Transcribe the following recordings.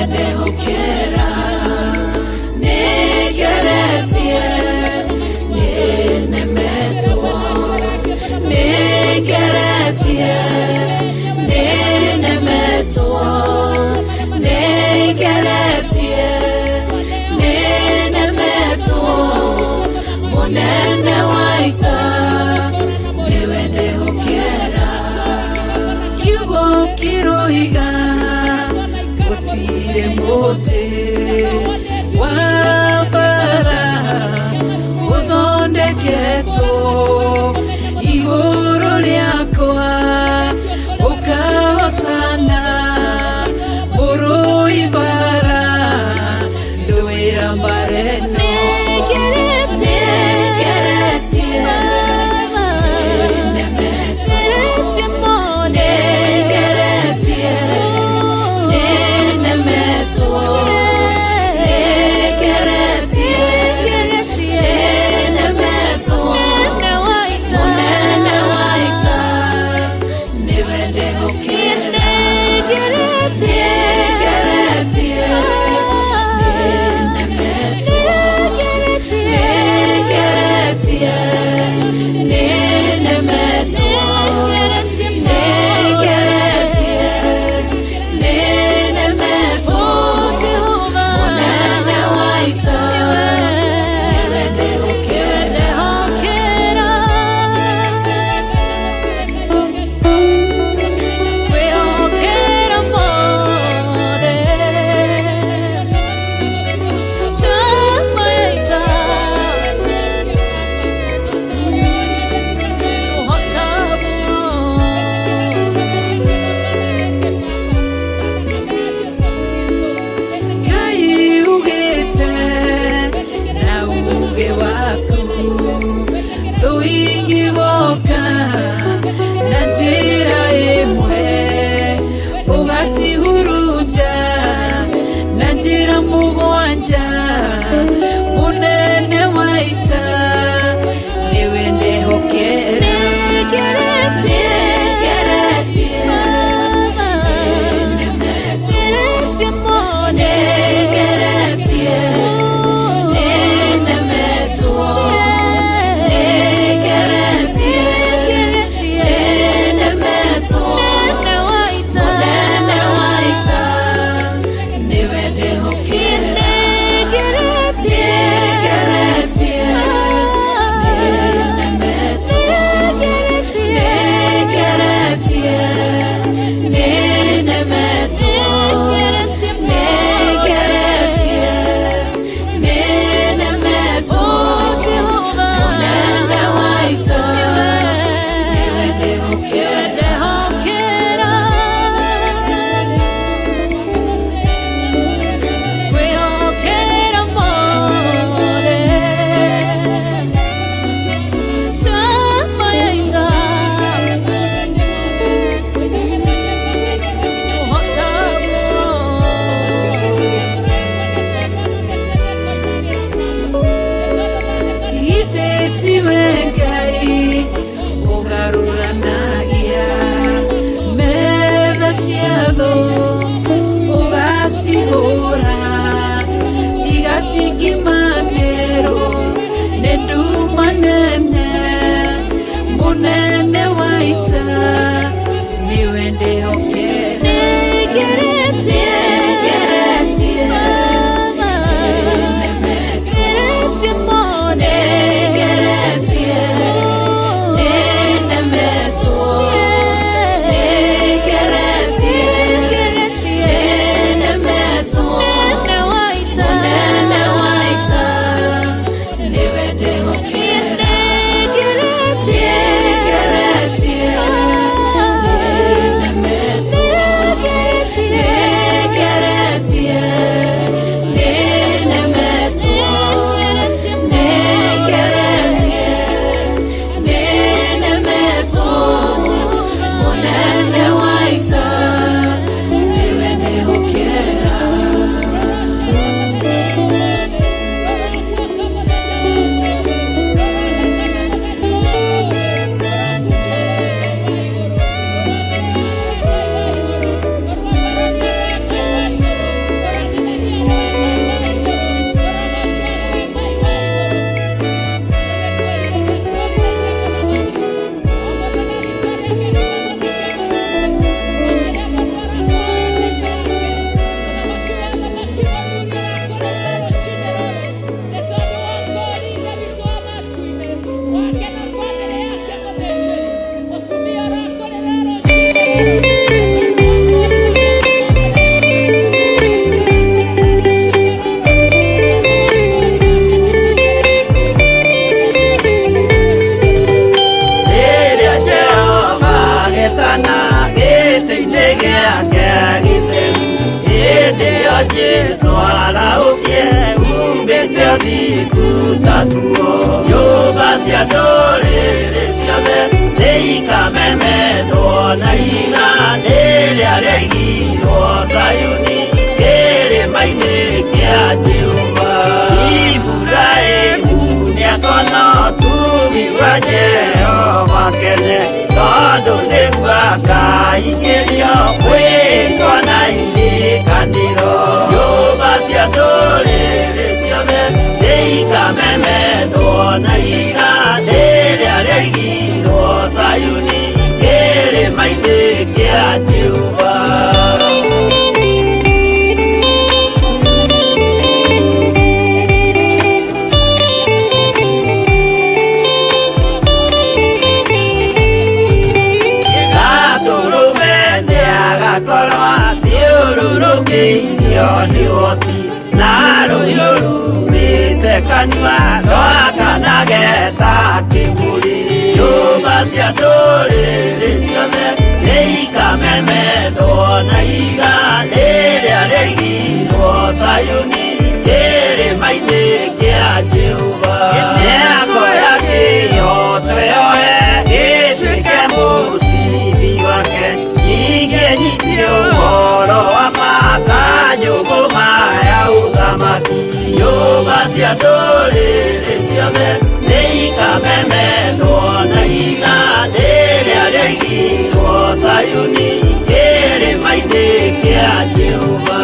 Ndehokera nĩngeretie nĩnemetwo nĩngeretie nĩnemetwo nĩngeretie nĩnemetwo mũnene wa ita nĩwe ndehokera kiugo kĩroiga gũtirĩ mũtĩ wa mbara ũthondeketwo igũrũ rĩakwa ũkahotana mũrũi mbara ndũĩra mbara ĩno nĩngeretie nĩnemetwo nĩngeretie nĩnemetwo nĩngeretie nĩnemetwo mũnene wa ita nĩwe ndehokera nĩngeretie nĩnemetwo nĩngeretie nĩnemetwo nĩngeretie nĩnemetwo mũnene wa ita nĩwe ndehokera. Kwĩhokera mothe Chama ya ita Tũhotagwo. Ngai ugĩte na uge waku thũ ingĩgoka na njĩra ĩmwe ũgacihurunja na njĩra mũgwanja mũnene wa ita nĩwe ndehokera Nĩngeretie. nĩngeretie nĩnemetwo nĩngeretie nĩnemetwo nĩngeretie nĩnemetwo mũnene wa ita nĩwe ndehokera nĩngeretie nĩnemetwo nĩngeretie nĩnemetwo nĩngeretie nĩnemetwo mũnene wa ita nĩwe ndehokera. Kwĩhokera mothe Chama ya ita Tũhotagwo. Ithe tiwe Ngai ũgarũranagia metha cia thũ ũgacihũra igacingimanĩrwo nĩ nduma nene mũnene wa ita nĩwe ndehokera Nĩngeretie. nĩngeretie nĩnemetwo nĩngeretie nĩnemetwo. Thingu tatuo. Nyũmba cia ndũrĩrĩ ciothe nĩikamemendwo na ihiga rĩrĩa rĩaigirwo Zayuni kĩrĩma-inĩ kĩa Jehova. Iburahĩmu nĩakona ũtugi wa Jehova kene, tondũ nĩguo akaingĩrio mwĩtwa na irĩkanĩro. Nyũmba cia ndũrĩrĩ ciothe nĩikamemendwo na ihiga rĩrĩa rĩaigirwo Zayuni kĩrĩma-inĩ kĩa Jehova. Gatũrũme nĩagakorwo athiũrũrũkĩirio nĩ ũhoti, na rũhiũ rumĩte kanua rwakanage ta kĩbũri. Nyũmba cia ndũrĩrĩ ciothe nĩikamemendwo na ihiga rĩrĩa rĩaigirwo Zayuni kĩrĩma-inĩ kĩa Jehova. Nĩakoya kĩhooto yoe gĩtuĩke mũcibi wake, ningĩ nyitie ũhoro wa ma ta njũgũma ya ũthamaki. Nyũmba cia ndũrĩrĩ ciothe nĩikamemendwo na ihiga rĩrĩa rĩaigirwo Zayuni kĩrĩma-inĩ kĩa Jehova.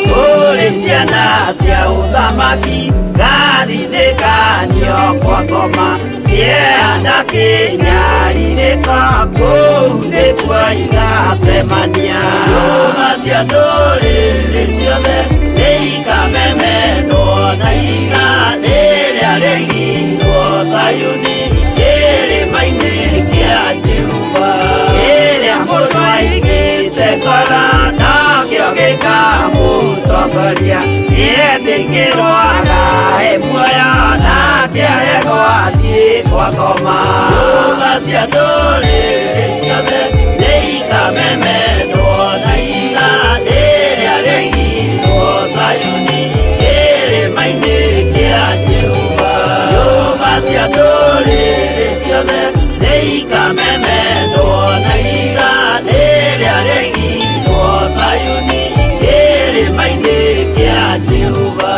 Kũrĩ ciana cia ũthamaki gathindĩkanio kwa ngoma, kĩeha na kĩnyarirĩko kũu nĩkuo igacemania. Nyũmba cia ndũrĩrĩ ciothe nĩikamemendwo na ihiga rĩrĩa rĩaigirwo Zayuni kĩrĩma-inĩ kĩa Jehova. Kĩrĩa mũndũ aigĩte ngoro nokĩo gĩkamũtongoria, nĩetĩkĩrwo agae muoyo nake aregwo athiĩ kwa ngoma. Nyũmba cia ndũrĩrĩ ciothe nĩikamemendwo na ihiga rĩrĩa rĩaigirwo Zayuni kĩrĩma-inĩ kĩa Jehova. Nyũmba cia ndũrĩrĩ ciothe nĩikamemendwo na ihiga rĩrĩa rĩaigirwo Zayuni kĩrĩma-inĩ kĩa Jehova.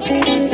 Thank you.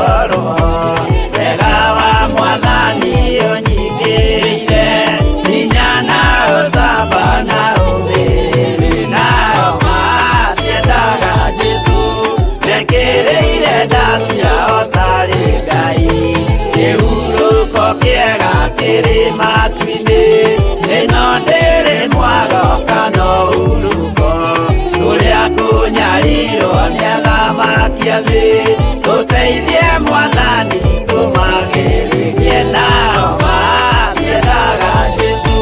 ũhoro wega wa mwathani ũnyingĩrĩire hinya na ũcamba na ũmĩrĩru nao matiendaga Jesũ mekĩrĩire nda ciao tarĩ Ngai kĩhurũko kĩega kĩrĩ matu-inĩ ĩno ndĩrĩ mwago kana ũhurũko kũrĩa kũnyarirwo nĩ athamaki a thĩ tũteithie mwathani tũmagĩrĩrie nao matiendaga Jesũ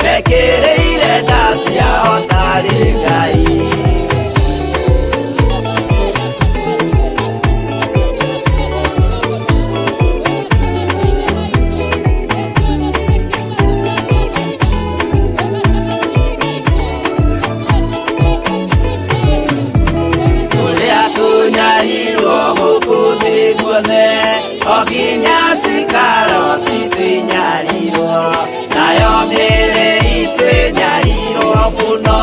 mekĩrĩire nda ciao tarĩ Ngai. Kũrĩa tũnyarirwo gũkũ thĩ guothe o nginya cikaro citũnyarirwo nayo mĩĩrĩ itũ ĩnyarirwo mũno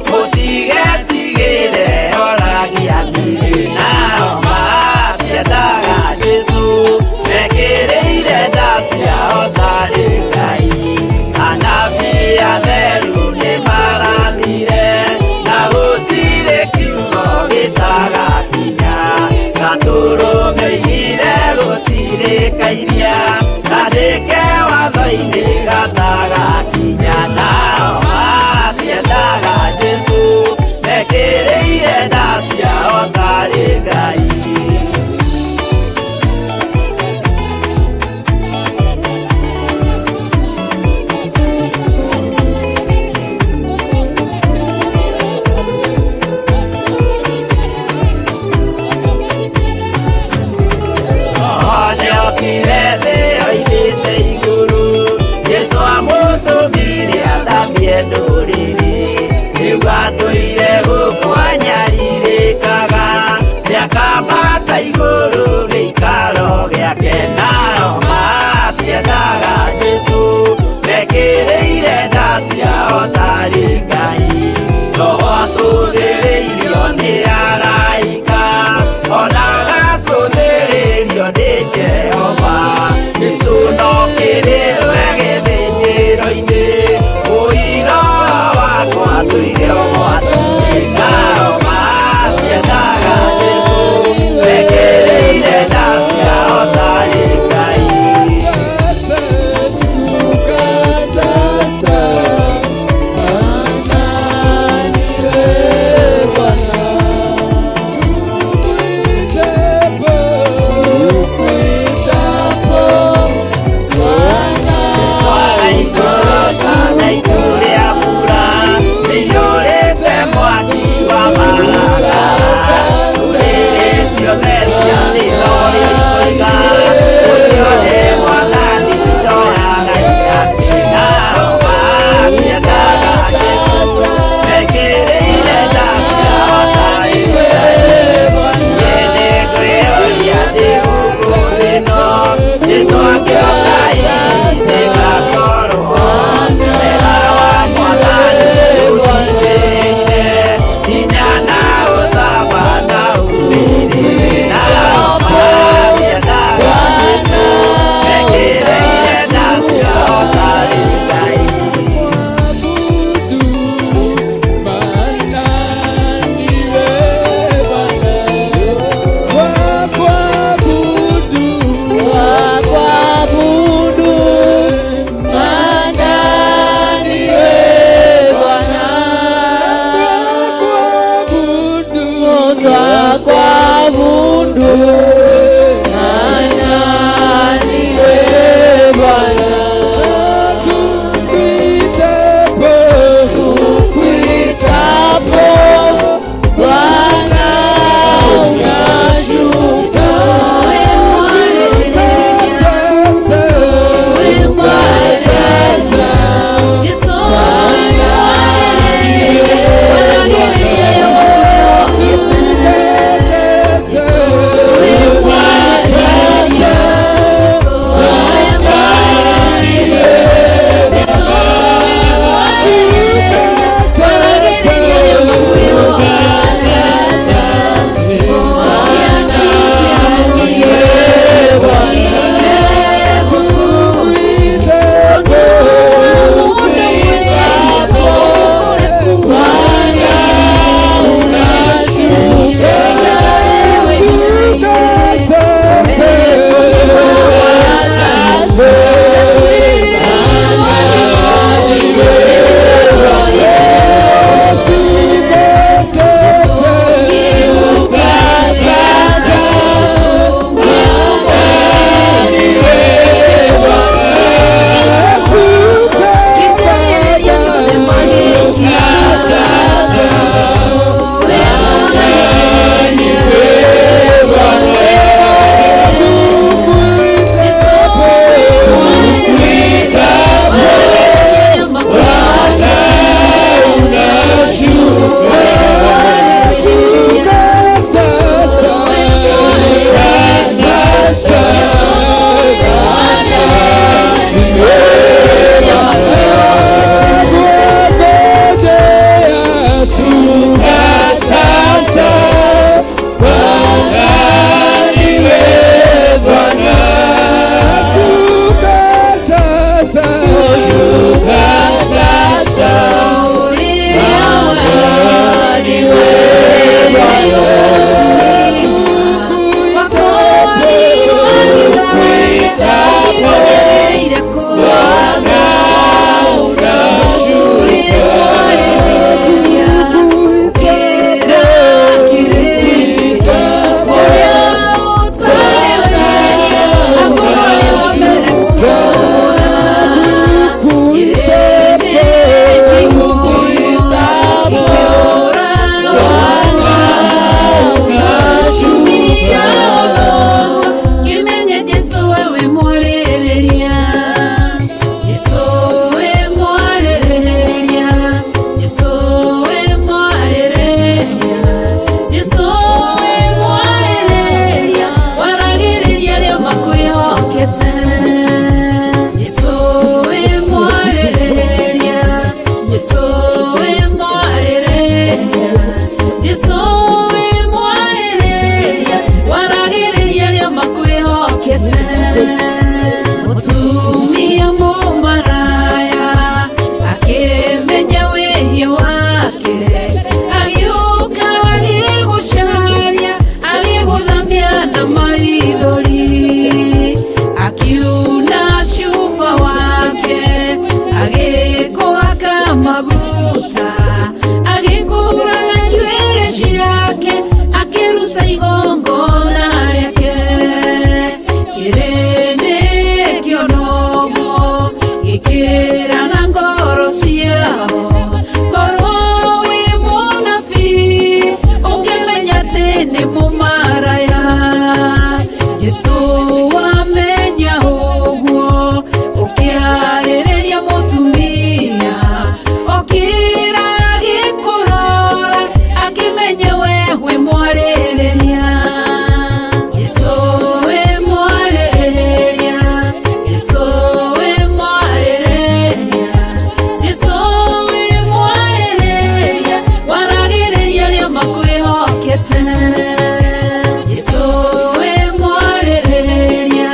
mũtigetigĩre oragia mĩrĩ nao matiendaga Jesũ mekĩrĩire nda ciao tarĩ Ngai anabii atheru nĩmarathire na gũtirĩ kiugo gĩtagakinya gatũrũmĩire gũtirĩ kairia kandĩke watho-inĩ gatagakinya nao matiendaga Jesũ mekĩrĩire nda ciao tarĩ Ngai. Nĩokire thĩ oimĩte igũrũ Jesũ amũtũmire athamie ndũrĩrĩ rĩu atũire gũkũ anyarirĩkaga nĩakambata igũrũ gĩikaro gĩake nao matiendaga Jesũ mekĩrĩire nda ciao tarĩ Ngai roho atũthĩrĩirio nĩ araika ona agacũthĩrĩrio nĩ Jehova Jesũ no kĩrĩrwe gĩthĩnjĩro-inĩ ũira wakwa tũire ũgwati-inĩ nao matiendaga Jesũ mekĩrĩire nda ciao. Jesu wamenya ũguo ũkĩarĩrĩria mũtumia okĩra agĩkũrora akĩmenya we wĩ mwarĩrĩria. Jesu wĩ mwarĩrĩria, Jesu wĩ mwarĩrĩria, Jesu wĩ mwarĩrĩria, waragĩrĩria arĩa makwĩhokete. Jesu wĩ mwarĩrĩria,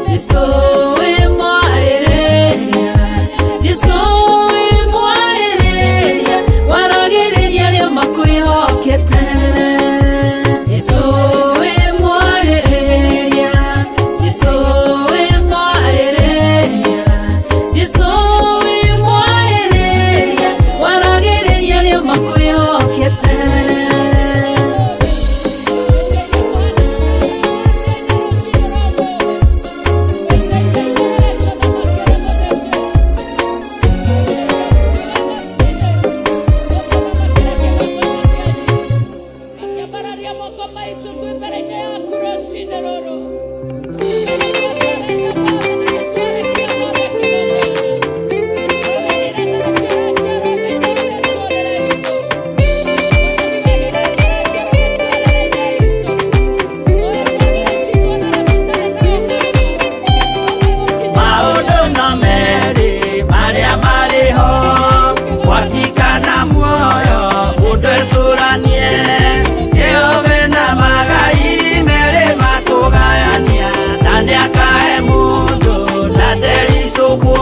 Jesu wĩ mwarĩrĩria, Jesu wĩ mwarĩrĩria, waragĩrĩria arĩa makwĩhokete. Jesu wĩ mwarĩrĩria, Jesu wĩ mwarĩrĩria, Jesu wĩ mwarĩrĩria, waragĩrĩria arĩa makwĩhokete. Akĩambararia moko maitũ twĩ mbere-inĩ yaku rũcinĩ rũrũ. Maũndũ no merĩ marĩa marĩ ho, mwaki kana muoyo, mũndũ ecũranie. Jehova na magai merĩ makũgayania, na nĩakahe mũndũ na ndericũkwo.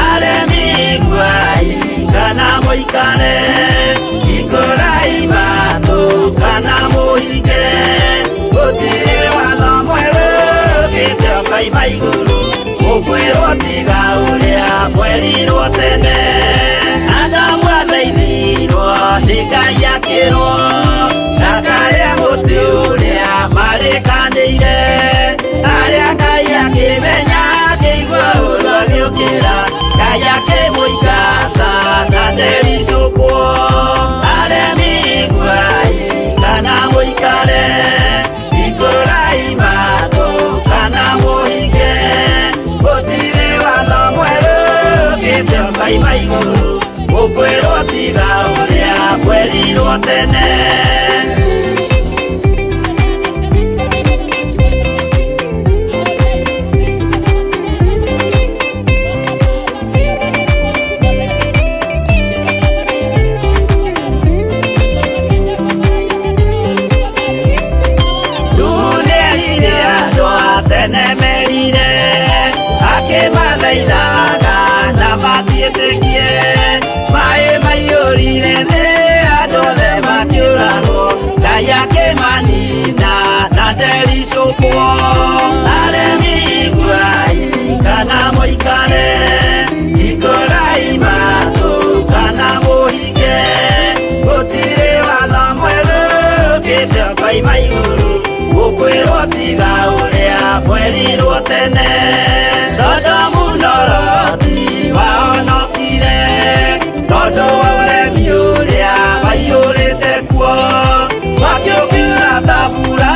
Aremi iguai kana mũikare, hingũrai matũ kana mũhinge. Gũtirĩ watho mwerũ ũkĩte ũkoima igũrũ, mũkwĩrwo tiga ũrĩa mwerirwo tene. Adamu athaithirwo nĩ Ngai akĩrwo, ndakarĩa mũtĩ ũrĩa marĩkanĩire. Arĩa Ngai akĩmenya akĩigua ũũru agĩũkĩra, Ngai akĩmũingata na ndericũkwo. Aremi iguai kana mũikare, hingũrai matũ kana mũhinge. Gũtirĩ watho mwerũ ũkĩte ũkoima igũrũ, mũkwĩrwo tiga ũrĩa mwerirwo tene. Nĩerire andũ a tene merire, akĩmathaithaga na matiĩtĩkie. Maĩ maiyũrire thĩ andũ othe makĩũragwo, Ngai akĩmanina na ndericũkwo. Aremi iguai kana mũikare, hingũrai matũ kana mũhinge. Gũtirĩ watho mwerũ ũkĩte ũkoima igũrũ, mũkwĩrwo tiga ũrĩa mwerirwo tene. Sodomu na Loti wahonokire, tondũ wa ũremi ũrĩa waiyũrĩte kuo. Makĩũkĩra ta mbura,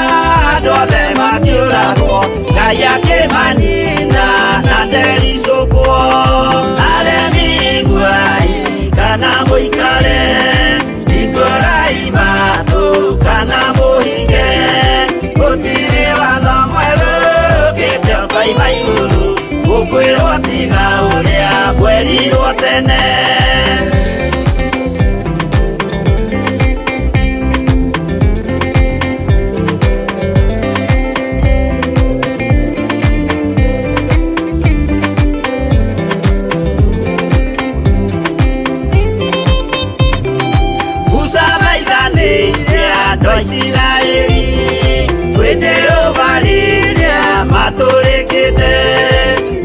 andũ othe makĩũragwo, Ngai akĩmanina na ndericũkwo. Aremi iguai kana mũikare, hingũrai matũ kana mũhinge. Gũtirĩ watho mwerũ ũkĩte ũkoima igũrũ, mũkwĩrwo tiga ũrĩa mwerirwo tene. Musa maithanĩire andũ a Isiraeli kwĩ Jehova rĩrĩa matũrĩkĩte,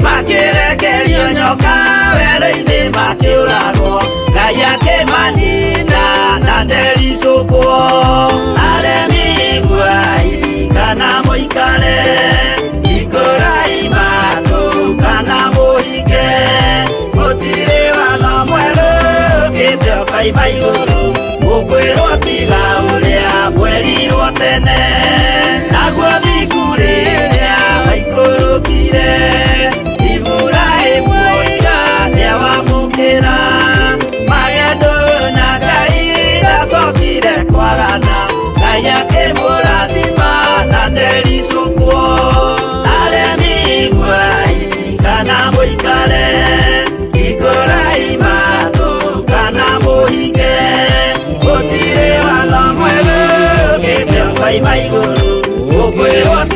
makĩrekerio nyoka werũ-inĩ makĩũragwo, Ngai akĩmanina na ndericũkwo. Aremi iguai kana mũikare, hingũrai matũ kana mũhinge. Gũtirĩ watho mwerũ ũkĩte ũkoima igũrũ, mũkwĩrwo tiga ũrĩa mwerirwo tene. Naguo thingu rĩrĩ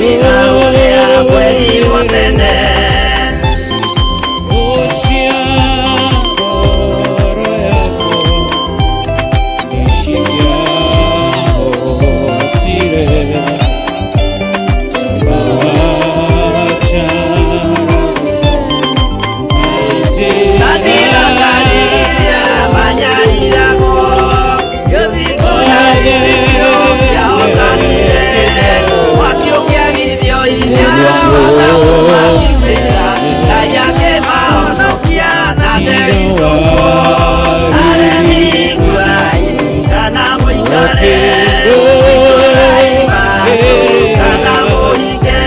Tiga ũrĩa kwerirwo tene. Tatigakarĩria manyariragwo, gĩthingo na gĩthikio kĩahotanire. Mwaki ũkĩagithio hinya wataũmakitĩra, Ngai akĩmahonokia na ndericũkwo. Aremi iguai kana mũikare, itũũra imatũ kana mũhike.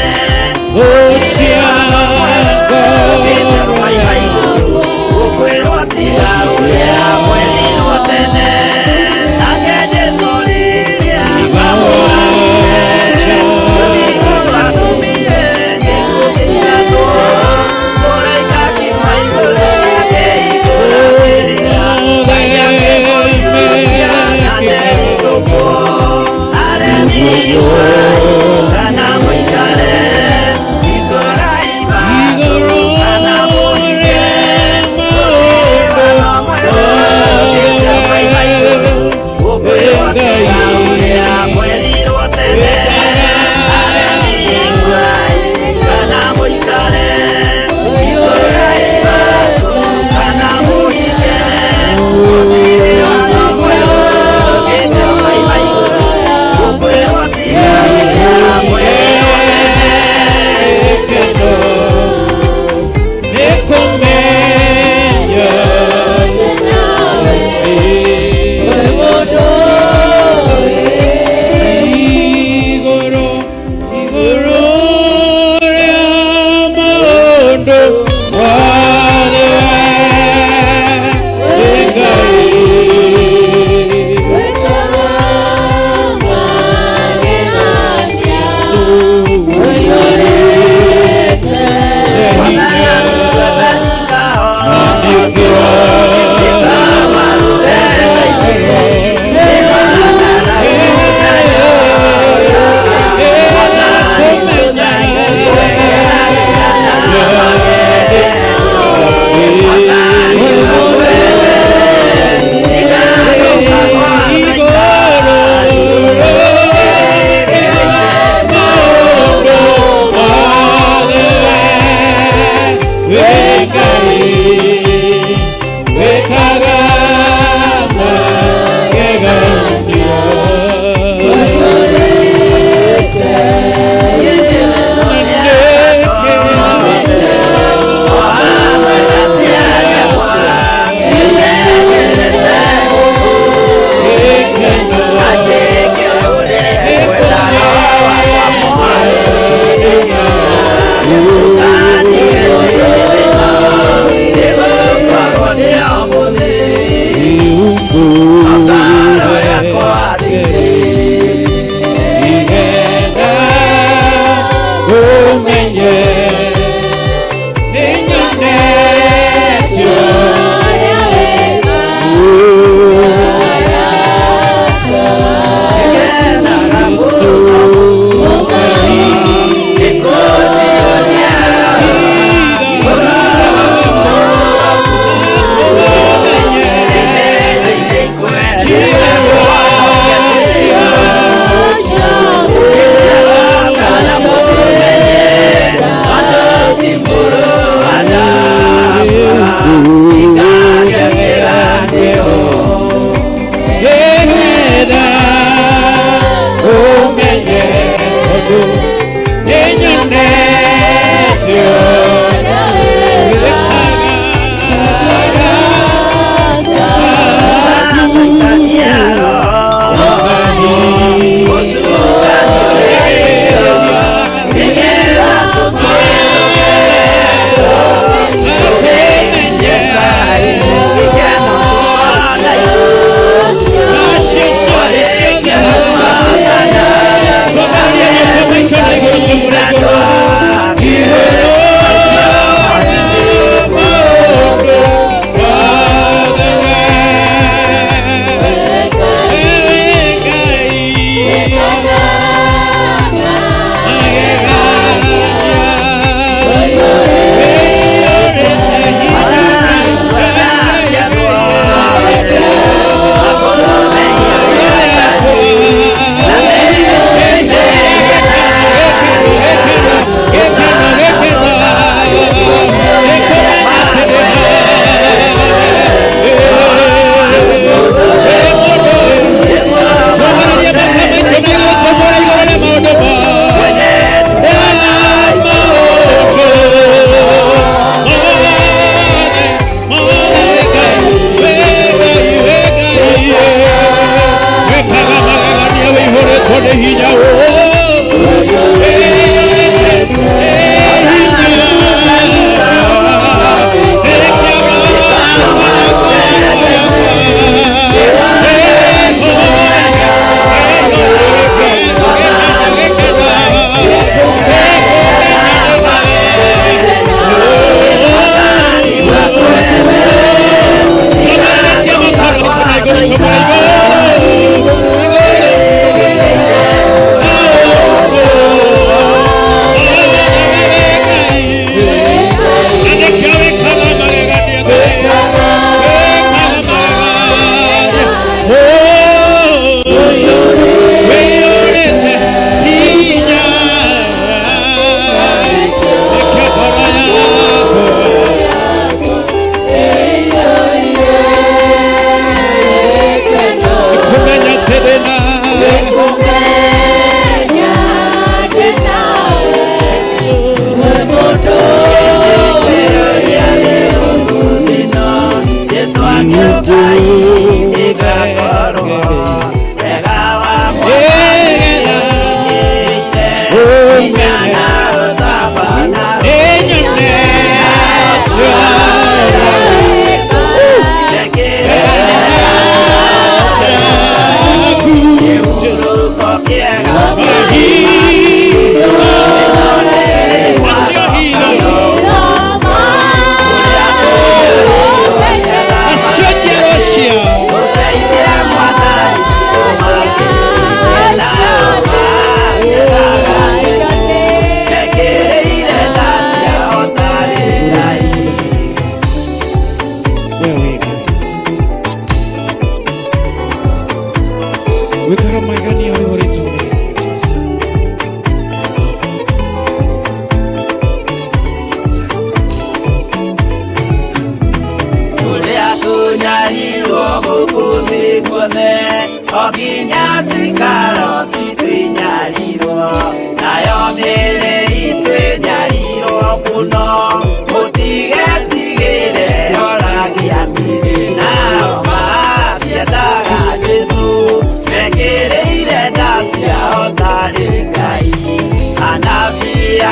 Gũkwĩrwo tiga ũrĩa kwerirwo tene. Nake Jesũ rĩrĩa amũragire, rũthingo rwatumire gĩkuũ kĩingatwo. Mũraika akiuma igũrũ akĩhingũra mbĩrĩra, Ngai akĩmũriũkia na ndericũkwo. Aremi iguai kana mũikare, itũũra imatũ kana mũhike.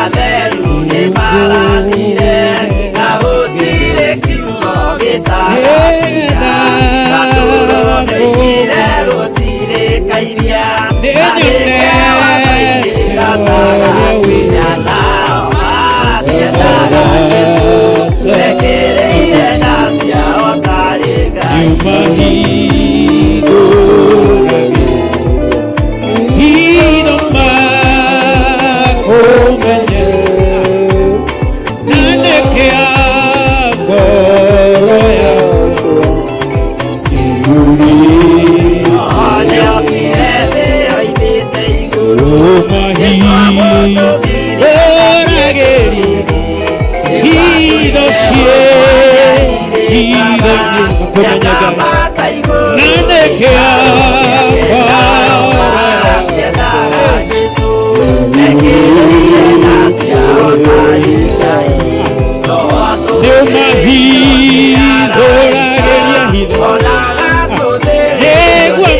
atheru nĩ marathire na gũtirĩ kiugo gĩtagakinya Gatũrũme gũtirĩ kairia na nĩkĩo gatagakinya nao matiendaga Jesũ mekĩrĩire nda ciao tarĩ Ngai. Nĩokire thĩ oimĩte igũrũ Jesũ amũtũmire Nĩakamata igũrũ matiendaga Jesũ mekĩrĩire nda ciao tarĩ Ngai no Nĩũmahithũragĩria hitho. Ona gacũthĩrĩrio Nĩguo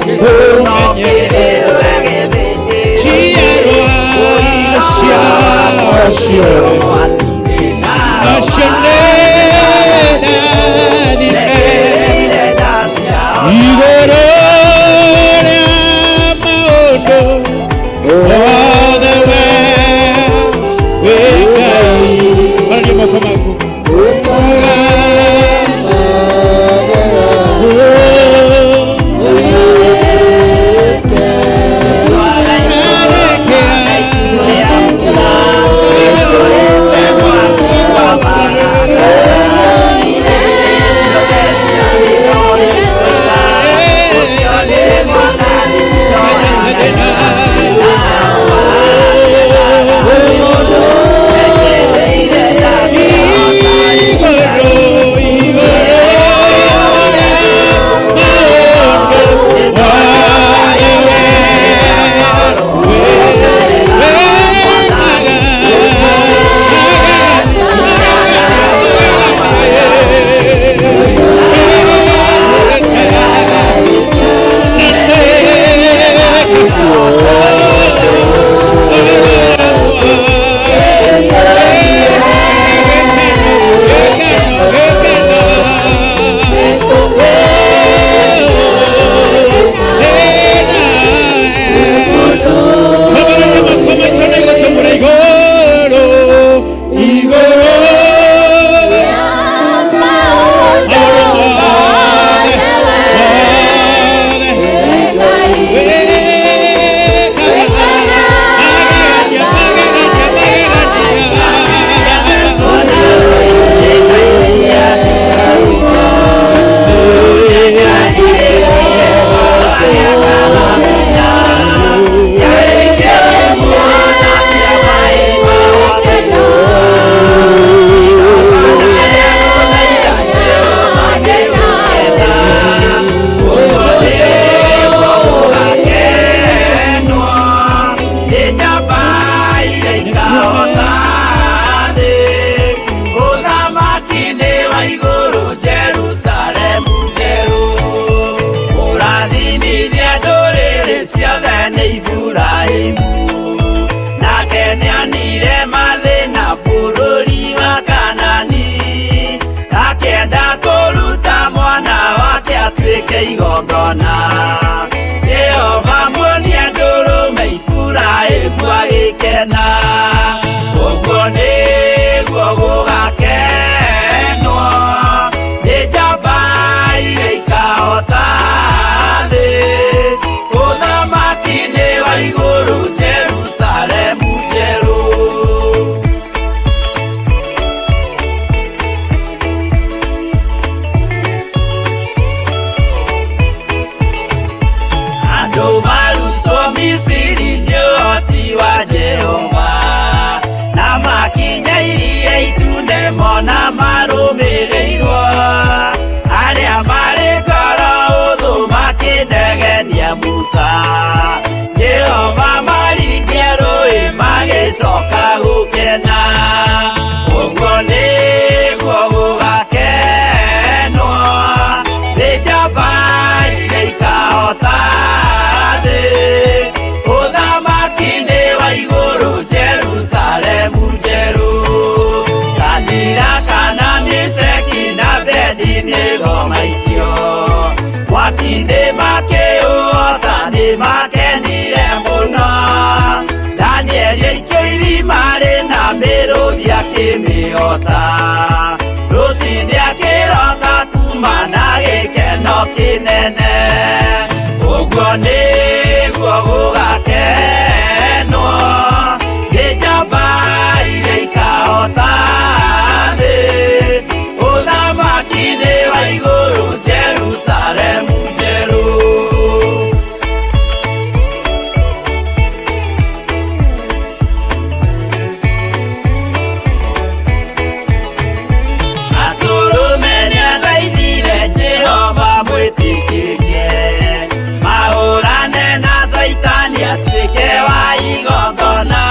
Jesũ no kĩrĩrwo gĩthĩnjĩro Ciarwa ciao ciothe nacio nĩ ndathime igũrũ rĩa maũndũ mothe we wĩ Ngai. Araria moko maku. Ibrahimu nake nĩanire mathĩna bũrũri wa Kanani akĩenda kũruta mwana wake atuĩke igongona. Jehova muonia ndũrũme Ibrahimu agĩkena ũguo nĩguo gũgakenwo nĩ njamba iria ikahota thĩ ũthamaki-inĩ wa igũrũ Jerusalemu njerũ. Andũ marutwo Misiri nĩ ũhoti wa Jehova. Mĩrũthi akĩmĩhota. Rũcinĩ akĩroka kuma na gĩkeno kĩnene. Ũguo nĩguo gũgakenwo nĩ njamba iria ikahota thĩ. Ũthamaki-inĩ wa igũrũ Jerusalemu njerũ. Atũrũme nĩathaithire Jehova mwĩtĩkĩrie mahũrane na Caitani atuĩke wa igongona.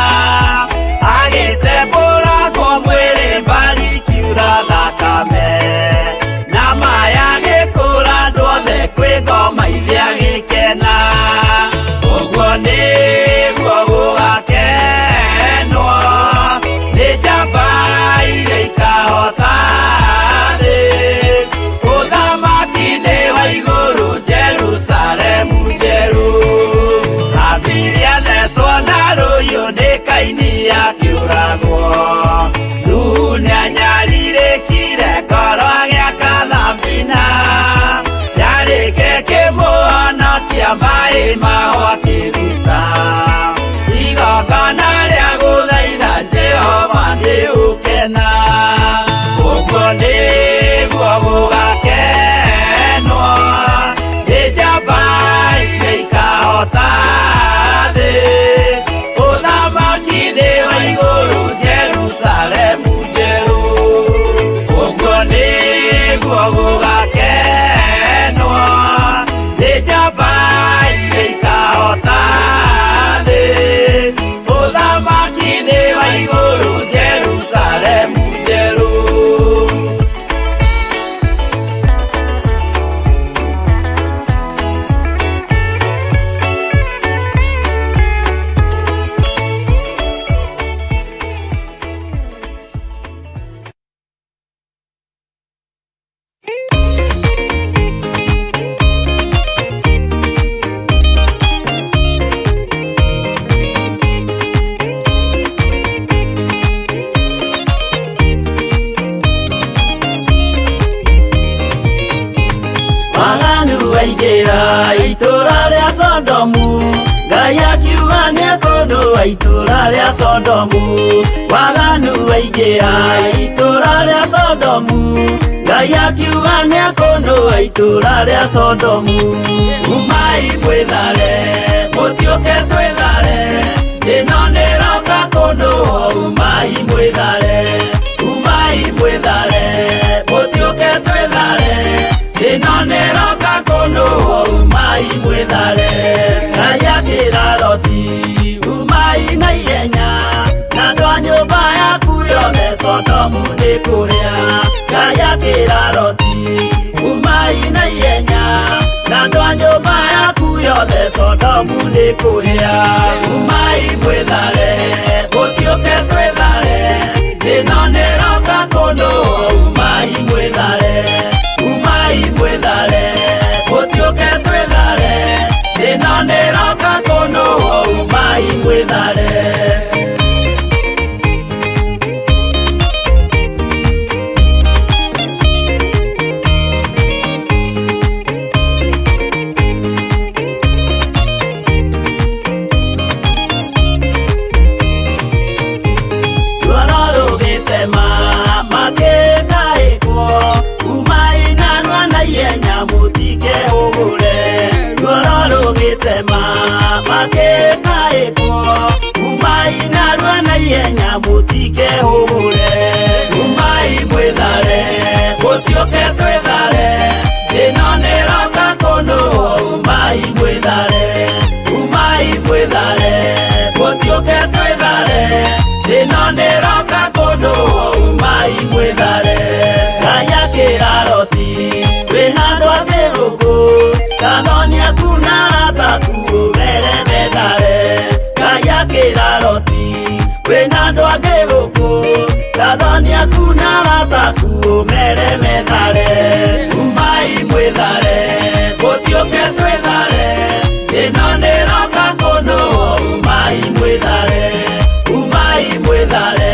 Agĩtembũrangwo mwĩrĩ mbari kiura thakame na maya gĩkũra andũ othe kwĩ ngoma ithe agĩkena. Ũguo nĩguo gũgakenwo nĩ njamba iria ikahota thĩ. Ũthamaki-inĩ wa igũrũ Jerusalemu njerũ. Habili athecwo na rũhiũ nĩ Kaini akĩũragwo. Nuhu nĩanyarirĩkire ngoro agĩaka thabina. Yarĩke kĩmũhonokia maĩ maho akĩruta. Igongona rĩa gũthaitha Jehova nĩ ũkena. Ũguo nĩguo gũgakenwo nĩ njamba iria ikahota thĩ. Ũthamaki-inĩ wa igũrũ Jerusalemu njerũ. Ũguo nĩguo gũgakenwo nĩ njamba iria ikahota thĩ. Ũthamaki-inĩ wa igũrũ Jerusalemu njerũ. Waganu waingĩra itũra rĩa Sodomu, Ngai akiuga nĩekũnũa itũra rĩa Sodomu. Waganu waingĩra itũra rĩa Sodomu, Ngai akiuga nĩekũnũa itũra rĩa Sodomu. Umai mwĩthare, mũtiũke twĩthare, ĩno nĩroka kũnũo. Umai mwĩthare, umai mwĩthare, mũtiũke twĩthare, ĩno nĩroka kũnũo. Umai mwĩthare. Ngai akĩra Loti, umai na ihenya, na andũ a nyũmba yaku yothe Sodomu nĩ kũhĩa. Ngai akĩra Loti, umai na ihenya, na andũ a nyũmba yaku yothe Sodomu nĩ kũhĩa. Umai mwĩthare, mũtiũke twĩthare, ĩno nĩroka kũnũo. Umai mwĩthare, umai mwĩthare, mũtiũke twĩthare, ĩno nĩroka kũnũo. Umai mwĩthare. Ruoro rũgĩtema makĩkaĩkwo, umai narua na ihenya mũtikehũgũre. Ruoro rũgĩtema makĩkaĩkwo, umai narua na ihenya mũtikehũgũre. Umai mwĩthare, mũtiũke twĩthare, ĩno nĩroka kũnũo. Umai mwĩthare, umai mwĩthare, mũtiũke twĩthare, ĩno nĩroka kũnũo. Umai mwĩthare. Ngai akĩra Loti, wĩna andũ angĩ gũkũ, kathoni aku na arata aku ũmere methare. Ngai akĩra Loti, wĩna andũ angĩ gũkũ, kathoni aku na arata aku ũmere methare. Umai mwĩthare, mũtiũke twĩthare, ĩno nĩroka kũnũo. Umai mwĩthare, umai mwĩthare,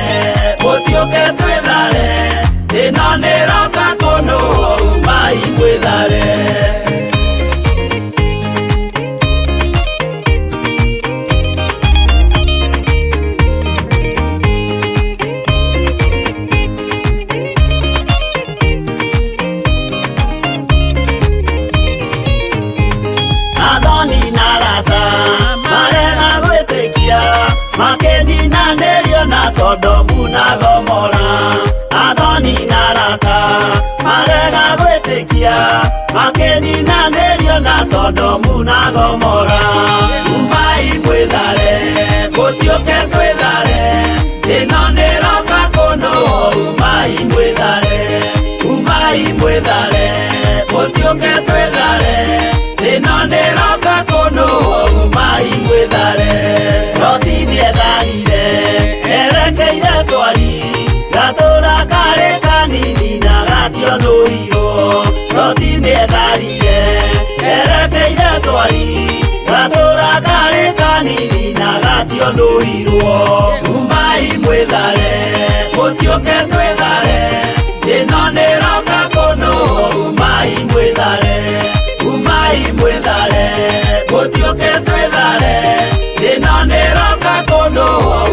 Makĩninanĩrio na Sodomu na Gomora. Athoni na arata marega gwĩtĩkia, makĩninanĩrio na Sodomu na Gomora. Umai mwĩthare, mũtiũke twĩthare, ĩno nĩroka kũndũ. Umai mwĩthare, umai mwĩthare, mũtiũke twĩthare, ĩno nĩroka kũndũ. Umai mwĩthare. Loti nĩetharire erekeire Swari, gatũra karĩ kanini na gationũirwo. Loti nĩetharire erekeire Swari, gatũra karĩ kanini na gationũirwo. Umai mwĩthare, mũtiũke twĩthare, ĩno nĩroka kũndũ. Umai mwĩthare, umai mwĩthare, mũtiũke twĩthare, ĩno nĩroka kũndũ.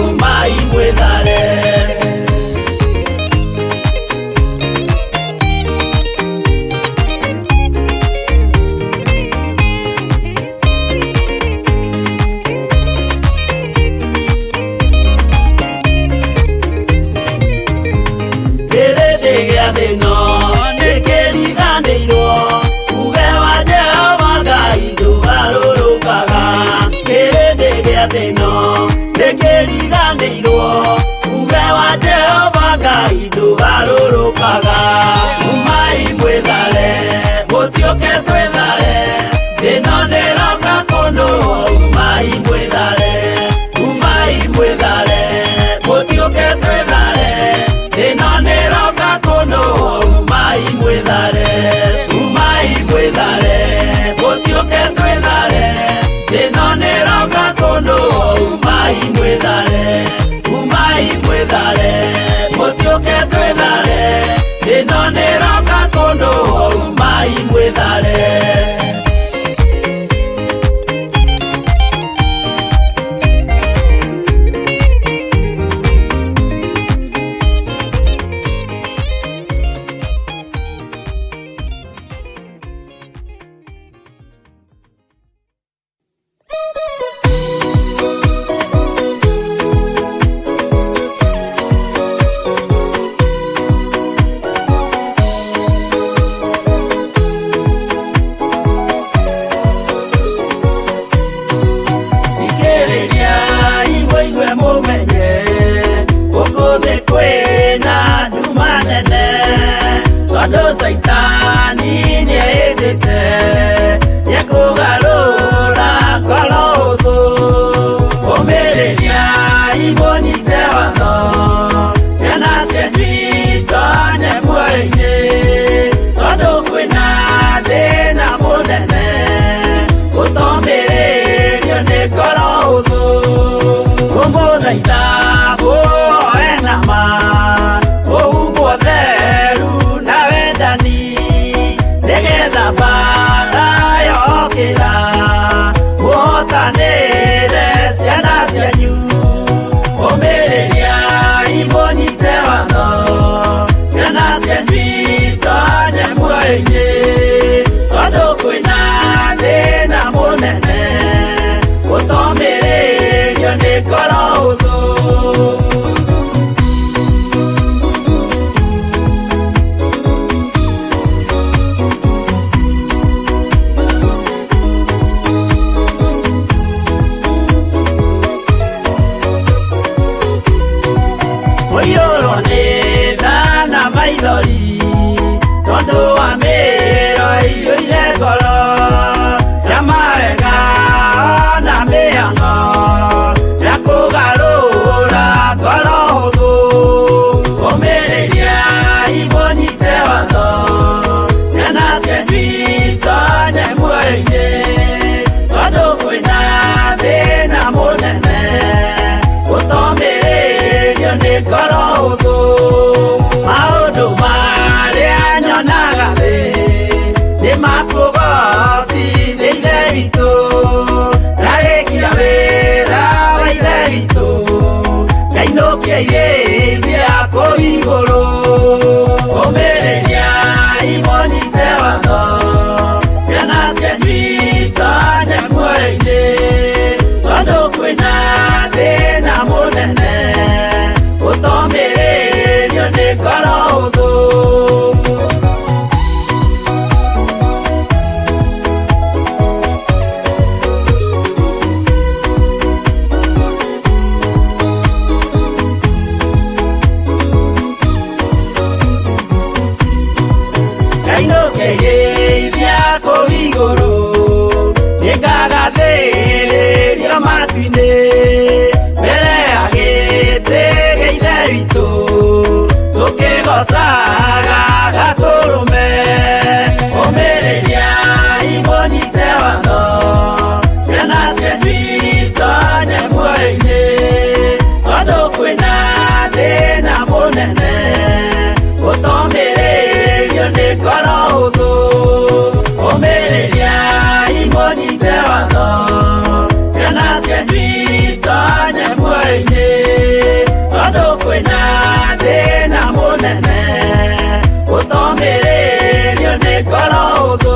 Umai mwĩthare. Kĩrĩndĩ gĩa thĩno nĩkĩriganĩirwo, uge wa Jehova Ngai ndũgarũrũkaga. Kĩrĩndĩ gĩa thĩno nĩkĩriganĩirwo, uge wa Jehova Ngai ndũgarũrũkaga. Umai mwĩthare, mũtiũke twĩthare, ĩno nĩroka kũndũ. Umai mwĩthare, umai mwĩthare, mũtiũke twĩthare, ĩno nĩroka kũndũ. Umai mwĩthare, umai mwĩthare, mũtiũke twĩthare, ĩno nĩroka kũndũ. Umai mwĩthare, umai mwĩthare, mũtiũke twĩthare, ĩno nĩroka kũndũ. Umai mwĩthare. Thikĩrĩria igwe mũmenye, gũkũ thĩ kwĩna nduma nene, tondũ Caitani nĩehĩtĩte nĩekũgarũra ngoro hũthũ. Ũmĩrĩria imũnyite watho, ciana cianyu itonye muoyo-inĩ, tondũ kwĩna thĩna mũnene gũtomĩrĩrio nĩ ngoro hũthũ. Kũmũthaitha mũoe na ma, mũhumbwo theru na wendani, nĩgetha mbaara yokĩra mũhotanĩre ciana cianyu. Ũmĩrĩria imũnyite watho, ciana cianyu itonye muoyo-inĩ, tondũ kwĩna thĩna mũnene gũtomĩrĩrio nĩ ngoro hũthũ. Mũiyũrwo nĩ tha na maithori, tondũ wa mĩro ĩiyũire ngoro ya mawega na mĩhang'o ya kũgarũra ngoro hũthũ. Ũmĩrĩria imũnyite watho, ciana cianyu itonye muoyo-inĩ, tondũ kwĩna thĩna mũnene gũtomĩrĩrio nĩ ngoro hũthũ. Maũndũ marĩa nyonaga thĩ nĩ makũgocithia Ithe witũ, ndarĩkia wĩra wa Ithe witũ, ngainũkia irĩithia kũu igũrũ. Ũmĩrĩria imũnyite watho, ciana cianyu itonye muoyo-inĩ, tondũ kwĩna Kwĩna thĩna mũnene ũtomĩrĩrio nĩ ngoro hũthũ. Ngainũkĩgeithia kũu igũrũ, nĩngagathĩrĩrio matu-inĩ, mbere ya gĩtĩ gĩa Ithe witũ, tũkĩgoocaga Gatũrũme. Ũmĩrĩriai mũnyite watho, ciana cianyu itonye muoyo-inĩ, tondũ kwĩna thĩna mũnene ũtomĩrĩrio nĩ ngoro hũthũ. Ũmĩrĩriai mũnyite watho, ciana cianyu itonye muoyo-inĩ, tondũ kwĩna thĩna mũnene ũtomĩrĩrio nĩ ngoro hũthũ.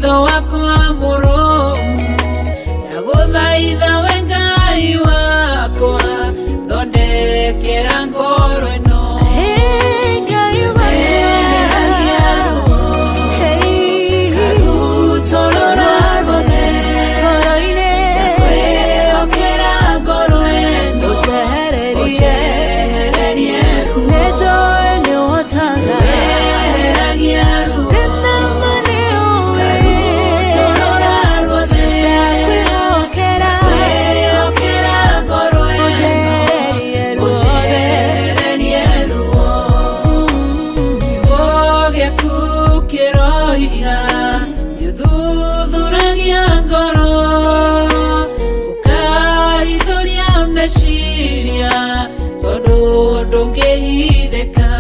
Watho wakwa mũrũmu, ndagũthaitha we Ngai wakwa, thondekera ngoro ĩno. Hey, Ngai wakwa. Eheragia ruo, Hey, karutũrũra ruothe, ngoro-inĩ. Ndakwĩhokera ngoro ĩno, Ũnjehererie. Ũnjehererie ruo. Nĩnjũĩ nĩũhotaga. Eheragia ruo, Ndĩna ma nĩũĩ. karutũrũra ruothe, Ndakwĩhokera. Ndakwĩhokera ngoro ĩno, Ũnjehererie ruothe. Ũnjehererie ruo. Kiugo gĩaku kĩroiga nĩũthuthuragia ngoro, ũkarithũria meciria, tondũ ndũngĩhithĩka.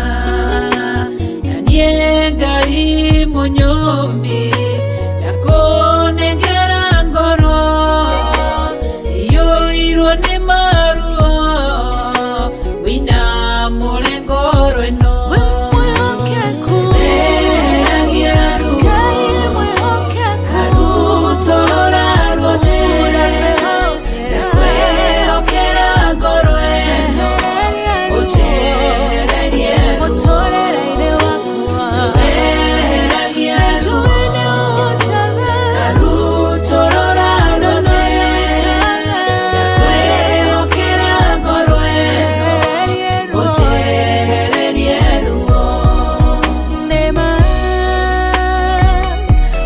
Na niĩ Ngai mũnyũmbi, ndakũnengera ngoro iyũirwo nĩ maruo, wĩinamũre ngoro ĩno. We mwĩhokeku. Eheragia ruo, Ngai mwĩhokeku. karutũrũra ruothe, ndakwĩhokera ngoro ĩno, ũnjehererie ruo. Mũtũrĩre-inĩ wakwa. Eheragia ruo, Nĩnjũĩ nĩũhotaga. karutũrũra ruothe, ndakwĩhokera ngoro ĩno, ũnjehererie ruo. Nĩma,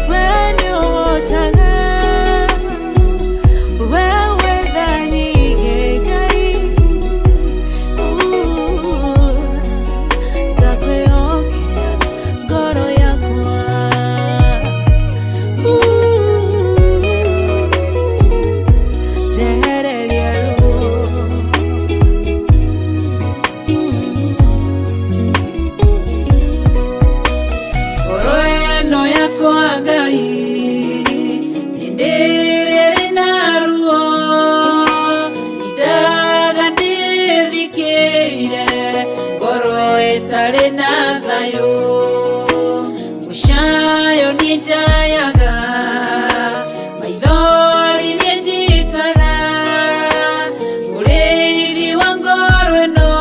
we nĩũhotaga. We wĩ tha nyingĩ, Ngai. Ndakwĩhokera ngoro yakwa. Njehereria ruo. Ngoro ĩno yakwa Ngai nĩndĩrĩrĩ na ruo, indaga ndĩthikĩire ngoro ĩtarĩ na thayũ. Mũcayo niĩ njayaga, maithori niĩ njitaga, mũrĩithi wa ngoro ĩno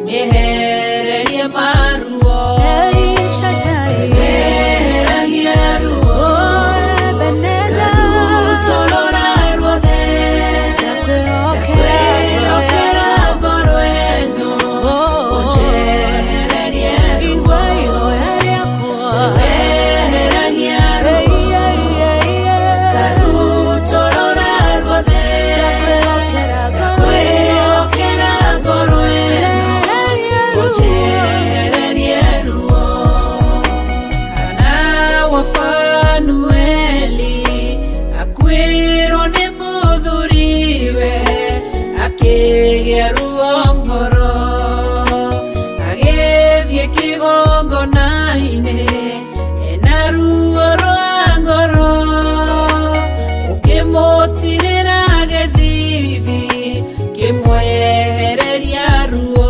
mĩehererie maruo. El Shaddai. Eheragia ruo, Oh, Ebenezer. karutũrũra ruothe, Ndakwĩhokera. ndakwĩhokera ngoro ĩno, Oh, ũnjehererie ruo. Igua ihoya rĩakwa. Eheragia ruo, Hey, yeah, yeah, yeah. karutũrũra ruothe, Ndakwĩhokera ngoro ĩno. ndakwĩhokera ngoro ĩno, Njehererie ruo. ũnjehererie ruo. Hana wa Fanueli akuĩrwo nĩ mũthuriwe, akĩgĩa ruo ngoro, agĩthiĩ kĩgongona-inĩ ena ruo rwa ngoro, ũkĩmũtirĩra gĩthithi kĩmwehereria ruo.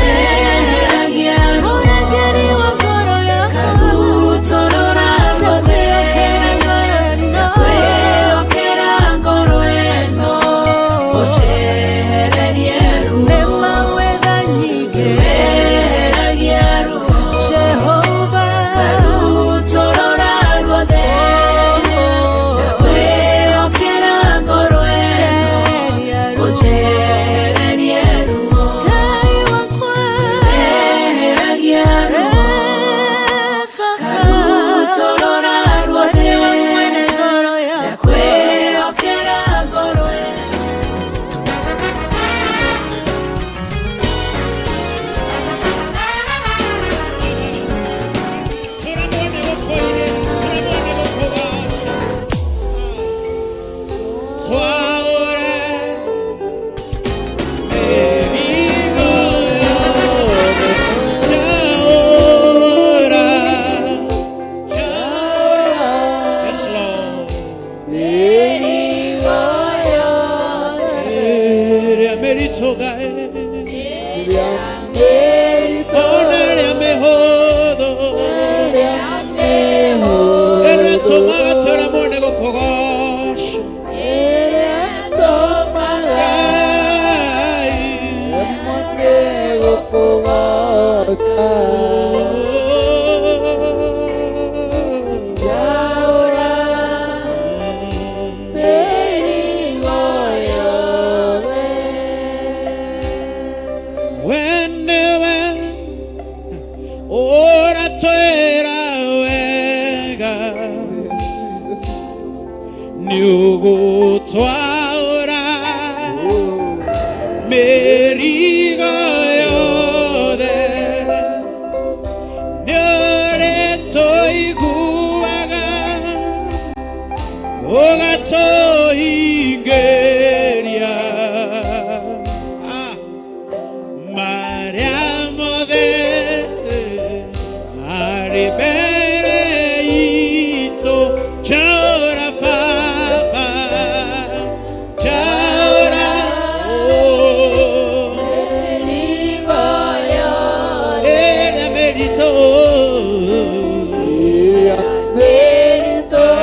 Eheragia ruo, Mũrangĩri wa ngoro yakwa. karutũrũra ruothe, ndakwĩhokera ngoro ĩno, ũnjehererie Ũgũtwĩra wega nĩ ũgũtwaũra mĩrigo yothe nĩ ũrĩtũiguaga ũgatũhingĩria Ah, marĩa mothe marĩ mbere itũ. Chaura Baba, chaura, oh, ĩrĩa mĩritũ, ĩrĩa nĩrĩtũmaga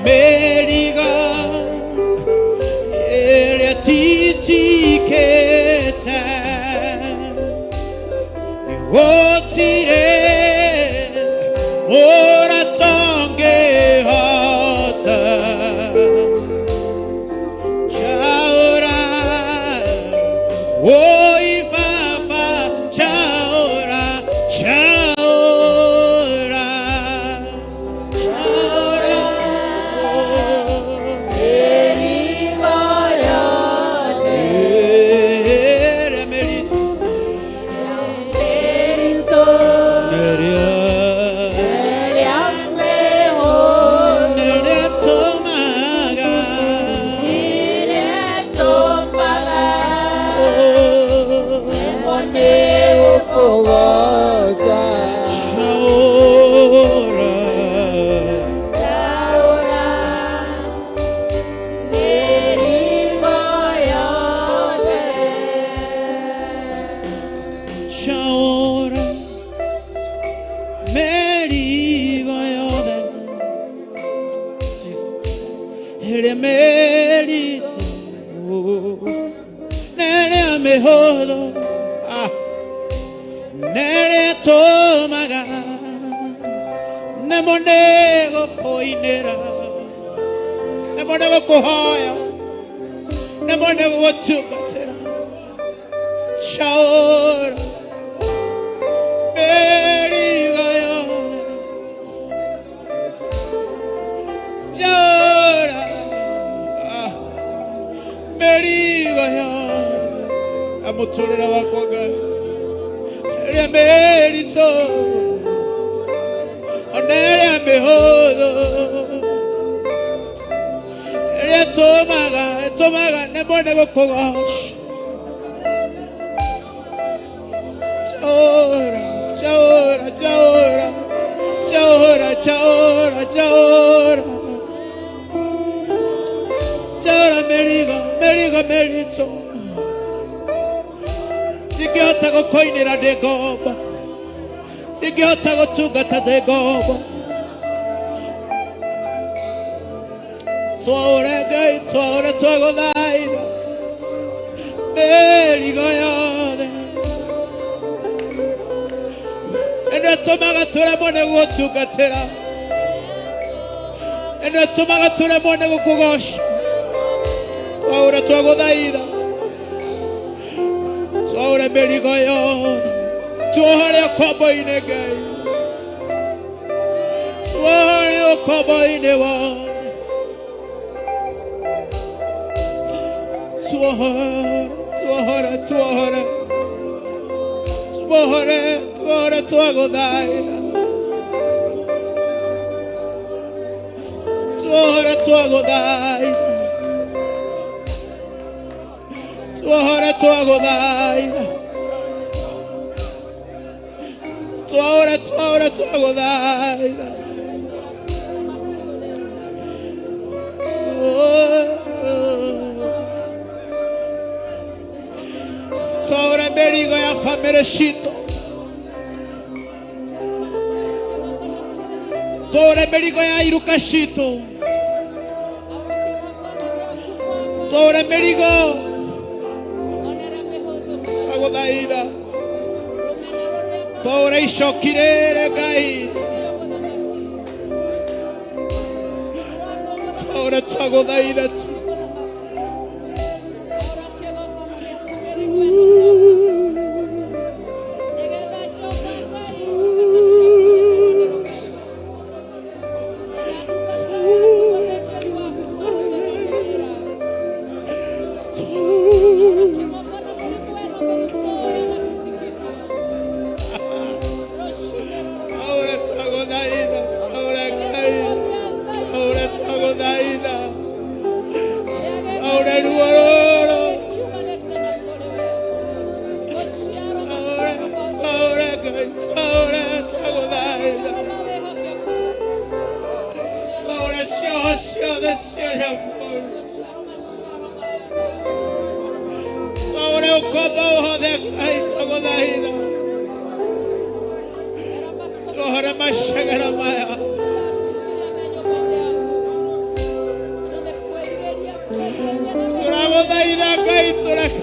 Merigo ĩrĩa titikĩte gũtirĩ ũratongĩhota chaura oi baba chaura chaura chaura oh. Ere merito, nerea, nerea tomaga. Oh, chaura. Chaura, merigo yothe ĩrĩa mĩritũ na ĩrĩa mĩhũthũ ah, na ĩrĩa ĩtũmaga nĩmo nĩgũkũinĩra nĩmo nĩgũkũhoya nĩmo nĩgũgũtungatĩra chaura mĩrigo yothe Llora, ah, mĩrigo yothe amũtũrĩre wakwa Ngai ĩrĩa mĩritũ ona ĩrĩa mĩhũthũ ĩrĩa ĩtũmaga ĩtũmaga nemwo nĩ gũkũgoca chaura chaura chaura chaura chaura chaura chaura mĩrigo mĩrigo mĩritũ ndingĩhota gũkũinĩra ndĩ ngombo ndingĩhota gũtungata ndĩ ngombo twaũre Ngai twaũre twagũthaitha mĩrigo yothe ĩno ĩtũmaga tũremwo nĩ gũgũtungatĩra ĩno ĩtũmaga tũremwo nĩ gũkũgoca twaũre twagũthaitha twaũre mĩrigo yothe. Tuohore ũkombo-inĩ Ngai, tuohore ũkombo-inĩ wothe, tuohore, tuohore, tuohore, tuohore, tuohore, twagũthaitha, tuohore, twagũthaitha, tuohore, twagũthaitha, tuohore, tuohore, twagũthaitha. Oh, oh. Tuohore mĩrigo ya bamĩrĩ citũ, tuohore mĩrigo ya iruka citũ, tuohore mĩrigo, twagũthaitha, tuohore icoki rĩrĩ Ngai, tuohore, twagũthaitha. Tuohore, twagũthaitha, tuohore Ngai, tuohore, twagũthaitha, tuohore ruo rũrũ, tuohore, tuohore Ngai, tuohore, twagũthaitha, tuohore cioho ciothe ciĩrĩa bũrũri, tuohore ũkombo wothe Ngai, twagũthaitha, tuohore macegera maya, tũragũthaitha Ngai, tũreke.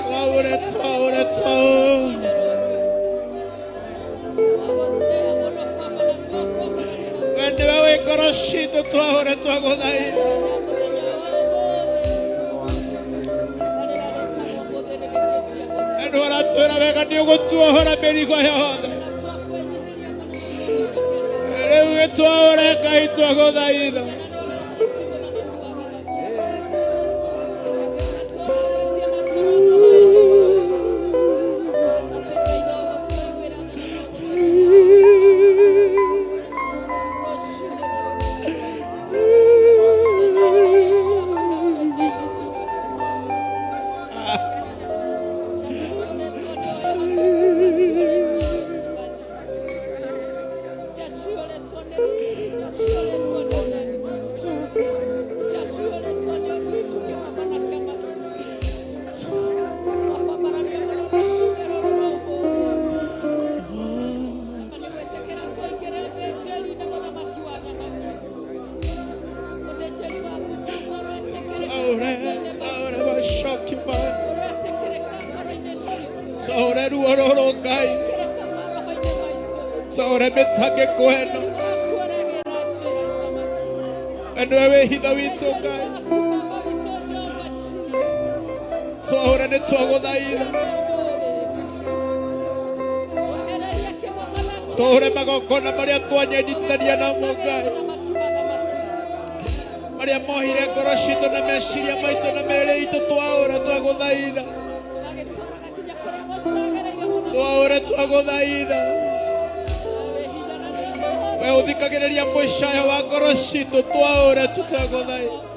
Twaũre, twaũre, twaũre. We nĩwe wĩ ngoro citũ, twaũre, twagũthaitha. Na nĩ ũratwĩra wega nĩ ũgũtuohora mĩrigo yothe. Rĩu gĩtwaũre Ngai, twagũthaitha. Twaũre, twaũre macoki maya, twaũre ruo rũrũ Ngai, twaũre mĩtangĩko ĩno. We nĩwe wĩhitho witũ Ngai, twaũre, nĩ twagũthaitha, twaũre magongona marĩa twanyendithania namo Ngai, marĩa mohire ngoro citũ na meciria maitũ na mĩĩrĩ itũ, twaũre, twagũthaitha, twaũre, twagũthaitha. We ũthikagĩrĩria mũcayo wa ngoro citũ, twaũre tu, twagũthaitha.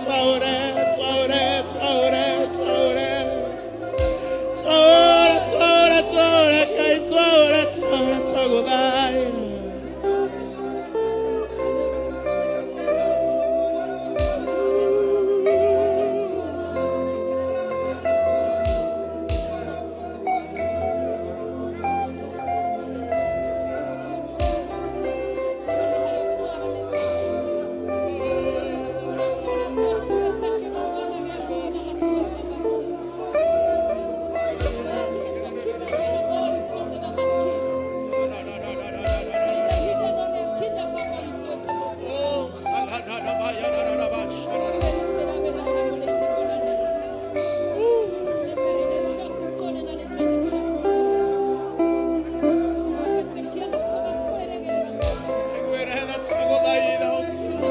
Twaũre, twaũre, twaũre, twaũre. Twagũthaitha. Oh, saladadabayadadabashadada. Twĩgwĩre twagũthaitha ũtukũ.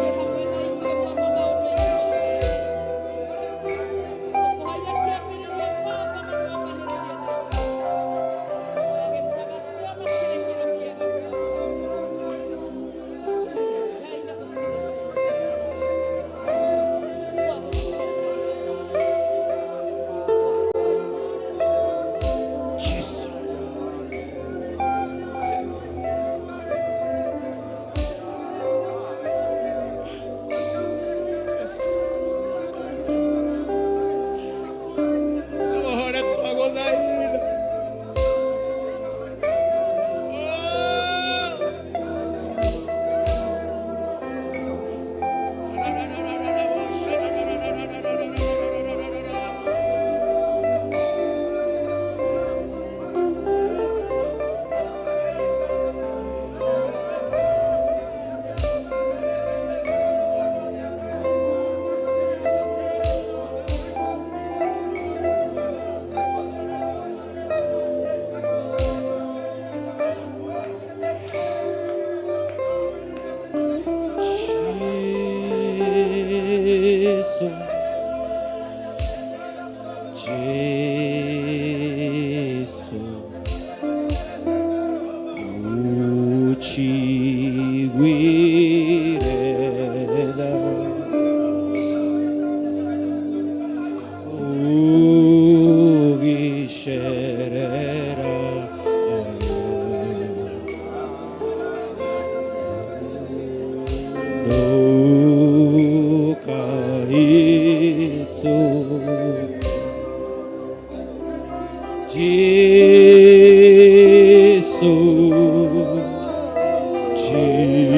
Jesus. Jesus. Jesus. Tuohore twagũthaitha. Oh. Jesus, Jesus, uchigwireda, ugisherera, Nukaitsu Jesus, Jesus,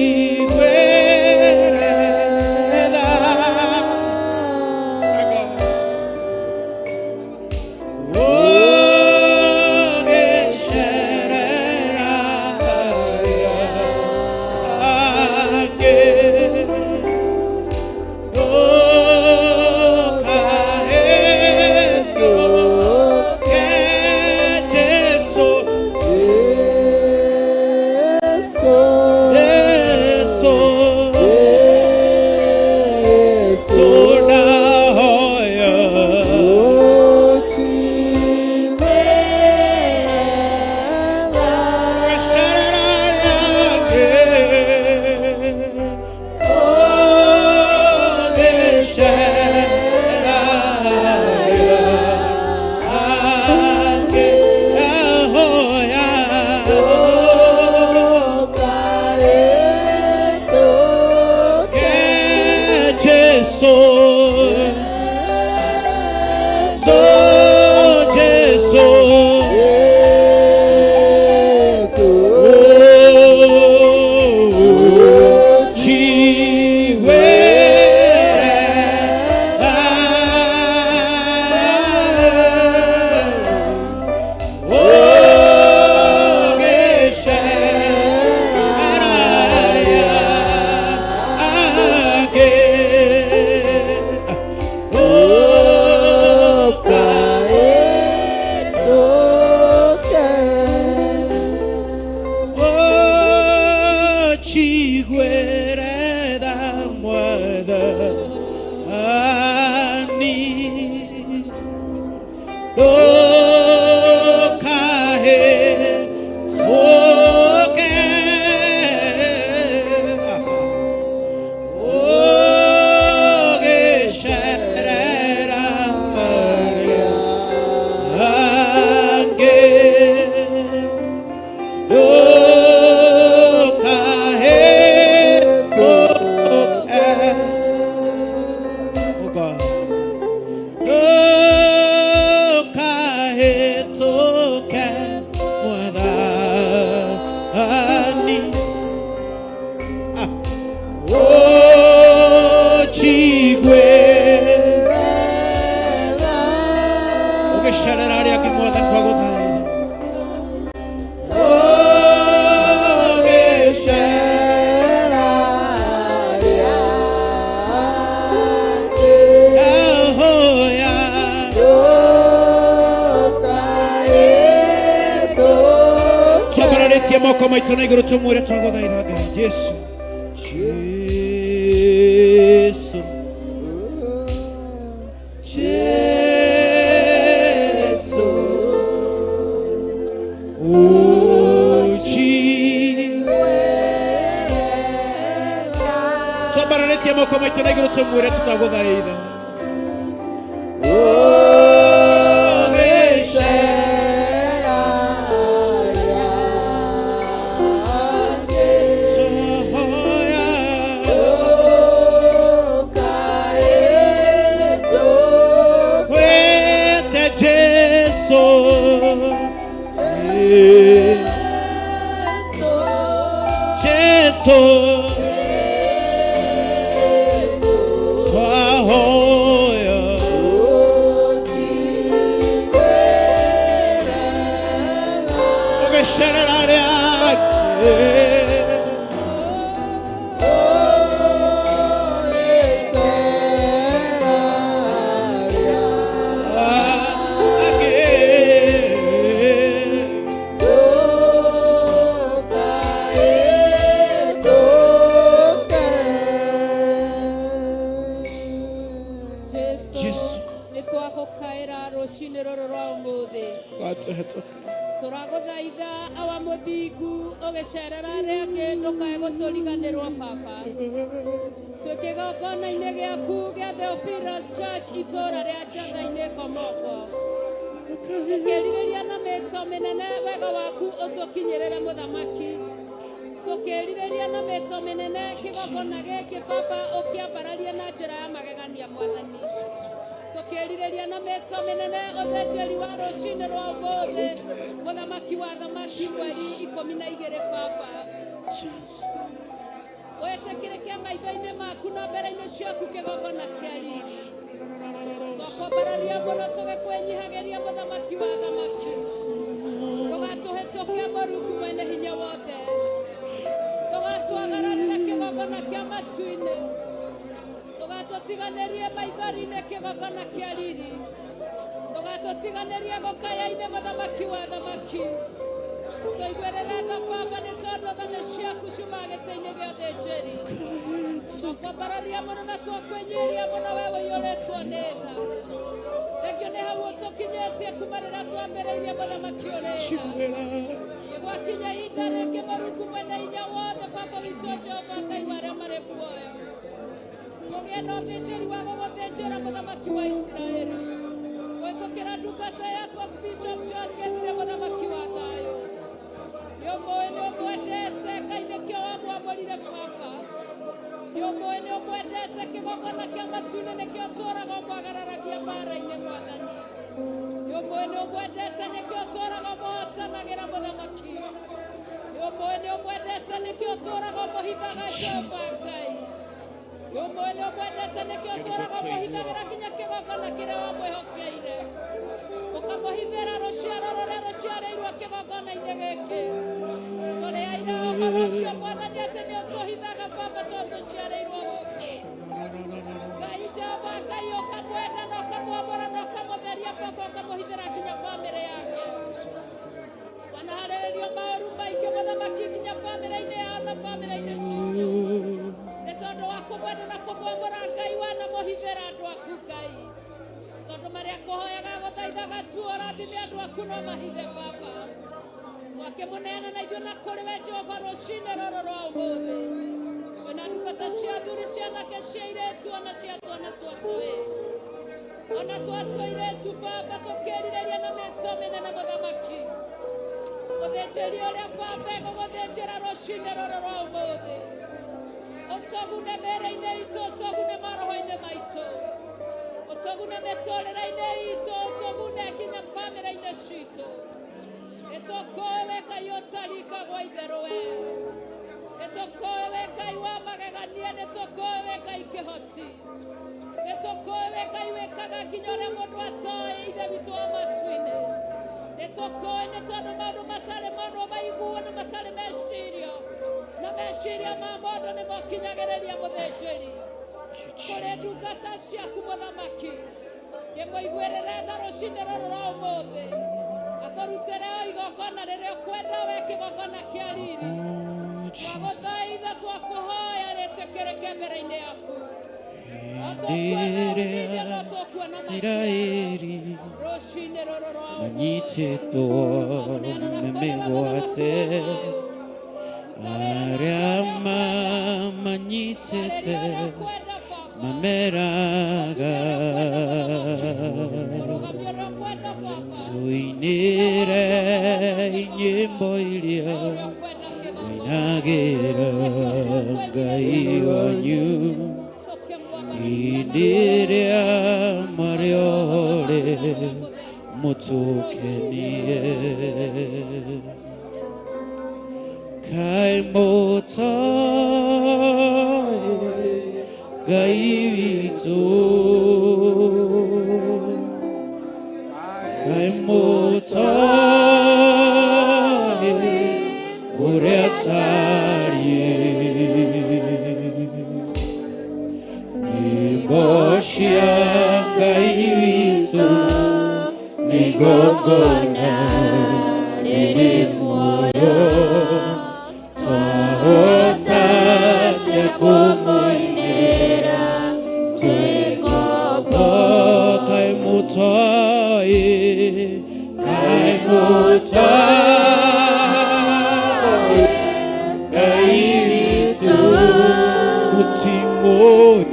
Uchigwereda. Twambararĩtie moko maitũ na igũrũ tũmwĩre twagũthaitha Ngai Jesu. Jesu. Jesu. Uji. Twambararĩtie moko maitũ na igũrũ tũmwĩre tũtagũthaitha. Wete Jesu. Jesu. Twahoya. Ũgĩcerera arĩa angĩ. Angĩ. Jesu Jesu. nĩ twagũkaĩra rũcinĩ rũrũ rwa ũmũthĩ. Watũhetũka. Tũragũthaitha awa mũthingu ũgĩcerera arĩa angĩ ndũkae gũtũriganĩrwo baba. Twĩ kĩgongona-inĩ gĩaku gĩa Theophilus Church itũũra rĩa Njatha-inĩ Komoko. Tũkĩrirĩria na mĩto mĩnene wega waku ũtũkinyĩrĩre mũthamaki. Tũkĩrirĩria na mĩto mĩnene kĩgongona gĩkĩ baba ũkĩambararie na njĩra ya magegania mwathani. Tũkĩrirĩria na mĩto mĩnene ũthĩnjĩri wa rũcinĩ rwa ũmũthĩ mũthamaki wa thamaki mweri 12 baba. Wetĩkĩrĩke maitho-inĩ maku na mbere-inĩ ciaku kĩgongona kĩa riri. Twakwambararia mũno tũgĩkwĩnyihagĩria mũthamaki wa thamaki. Ndũgatũhĩtũke Mũrungu mwene hinya wothe. Ndũgatwagararĩre kĩgongona kĩa matu-inĩ. Ndũgatũtiganĩrie maithori-inĩ kĩgongona kĩa riri. Ndũgatũtiganĩrie gũkaya-inĩ mũthamaki wa thamaki. Tũiguĩrĩre tha baba nĩ tondũ tha nĩ ciaku ciumaga gĩtĩ-inĩ gĩa ũthĩnjĩri. Twakwambararia mũno na twakwĩnyihĩria mũno we ũiyũrĩtwo nĩ tha. Thengio nĩ hau ũtũkinyĩtie kuma rĩrĩa twambĩrĩirie mũthamaki ũrĩ tha. Gwakinya ihinda rĩngĩ Mũrungu mwene hinya wothe baba witũ Jehova Ngai wa arĩa marĩ muoyo. Kũgĩe na ũthĩnjĩri wa gũgũthĩnjĩra mũthamaki wa Isiraeli. Kũhĩtũkĩra ndungata yaku Bishop John Gethire mũthamaki wa thayũ. Nĩ ũmũĩ nĩ ũmwendete Ngai nĩkĩo wamwamũrire baba. Nĩ ũmũĩ nĩ ũmwendete kĩgongona kĩa matu-inĩ nĩkĩo ũtũũraga ũmwagararagia mbaara-inĩ mwathani. Nĩ ũmũĩ nĩ ũmwendete nĩkĩo ũtũũraga ũmũhotanagĩra mũthamaki. Nĩ ũmũĩ nĩ ũmwendete nĩkĩo ũtũũraga ũmũhithaga Jehova Ngai. Nĩ ũmũĩ nĩ ũmwendete nĩkĩo ũtũũraga ũmũhithagĩra nginya kĩgongona kĩrĩa wamwĩhokeire. Ũkamũhithĩra rũciaro rũrĩa rũciarĩirwo kĩgongona-inĩ gĩkĩ. Tũrĩ aira a ũhoro ũcio mwathani atĩ nĩ ũtũhithaga baba tondũ tũciarĩirwo gũkũ. Ngai Jehova Ngai ũkamwenda na ũkamwamũra na ũkamũtheria baba ũkamũhithĩra nginya bamĩrĩ yake. Wanaharĩrĩrio maũru maingĩ mũthamaki nginya bamĩrĩ-inĩ yao na bamĩrĩ-inĩ citũ. Nĩ tondũ wa kũmwenda na kũmwamũra Ngai wanamũhithĩra andũ aku Ngai. Tondũ marĩa kũhoyaga gũthaithaga tu ũrathime andũ aku no mahithe baba. Twakĩmũneana na ithuĩ na kũrĩ we Jehova rũcinĩ rũrũ rwa ũmũthĩ. Kwĩna ndungata cia athuri cianake cia airĩtu ona cia twana twa tũhĩĩ. Ona twa tũirĩtu baba tũkĩrirĩria na mĩto mĩnene mũthamaki. Ũthĩnjĩri ũrĩa baba egũgũthĩnjĩra rũcinĩ rũrũ rwa ũmũthĩ. Ũtũgune mĩĩrĩ-inĩ itũ, ũtũgune maroho-inĩ maitũ. Ũtũgune mĩtũrĩre-inĩ itũ, ũtũgune nginya bamĩrĩ-inĩ citũ. Nĩtũkũĩ we Ngai ũtarikagwo itherũ we. Nĩtũkũĩ we Ngai wa magegania, nĩtũkũĩ we Ngai kĩhoti. Nĩtũkũĩ we Ngai wĩkaga nginya ũrĩa mũndũ atoĩ ithe witũ wa matu-inĩ. Nĩtũkũĩ nĩ tondũ maũndũ matarĩ monwo maiguo na matarĩ mecirio. Na meciria ma mũndũ nĩmo kinyagĩrĩria mũthĩnjĩri. Kũrĩ ndungata ciaku mũthamaki. Kĩmũiguĩrĩre tha rũcinĩ rũrũ rwa ũmũthĩ. Tũkũrutĩre o igongona rĩrĩa ũkwenda we kĩgongona kĩa riri. Oh, Jesus. Twagũthaitha twakũhoya rĩtĩkĩrĩke mbere-inĩ yaku. No Hĩndĩ tũkuona ĩrĩa umithio, no tũkuona maciaro. Isiraeli Rũcinĩ rũrũ rwa ũmũthĩ. manyitĩtwo Twakũneana na na kũrĩ we mũthamaki mĩgwate wa thayũ. Ruta wĩra na arĩa ũrĩa ũkwenda. mamanyitĩte Arĩria ũrĩa ũkwenda Baba. mameraga Kũrũgamia ũrĩa ũkwenda Baba. tuinĩre nyĩmbo iria Ũrĩa ũkwenda kĩgongona. mwinagĩra Ngai wanyu Tũkĩmwambararia hĩndĩ ĩrĩa marĩ ore mũtũkenie kaĩ mũtoĩ Ngai witũ kaĩ mũtoĩ ũrĩa atariĩ nyĩmbo cia Ngai witũ nĩ igongona rĩrĩ muoyo twahota atĩa kũmũinĩra twĩ ngombo kaĩ mũtoĩ kaĩ mũtoĩ Ngai witũ mũtimũĩ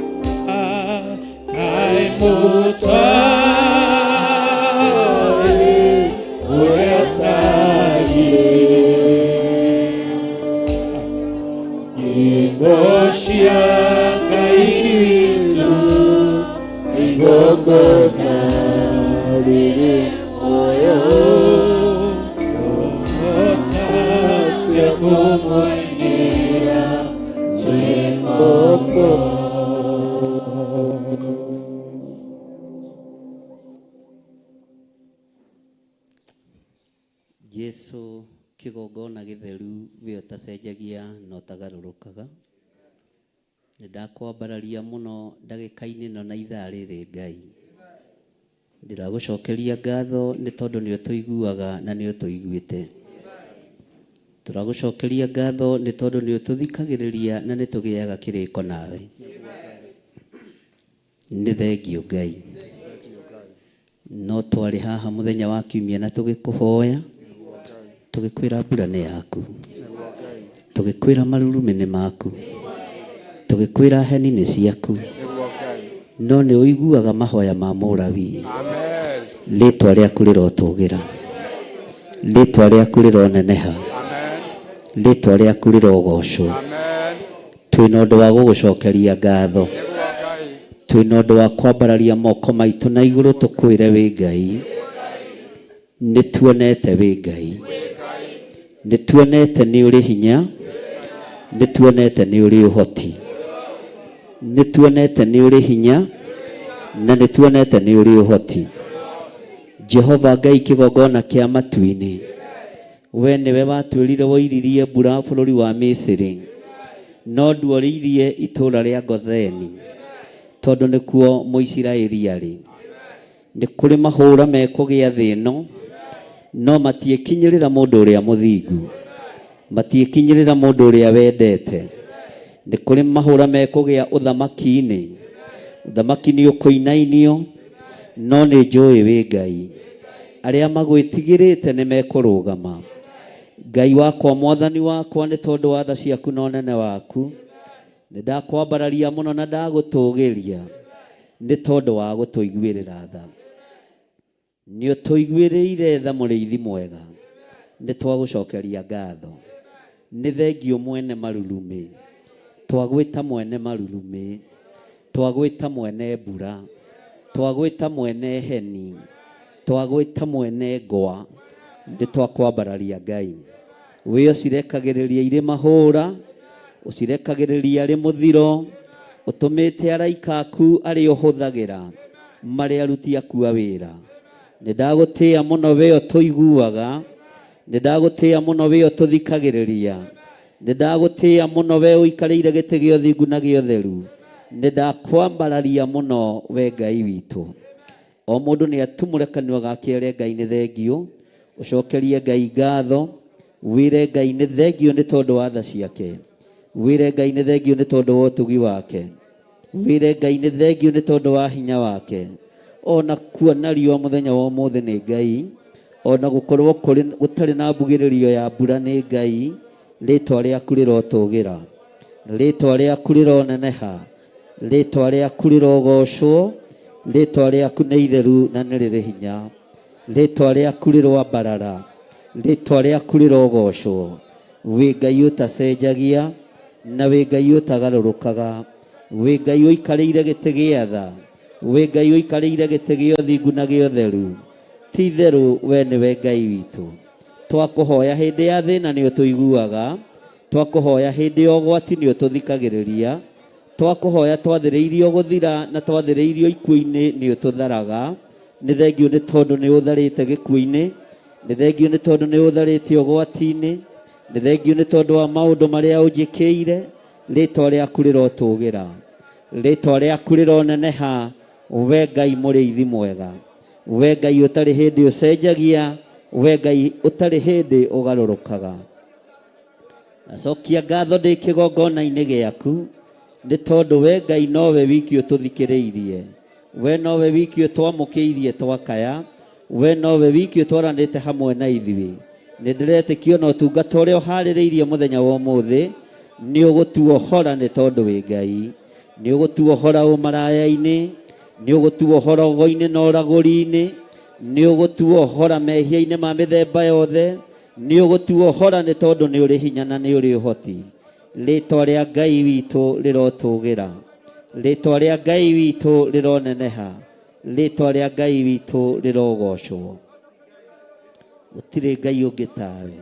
kaĩ mũtoĩ ũrĩa atariĩ nyĩmbo cia Ngai witũ igongona rĩrĩ muoyo twahota atĩa kũmũinĩra twĩ ngombo Jesu kĩgongona gĩtheru we ũtacenjagia na ũtagarũrũkaga nĩ ndakwambararia mũno ndagĩka-inĩ ĩno na ithaa rĩrĩ Ngai ndĩragũcokeria ngatho nĩ tondũ nĩ ũtũiguaga na nĩ ũtũiguĩte tũragũcokeria ngatho nĩ tondũ nĩ ũtũthikagĩrĩria na nĩ tũgĩaga kĩrĩko nawe nĩ thengiũ Ngai no twarĩ haha mũthenya wa kiumia na tũgĩkũhoya tũgĩkwĩra mbura nĩ yaku tũgĩkwĩra marurumĩ nĩ maku tũgĩkwĩra heni nĩ ciaku no nĩ ũiguaga mahoya ma Mũlawii rĩtwa rĩaku rĩrotũgĩra rĩtwa rĩaku rĩroneneha rĩtwa rĩaku rĩrogocwo twĩna ũndũ wa gũgũcokeria ngatho twĩna ũndũ wa kwambararia moko maitũ na igũrũ tũkwĩre wĩ Ngai nĩ tuonete wĩ Ngai nĩ tuonete nĩ ũrĩ hinya nĩ tuonete nĩ ũrĩ ũhoti nĩ tuonete nĩ ũrĩ hinya na nĩ tuonete nĩ ũrĩ ũhoti Jehova Ngai kĩgongona kĩa matu-inĩ we nĩwe watwĩrire woiririe mbura bũrũri wa Misiri no nduoririe itũũra rĩa Gozeni tondũ nĩkuo Mũisiraeli arĩ nĩ kũrĩ mahũra mekũgĩa thĩ ĩno no matiĩkinyĩrĩra mũndũ ũrĩa mũthingu matiĩkinyĩrĩra mũndũ ũrĩa wendete nĩ kũrĩ mahũra mekũgĩa ũthamaki-inĩ ũthamaki nĩ ũkũinainio no nĩ njũĩ wĩ Ngai arĩa magwĩtigĩrĩte nĩ mekũrũgama Ngai wakwa mwathani wakwa nĩ tondũ wa tha ciaku na ũnene waku nĩ ndakwambararia mũno na ndagũtũgĩria nĩ tondũ wa gũtũiguĩrĩra tha nĩ ũtũiguĩrĩire tha mũrĩithi mwega nĩ twagũcokeria ngatho nĩ thengiũ mwene marurumĩ twagwĩta mwene marurumĩ twagwĩta mwene mbura twagwĩta mwene heni twagwĩta mwene ngwa nĩ twakwambararia Ngai wĩ ũcirekagĩrĩria irĩ mahũra ũcirekagĩrĩria arĩ mũthiro ũtũmĩte araika aku arĩa ũhũthagĩra marĩ aruti aku a wĩra nĩ ndagũtĩĩa mũno we ũtũiguaga nĩ ndagũtĩĩa mũno we ũtũthikagĩrĩria nĩ ndagũtĩĩa mũno we ũikarĩire gĩtĩ gĩa ũthingu na gĩa ũtheru nĩ ndakwambararia mũno we Ngai witũ o mũndũ nĩ atumũre kanua gake ere Ngai nĩ thengiũ Ũcokerie Ngai ngatho, wĩre Ngai nĩ thengio nĩ tondũ wa tha ciake, wĩre Ngai nĩ thengio nĩ tondũ wa ũtugi wake, wĩre Ngai nĩ thengio nĩ tondũ wa hinya wake. Ona kuona riũa mũthenya wa ũmũthĩ nĩ Ngai, ona gũkorwo kũrĩ gũtarĩ na mbugĩrĩrio ya mbura nĩ Ngai. Rĩtwa rĩaku rĩrotũgĩra, rĩtwa rĩaku rĩroneneha, rĩtwa rĩaku rĩrogocwo, rĩtwa rĩaku nĩ itheru na nĩ rĩrĩ hinya, rĩtwa rĩaku rĩroambarara, rĩtwa rĩaku rĩrogocwo. Wĩ Ngai ũtacenjagia na wĩ Ngai ũtagarũrũkaga, wĩ Ngai ũikarĩire gĩtĩ gĩa tha, wĩ Ngai ũikarĩire gĩtĩ gĩa ũthingu na gĩa ũtheru. Ti itherũ we nĩwe Ngai witũ. Twakũhoya hĩndĩ ya thĩna nĩ ũtũiguaga, twakũhoya hĩndĩ ya ũgwati nĩ ũtũthikagĩrĩria, twakũhoya twathĩrĩirio gũthira na twathĩrĩirio ikuũ-inĩ nĩ ũtũtharaga. Nĩ thengio nĩ tondũ nĩ ũtharĩte gĩkuũ-inĩ, nĩ thengio nĩ tondũ nĩ ũtharĩte ũgwati-inĩ, nĩ thengio nĩ tondũ wa maũndũ marĩa ũnjĩkĩire. Rĩtwa rĩaku rĩrotũgĩra, rĩtwa rĩaku rĩroneneha, we Ngai mũrĩithi mwega, we Ngai ũtarĩ hĩndĩ ũcenjagia, we Ngai ũtarĩ hĩndĩ ũgarũrũkaga. Nacokia ngatho ndĩ kĩgongona-inĩ gĩaku nĩ tondũ we Ngai nowe wiki ũtũthikĩrĩirie, we nowe wiki ũtwamũkĩirie twakaya, we nowe wiki ũtwaranĩte hamwe na ithuĩ. Nĩ ndĩretĩkio na ũtungata ũrĩa ũharĩrĩirie mũthenya wa ũmũthĩ nĩ ũgũtuohora nĩ tondũ wĩ Ngai, nĩ ũgũtuohora ũmaraya-inĩ, nĩ ũgũtuohora ũgo-inĩ na ũragũri-inĩ, nĩ ũgũtuohora mehia-inĩ ma mĩthemba yothe, nĩ ũgũtuohora nĩ tondũ nĩ ũrĩ hinya na nĩ ũrĩ ũhoti. Rĩtwa rĩa Ngai witũ rĩrotũgĩra, rĩtwa rĩa Ngai witũ rĩroneneha, rĩtwa rĩa Ngai witũ rĩrogocwo. Gũtirĩ Ngai ũngĩ tawe,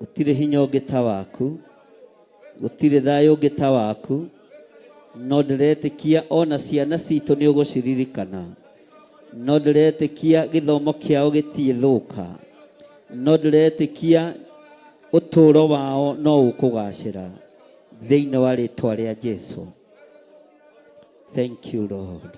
gũtirĩ hinya ũngĩ ta waku, gũtirĩ thayũ ũngĩ ta waku. No ndĩretĩkia ona ciana citũ nĩ ũgũciririkana, no ndĩretĩkia gĩthomo kĩao gĩtiĩthũka, no ndĩretĩkia ũtũũro wao no ũkũgacĩra thĩinĩ wa rĩtwa rĩa Jesu. Thank you Lord.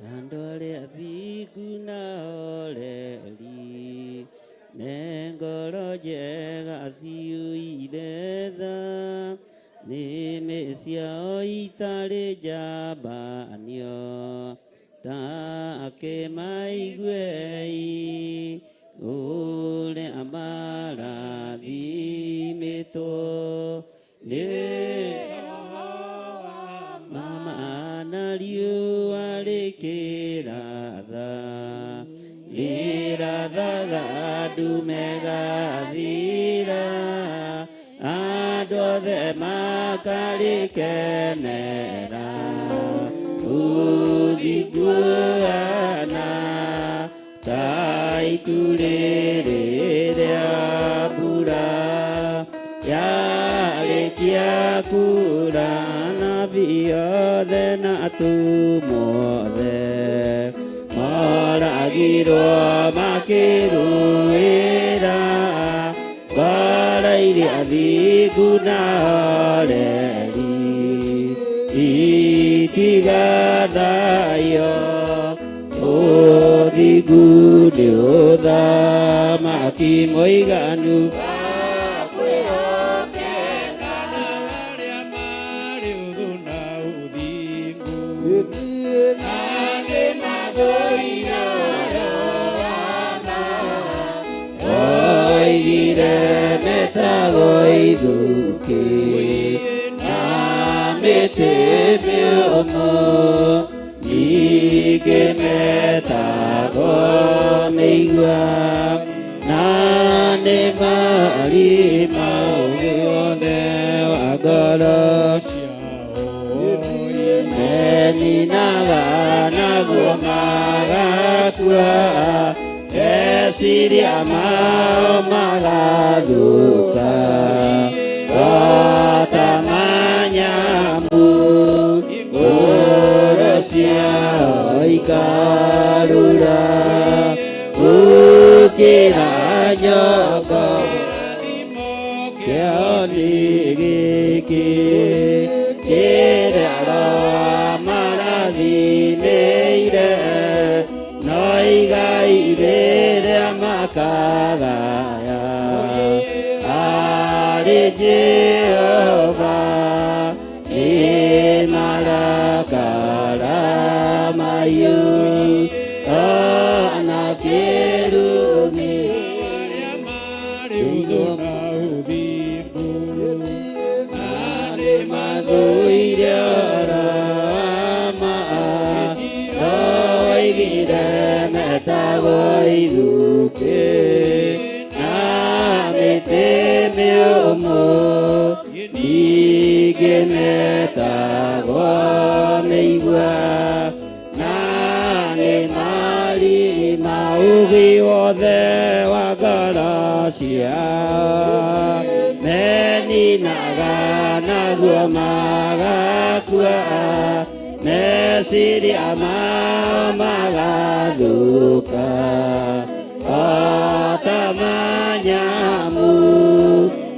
Andũ arĩa athingu na oreri me ngoro njega ciyũire tha, nĩmĩ ciao itarĩ njambanio, ta kĩmaiguei ũrĩa marathimĩtwo nĩ Mama na riũa rĩkĩratha, rĩrathaga ndume gathira, andũ othe makarĩkenera. Ũthingu ũhaana ta itu rĩrĩ rĩa mbura, yarĩkia kura nabii othe na atũmwo othe moragirwo makĩrũĩra ngoro iria thingu na horeri itigathayo. Ũthingu nĩ ũthamaki mũiganu Arĩa marĩ ũthũ na ũthingu oigire metagwo ithukĩ na mĩtĩ mĩũmũ, ningĩ metagwo mĩigua na nĩ marima ũgĩ wothe wa ngoro meninaga naguo magakua, meciria mao magathũka ota manyamu, ngoro ciao ikarura gũkĩra nyongo. Kĩao nĩ gĩkĩ kĩrĩa Roho marathimĩire, no igai rĩrĩa makagaya arĩ Jehova nĩ marakara mahiũ ona kĩrumi. Arĩa marĩ ũthũ na ũthingu nĩ mathũire ũhoro wa ma, no oigire metagwo ithukĩ na mĩtĩ mĩũmũ, ningĩ metagwo mĩigua na nĩ marima ũgĩ wothe wa ngoro ciao meninaga naguo magakua, meciria mao magathũka ota manyamu,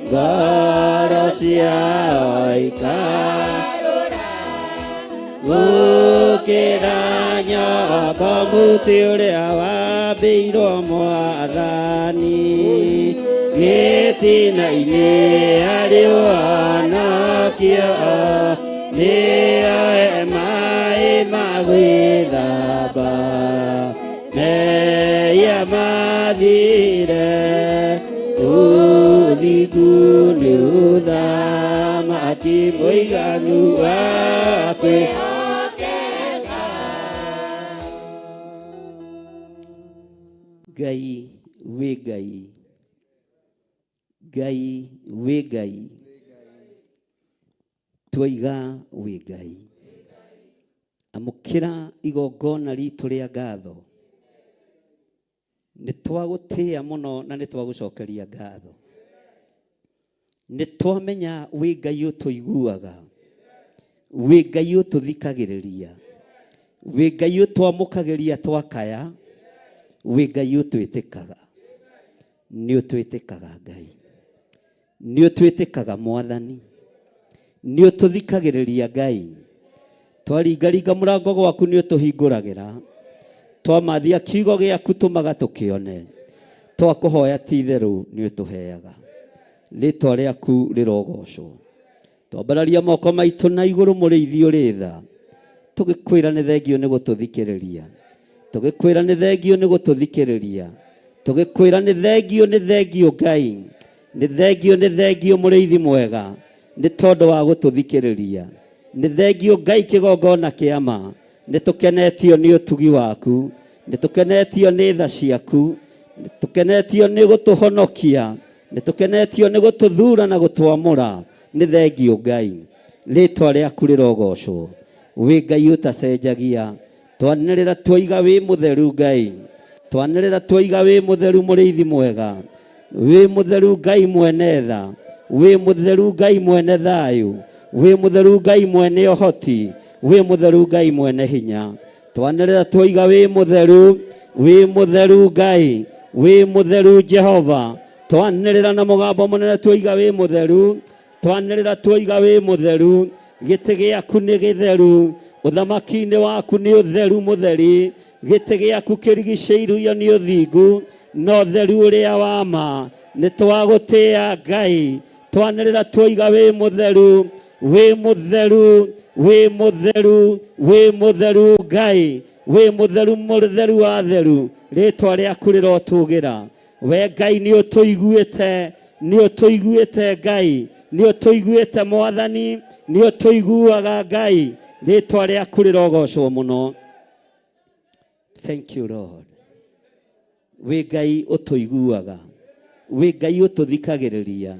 ngoro ciao ikarũra gũkĩra nyoko. Mũtĩ ũrĩa wambĩirwo Mwathani gĩtina-inĩ harĩ ũhonokio, nĩoe maĩ ma gwĩthamba mehia mathire. Ũthingu nĩ ũthamaki mũiganu wa kwĩhokeka. Ngai wĩ Ngai, Ngai wĩ Ngai, twoiga wĩ Ngai. Amũkĩra igongona ritũ rĩa ngatho. Nĩ twagũtĩĩa mũno na nĩ twagũcokeria ngatho. Nĩ twamenya wĩ Ngai ũtũiguaga, wĩ Ngai ũtũthikagĩrĩria, wĩ Ngai ũtwamũkagĩria twakaya, wĩ Ngai ũtwĩtĩkaga. Nĩ ũtwĩtĩkaga Ngai, nĩ ũtwĩtĩkaga Mwathani, nĩ ũtũthikagĩrĩria Ngai. Twaringaringa mũrango gwaku nĩ ũtũhingũragĩra. Twamathia kiugo gĩaku tũmaga tũkĩone. Twakũhoya ti itherũ nĩ ũtũheaga. Rĩtwa rĩaku rĩrogocwo. Twambararia moko maitũ na igũrũ mũrĩithi ũrĩ tha. Tũgĩkwĩra nĩ thengio nĩ gũtũthikĩrĩria. Tũgĩkwĩra nĩ thengio nĩ gũtũthikĩrĩria. Tũgĩkwĩra nĩ thengio nĩ thengio Ngai. Nĩ thengio nĩ thengio mũrĩithi mwega nĩ tondũ wa gũtũthikĩrĩria. Nĩ thengio Ngai kĩgongona kĩa ma. Nĩ tũkenetio nĩ ũtugi waku. Nĩ tũkenetio nĩ tha ciaku. Nĩ tũkenetio nĩ gũtũhonokia. Nĩ tũkenetio nĩ gũtũthura na gũtwamũra. Nĩ thengio Ngai. Rĩtwa rĩaku rĩrogocwo. Wĩ Ngai ũtacenjagia. Twanĩrĩra twoiga wĩ mũtheru Ngai. Twanĩrĩra twoiga wĩ mũtheru mũrĩithi mwega. Wĩ mũtheru Ngai mwene tha. Wĩ mũtheru Ngai mwene thayũ. Wĩ mũtheru Ngai mwene ũhoti. Wĩ mũtheru Ngai mwene hinya. Twanĩrĩra twoiga wĩ mũtheru. Wĩ mũtheru Ngai. Wĩ mũtheru Jehova. Twanĩrĩra na mũgambo mũnene twoiga wĩ mũtheru. Twanĩrĩra twoiga wĩ mũtheru. Gĩtĩ gĩaku nĩ gĩtheru. Ũthamaki-inĩ waku nĩ ũtheru mũtheri. Gĩtĩ gĩaku kĩrigicĩirio nĩ ũthingu na ũtheru ũrĩa wa ma. Nĩ twagũtĩĩa Ngai. Twanĩrĩra twoiga wĩ mũtheru. Wĩ mũtheru. Wĩ mũtheru. Wĩ mũtheru Ngai. Wĩ mũtheru mũtheru wa theru. Rĩtwa rĩaku rĩrotũgĩra. We Ngai nĩ ũtũiguĩte. Nĩ ũtũiguĩte Ngai. Nĩ ũtũiguĩte Mwathani. Nĩ ũtũiguaga Ngai. Rĩtwa rĩaku rĩrogocwo mũno. Thank you Lord. Wĩ Ngai ũtũiguaga. Wĩ Ngai ũtũthikagĩrĩria.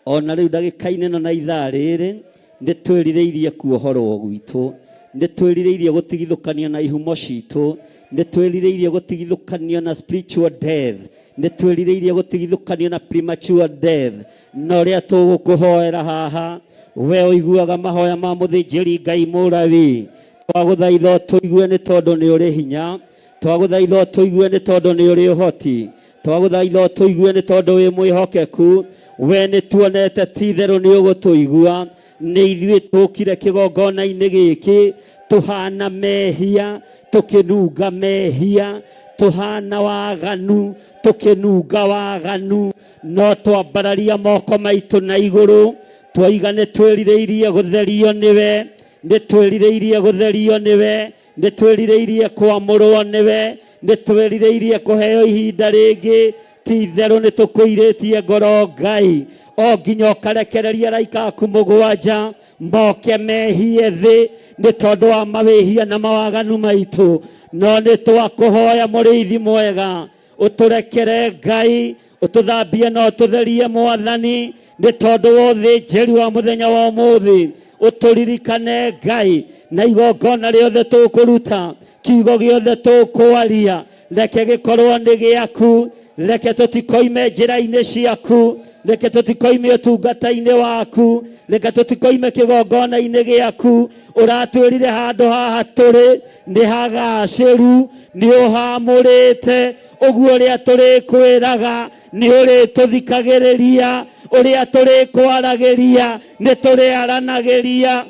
Ona rĩu ndagĩka-inĩ ĩno na ithaa rĩrĩ nĩ twĩrirĩirie kuohorwo gwitũ. Nĩ twĩrirĩirie gũtigithũkanio na ihumo citũ. Nĩ twĩrirĩirie gũtigithũkanio na spiritual death. Nĩ twĩrirĩirie gũtigithũkanio na premature death. Na ũrĩa tũgũkũhoera haha, we ũiguaga mahoya ma mũthĩnjĩri Ngai Mũlawi. Twagũthaitha ũtũigue nĩ tondũ nĩ ũrĩ hinya. Twagũthaitha ũtũigue nĩ tondũ nĩ ũrĩ ũhoti. Twagũthaitha ũtũigue nĩ tondũ wĩ mwĩhokeku. We nĩ tuonete ti itherũ nĩ ũgũtũigua. Nĩ ithuĩ tũkire kĩgongona-inĩ gĩkĩ tũhana mehia, tũkĩnunga mehia, tũhana waganu, tũkĩnunga waganu. No twambararia moko maitũ na igũrũ, twoiga nĩ twĩrirĩirie gũtherio nĩwe, nĩ twĩrirĩirie gũtherio nĩwe, nĩ twĩrirĩirie kwamũrwo nĩwe, nĩ twĩrirĩirie kũheo ihinda rĩngĩ. Ti itherũ nĩ tũkũirĩtie ngoro Ngai, o nginya ũkarekereria araika aku mũgwanja moke mehie thĩ nĩ tondũ wa mawĩhia na mawaganu maitũ. No nĩ twakũhoya mũrĩithi mwega, ũtũrekere Ngai, ũtũthambie na ũtũtherie Mwathani, nĩ tondũ wa ũthĩnjĩri wa mũthenya wa ũmũthĩ. Ũtũririkane Ngai na igongona rĩothe tũkũruta, kiugo gĩothe tũkwaria, reke gĩkorwo nĩ gĩaku. Reke tũtikoime njĩra-inĩ ciaku, reke tũtikoime ũtungata-inĩ waku, reke tũtikoime kĩgongona-inĩ gĩaku. Ũratwĩrire handũ haha tũrĩ nĩ hagacĩru, nĩ ũhamũrĩte. Ũguo ũrĩa tũrĩkwĩraga nĩ ũrĩtũthikagĩrĩria, ũrĩa tũrĩkwaragĩria nĩ tũrĩaranagĩria.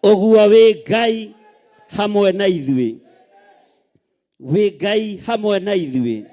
Ũguo wĩ Ngai hamwe na ithuĩ. Wĩ Ngai hamwe na ithuĩ.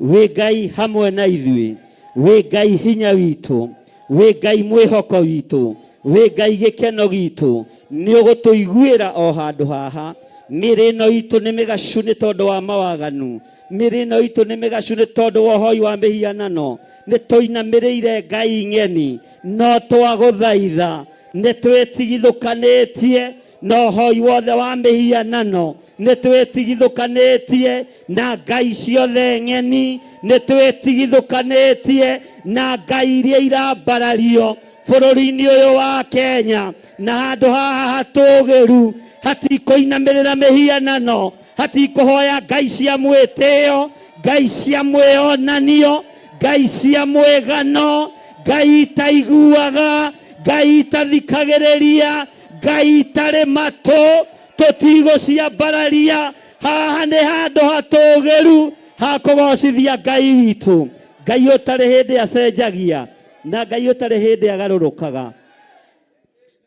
Wĩ Ngai hamwe na ithuĩ. Wĩ Ngai hinya witũ. Wĩ Ngai mwĩhoko witũ. Wĩ Ngai gĩkeno gitũ. Nĩ ũgũtũiguĩra o handũ haha. Mĩĩrĩ ĩno itũ nĩ mĩgacu nĩ tondũ wa mawaganu. Mĩĩrĩ ĩno itũ nĩ mĩgacu nĩ tondũ wa ũhoi wa mĩhianano. Nĩ tũinamĩrĩire Ngai ng'eni. No twagũthaitha nĩ twĩtigithũkanĩtie na ũhoi wothe wa mĩhianano. Nĩ twĩtigithũkanĩtie na ngai ciothe ng'eni. Nĩ twĩtigithũkanĩtie na ngai iria irambarario bũrũri-inĩ ũyũ wa Kenya. Na handũ haha hatũgĩru hatikũinamĩrĩra mĩhianano, hatikũhoya ngai cia mwĩtĩo, ngai cia mwĩonanio, ngai cia mwĩgano, ngai itaiguaga, ngai itathikagĩrĩria, ngai itarĩ matũ. Tũtigũciambararia. Haha nĩ handũ hatũgĩru ha kũgocithia Ngai witũ, Ngai ũtarĩ hĩndĩ acenjagia na Ngai ũtarĩ hĩndĩ agarũrũkaga.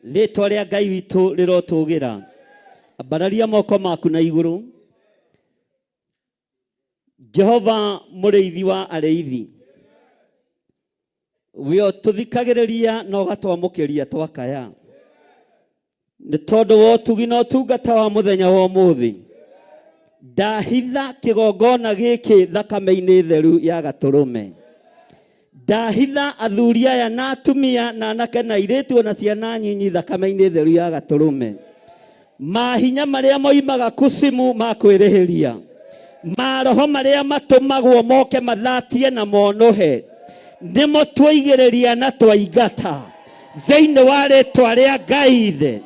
Rĩtwa rĩa Ngai witũ rĩrotũgĩra. Ambararia moko maku na igũrũ. Jehova mũrĩithi wa arĩithi, we ũtũthikagĩrĩria na ũgatwamũkĩria twakaya, nĩ tondũ wa ũtugi na ũtungata wa mũthenya wa ũmũthĩ, ndahitha kĩgongona gĩkĩ thakame-inĩ theru ya gatũrũme. Ndahitha athuri aya na atumia na anake na airĩtu ona ciana nyinyi thakame-inĩ theru ya gatũrũme. Mahinya marĩa moimaga kusimu ma kwĩrĩhĩria, maroho marĩa matũmagwo moke mathatie na monũhe, nĩmo twaigĩrĩria na twaingata thĩinĩ wa rĩtwa rĩa Ngai Ithe,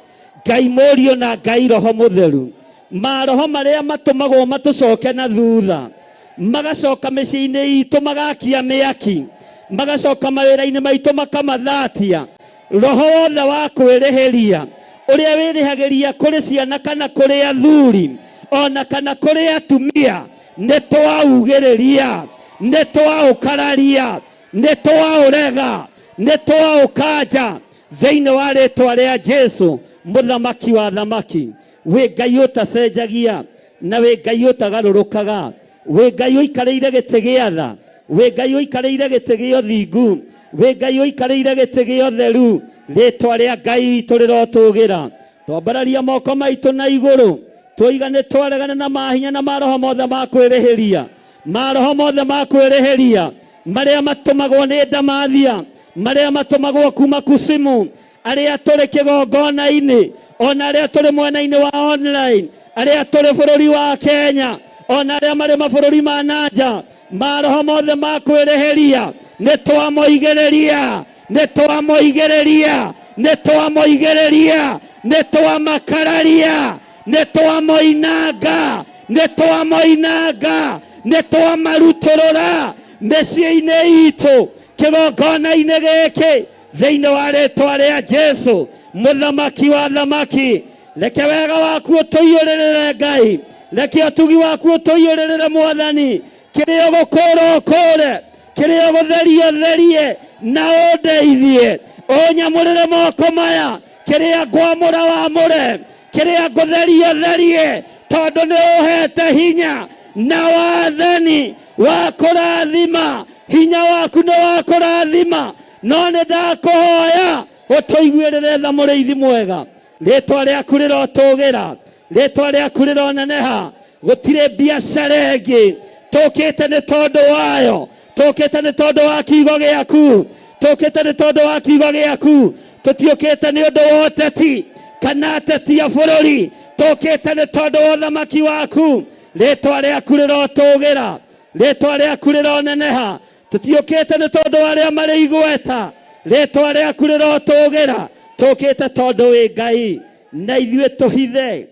Ngai Mũriũ na Ngai Roho Mũtheru. Maroho marĩa matũmagwo matũcoke na thutha, magacoka mĩciĩ-inĩ itũ magakia mĩaki, magacoka mawĩra-inĩ maitũ makamathatia. Roho wothe wa kwĩrĩhĩria ũrĩa wĩrĩhagĩria kũrĩ ciana kana kũrĩ athuri ona kana kũrĩ atumia, nĩ twaugĩrĩria, nĩ twaũkararia, nĩ twaũrega, nĩ twaũkanja thĩinĩ wa rĩtwa rĩa Jesu mũthamaki wa thamaki. Wĩ Ngai ũtacenjagia na wĩ Ngai ũtagarũrũkaga, wĩ Ngai ũikarĩire gĩtĩ gĩa tha, wĩ Ngai ũikarĩire gĩtĩ gĩa ũthingu, wĩ Ngai ũikarĩire gĩtĩ gĩa ũtheru. Rĩtwa rĩa Ngai witũ rĩrotũgĩra. Twambararia moko maitũ na igũrũ, twoiga nĩ twaregana na mahinya na maroho mothe ma kwĩrĩhĩria, maroho mothe ma kwĩrĩhĩria marĩa matũmagwo nĩ ndamathia, marĩa matũmagwo kuma kusimu, arĩa tũrĩ kĩgongona-inĩ ona arĩa tũrĩ mwena-inĩ wa online, arĩa tũrĩ bũrũri wa Kenya ona arĩa marĩ mabũrũri ma nanja, maroho mothe ma kwĩrĩhĩria nĩ twamoigĩrĩria, nĩ twamoigĩrĩria, nĩ twamoigĩrĩria, nĩ twamakararia, nĩ twamoinanga, nĩ twamoinanga, nĩ twamarutũrũra mĩciĩ-inĩ itũ, kĩgongona-inĩ gĩkĩ, thĩinĩ wa rĩtwa rĩa Jesu mũthamaki wa thamaki. Reke wega waku ũtũiyũrĩrĩre Ngai, reke ũtugi waku ũtũiyũrĩrĩre Mwathani. Kĩrĩa ũgũkũra ũkũre, kĩrĩa ũgũtheria ũtherie, na ũndeithie ũnyamũrĩre moko maya. Kĩrĩa ngwamũra wamũre, kĩrĩa ngũtheria ũtherie, tondũ nĩ ũhete hinya na wathani wa kũrathima. Hinya waku nĩ wa kũrathima, no nĩ ndakũhoya ũtũiguĩrĩre tha mũrĩithi mwega. Rĩtwa rĩaku rĩrotũgĩra, rĩtwa rĩaku rĩroneneha. Gũtirĩ biacara ĩngĩ tũkĩte nĩ tondũ wayo, tũkĩte nĩ tondũ wa kiugo gĩaku, tũkĩte nĩ tondũ wa kiugo gĩaku. Tũtiũkĩte nĩ ũndũ wa ũteti kana ateti a bũrũri, tũkĩte nĩ tondũ wa ũthamaki waku. Rĩtwa rĩaku rĩrotũgĩra, rĩtwa rĩaku rĩroneneha. Tũtiũkĩte nĩ tondũ wa arĩa marĩ igweta, rĩtwa rĩaku rĩrotũgĩra. Tũkĩte tondũ wĩ Ngai, na ithuĩ tũhithe,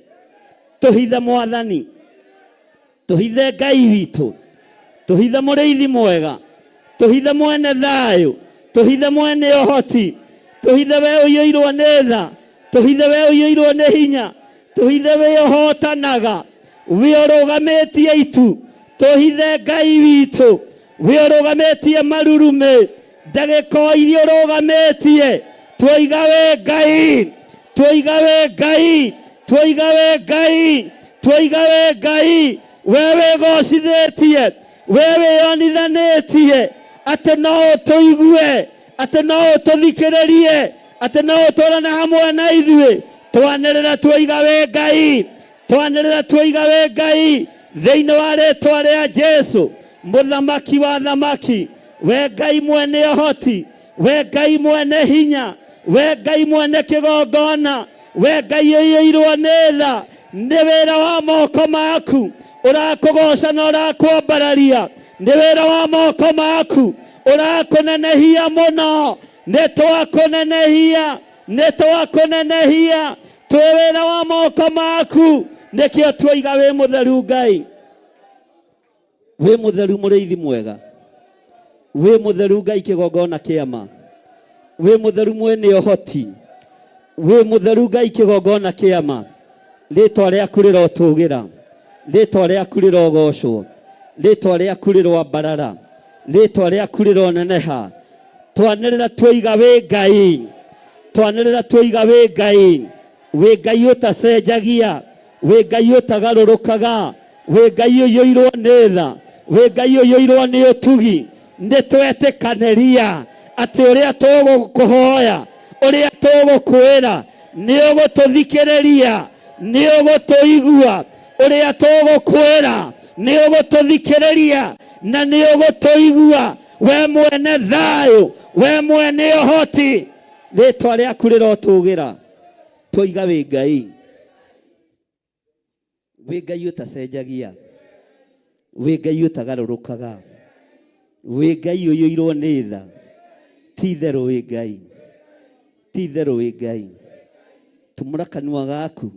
tũhithe Mwathani, tũhithe Ngai witũ, tũhithe mũrĩithi mwega, tũhithe mwene thayũ, tũhithe mwene ũhoti, tũhithe we ũiyũirwo nĩ tha, tũhithe we ũiyũirwo nĩ hinya, tũhithe we ũhotanaga, we ũrũgamĩtie itu, tũhithe Ngai witũ, we ũrũgamĩtie marurumĩ, ndagĩka o iria ũrũgamĩtie. Twoiga we Ngai, twoiga we Ngai, twoiga we Ngai, twoiga we Ngai, we wĩgocithĩtie, we wĩonithanĩtie atĩ no ũtũigue, atĩ no ũtũthikĩrĩrie, atĩ no ũtũrane hamwe na ithuĩ. Twanĩrĩra twoiga we Ngai, twanĩrĩra twoiga we Ngai, thĩinĩ wa rĩtwa rĩa Jesu mũthamaki wa thamaki. We Ngai mwene ũhoti, we Ngai mwene hinya, we Ngai mwene kĩgongona, we Ngai ũiyũirwo nĩ tha, nĩ wĩra wa moko maku ũrakũgoca na ũrakwambararia, nĩ wĩra wa moko maku ũrakũnenehia mũno. Nĩ twakũnenehia, nĩ twakũnenehia, twĩ wĩra wa moko maku, nĩkĩo twoiga wĩ mũtheru Ngai, wĩ mũtheru mũrĩithi mwega, wĩ mũtheru Ngai kĩgongona kĩama, wĩ mũtheru mwene ũhoti, wĩ mũtheru Ngai kĩgongona kĩama. Rĩtwa rĩaku rĩrotũgĩra, rĩtwa rĩaku rĩrogocwo, rĩtwa rĩaku rĩroambarara, rĩtwa rĩaku rĩroneneha. Twanĩrĩra twoiga wĩ Ngai, twanĩrĩra twoiga wĩ Ngai, wĩ Ngai ũtacenjagia, Wĩ Ngai ũtagarũrũkaga, wĩ Ngai ũiyũirwo nĩ tha, wĩ Ngai ũiyũirwo nĩ ũtugi. Nĩ twetĩkanĩria atĩ ũrĩa tũgũkũhoya, ũrĩa tũgũkwĩra, nĩ ũgũtũthikĩrĩria, nĩ ũgũtũigua. Ũrĩa tũgũkwĩra nĩ ũgũtũthikĩrĩria na nĩ ũgũtũigua. We mwene thayũ, we mwene ũhoti, rĩtwa rĩaku rĩrotũgĩra. Twoiga wĩ Ngai, wĩ Ngai ũtacenjagia, wĩ Ngai ũtagarũrũkaga, wĩ Ngai ũiyũirwo nĩ tha. Ti itherũ wĩ Ngai, ti itherũ wĩ Ngai. Tumũra kanua gaku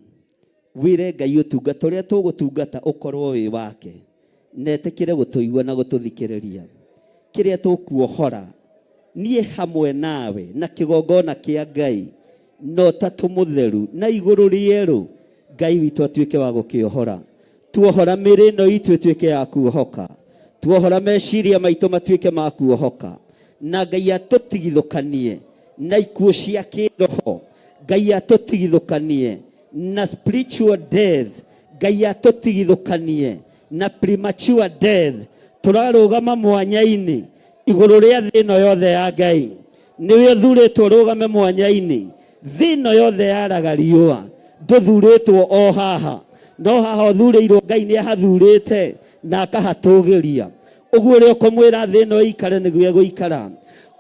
wĩre Ngai ũtungata ũrĩa tũgũtungata ũkorwo wĩ wake, na etĩkĩre gũtũigua na gũtũthikĩrĩria. Kĩrĩa tũkuohora niĩ hamwe nawe na kĩgongona kĩa Ngai na ũtatũ mũtheru na igũrũ rĩerũ, Ngai witũ atuĩke wa gũkĩohora. Tuohora mĩĩrĩ ĩno itũ ĩtuĩke ya kuohoka, tuohora meciria maitũ matuĩke ma kuohoka, na Ngai atũtigithũkanie na ikuũ cia kĩroho, Ngai atũtigithũkanie na spiritual death, Ngai atũtigithũkanie na premature death. Tũrarũgama mwanya-inĩ igũrũ rĩa thĩ ĩno yothe ya Ngai. Nĩwe ũthurĩtwo ũrũgame mwanya-inĩ thĩ ĩno yothe yaraga riũa, ndũthurĩtwo o haha, no haha ũthurĩirwo Ngai nĩ ahathurĩte na akahatũgĩria. Ũguo ũrĩa ũkũmwĩra thĩ ĩno ĩikare nĩguo ĩgũikara,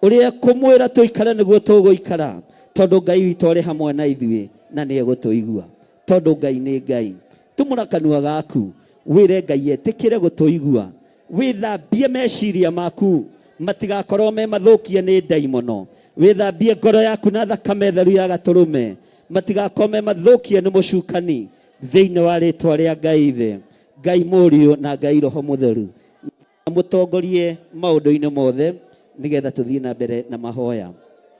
ũrĩa ũkũmwĩra tũikare nĩguo tũgũikara, tondũ Ngai witũ arĩ hamwe na ithuĩ na nĩ egũtũigua, tondũ Ngai nĩ Ngai. Tumũra kanua gaku wĩre Ngai etĩkĩre gũtũigua. Wĩthambie meciria maku matigakorwo me mathũkie nĩ ndaimono. Wĩthambie ngoro yaku na thakame theru ya gatũrũme matigakorwo me mathũkie nĩ mũcukani, thĩinĩ wa rĩtwa rĩa Ngai Ithe, Ngai Mũriũ na Ngai Roho Mũtheru. Mũtongorie maũndũ-inĩ mothe nĩgetha tũthiĩ na mbere na mahoya.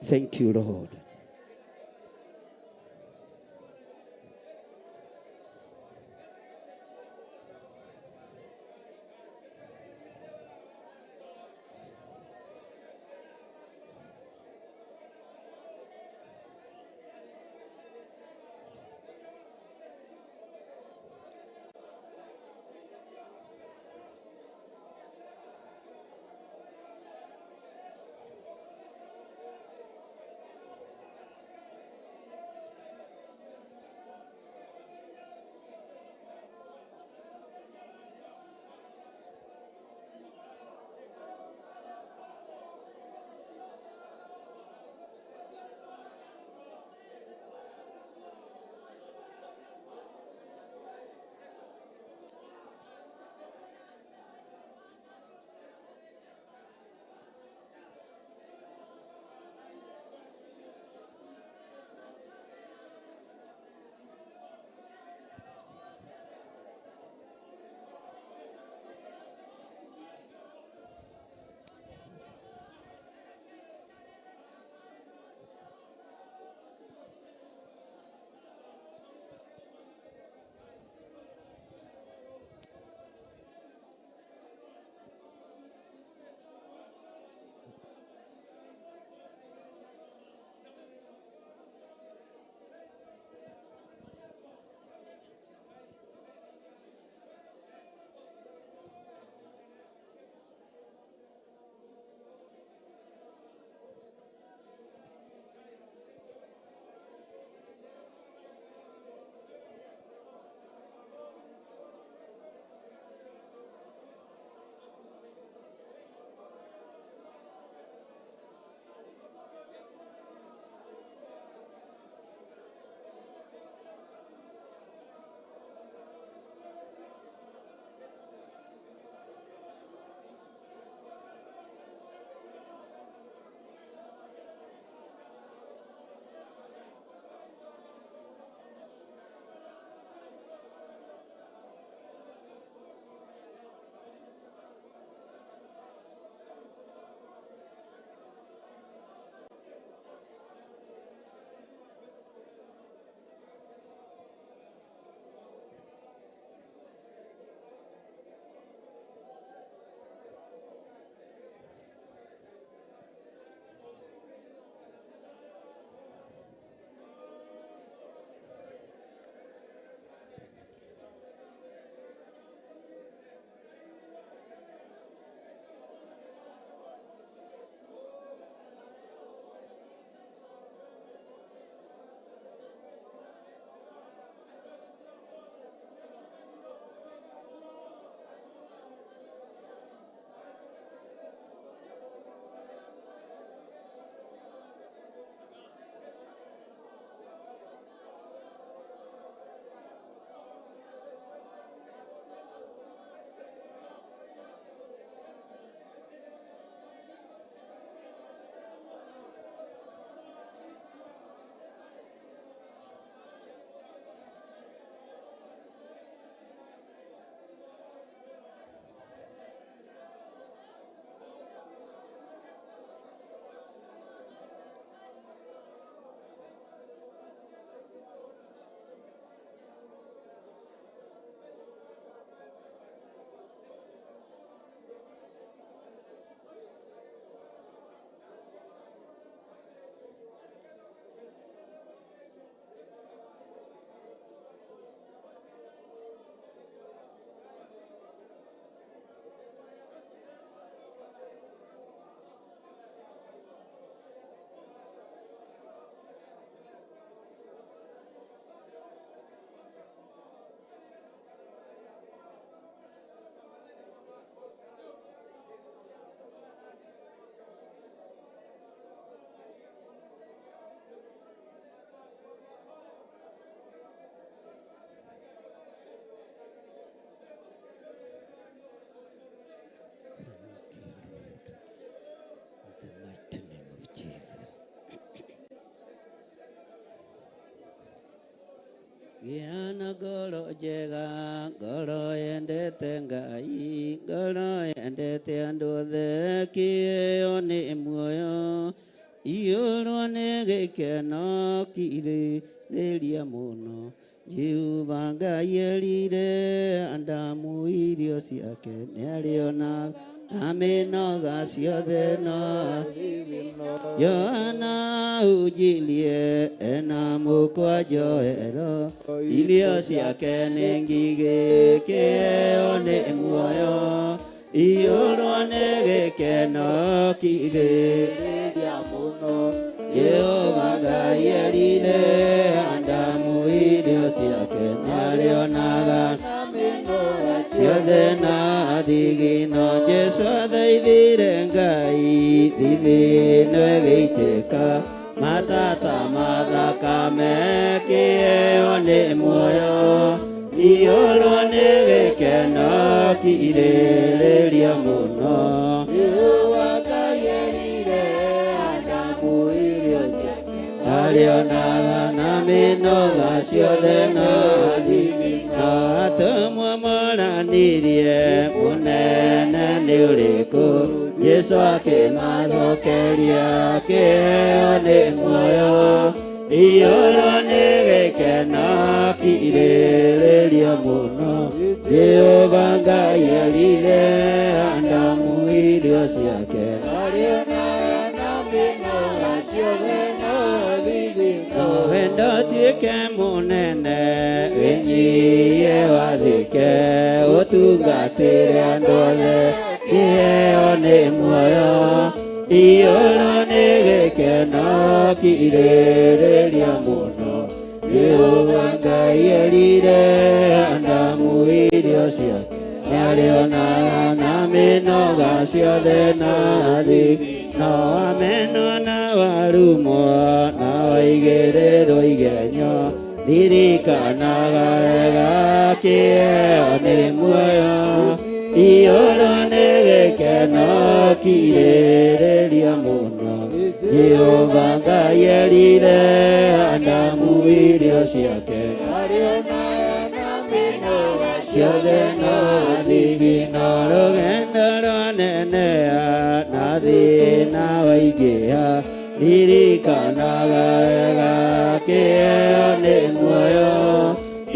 Thank you Lord. Gĩa na ngoro njega, ngoro yendete Ngai, ngoro yendete andũ othe, kĩheo nĩ muoyo, iyũrwo nĩ gĩkeno kirĩrĩria mũno. Jehova Ngai erire Adamu irio ciake nĩarĩonaga na mĩnoga ciothe no Yohana hunjirie ena mũkwa njohero irio ciake nĩ ngigĩ kĩheo nĩ muoyo iyũrwo nĩ gĩkeno kirĩrĩria mũno Jehova Ngai erire Adamu irio ciake nĩarĩonaga ciothe na thigino Jesu athaithire Ngai thithino ĩgĩitĩka matata mathakame kĩheo nĩ muoyo iyũrwo nĩ gĩkeno kirĩrĩria mũno Jehova Ngai erire Adamu irio ciake arĩonaga na mĩnoga ciothe na thigino atũmwo moranirie mũnene nĩ ũrĩkũ Jesu akĩmacokeria kĩheo nĩ muoyo iyũrwo nĩ gĩkeno kirĩrĩria mũno Jehova Ngai erire Adamu irio ciake arĩonaga na mĩnoga ciothe na thithino wendo tuĩke mũnene wĩnyihie wathĩke ũtungatĩre andũ othe kĩheo nĩ muoyo iyũrwo nĩ gĩkeno kirĩrĩria mũno Jehova Ngai erire Adamu irio ciake nĩarĩonaga na mĩnoga ciothe na thĩ no amenwo na warumwo na waigĩrĩrwo igenyo ririkanaga wega kĩheo nĩ muoyo iyũrwo nĩ gĩkeno kirĩrĩria mũno Jehova Ngai erire Adamu irio ciake arĩonaga na mĩnoga ciothe na thigino rũgendo rwanenea na thĩna waingĩha ririkanaga wega kĩheo nĩ muoyo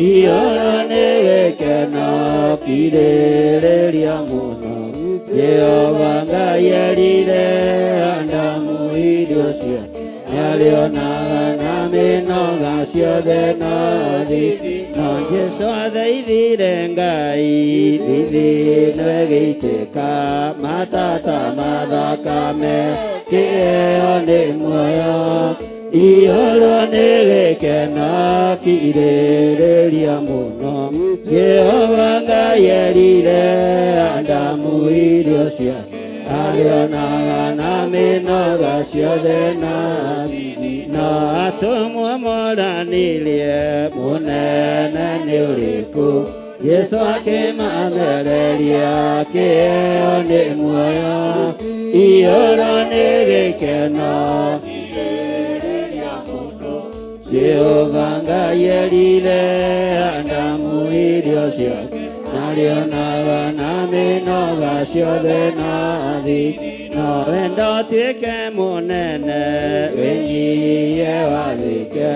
iyũrwo nĩ gĩkeno kirĩrĩria mũno Jehova Ngai erire Adamu irio ciake nĩarĩonaga na mĩnoga ciothe na thithino Jesu athaithire Ngai thithino ĩgĩitĩka matata mathakame kĩheo nĩ muoyo iyũrwo nĩ gĩkeno kirĩrĩria mũno Jehova Ngai erire Adamu irio ciake arĩonaga na mĩnoga ciothe na no atũmwo moranirie mũnene nĩ ũrĩkũ Jesu akĩmathereria kĩheo nĩ muoyo iyũrwo nĩ gĩkeno Jehova Ngai erire Adamu irio ciake narĩonaga na mĩnoga ciothe na thĩ no wendo tuĩke mũnene wĩnyihie wathĩke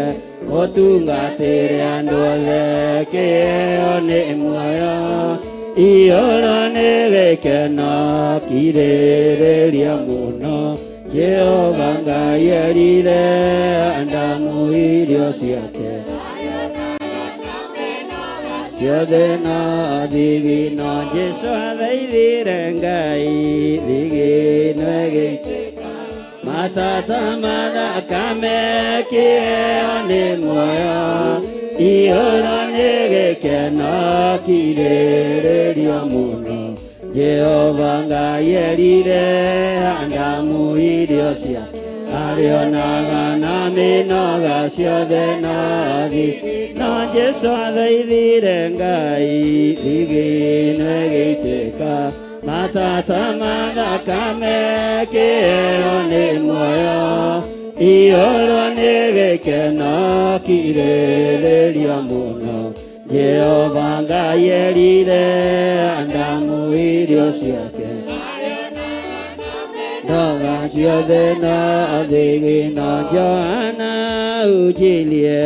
ũtungatĩre andũ othe kĩheo nĩ muoyo iyũrwo nĩ gĩkeno kirĩrĩria mũno Jehova Ngai erire Adamu irio ciake ciothe na thigino Jesu athaithire Ngai thigino ĩgĩitĩka matata mathakame kĩheo nĩ muoyo iyũrwo nĩ gĩkeno kirĩrĩria mũno Jehova Ngai erire Adamu irio ciake arĩonaga na mĩnoga ciothe na thĩ no Jesu athaithire Ngai thigino ĩgĩitĩka matata mathakame kĩheo nĩ muoyo Iyũrwo nĩ gĩkeno kirĩrĩria mũno Jehova Ngai erire Adamu irio ciake Noga ciothe no thigino Johana unjilie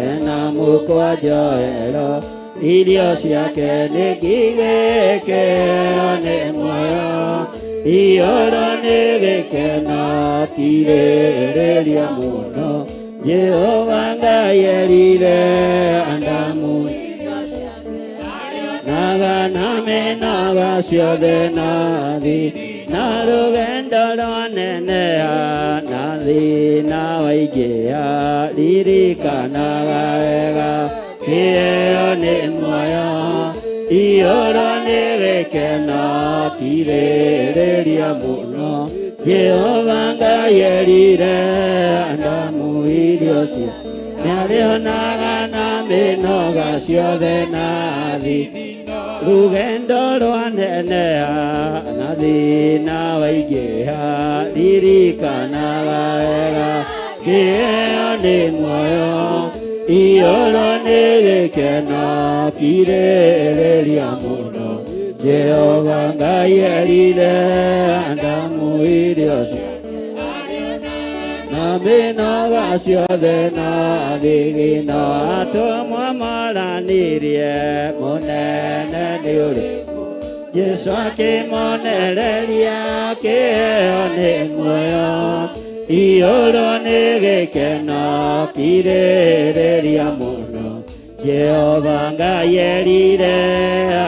ena mũkwa njohero irio ciake nĩ ngigĩkeo nĩ muoyo iyũrwo nĩ gĩkeno kirĩrĩria mũno Jehova Ngai erire Adamu naga na mĩnoga ciothe na thi na rũgendo rwaneneha na thĩna waingĩha ririkanaga wega kĩheo nĩ muoyo iyũrwo nĩ gĩkeno kirĩrĩria mũno Jehova Ngai erire Adamu irio cia nĩarĩonaga na mĩnoga ciothe na thi rũgendo rwaneneha na thĩna waingĩha ririkanaga wega kĩheo nĩ muoyo iyũrwo nĩ gĩkeno kirĩrĩria mũno Jehova Ngai erire Adamu irio cia na mĩnoga ciothe na thigino atũmwo maranĩrie mũnene nĩ ũrĩkũ Jesũ akĩmonereria kĩheo nĩ muoyo iyũrwo nĩ gĩkeno kirĩrĩria mũno Jehova Ngai erire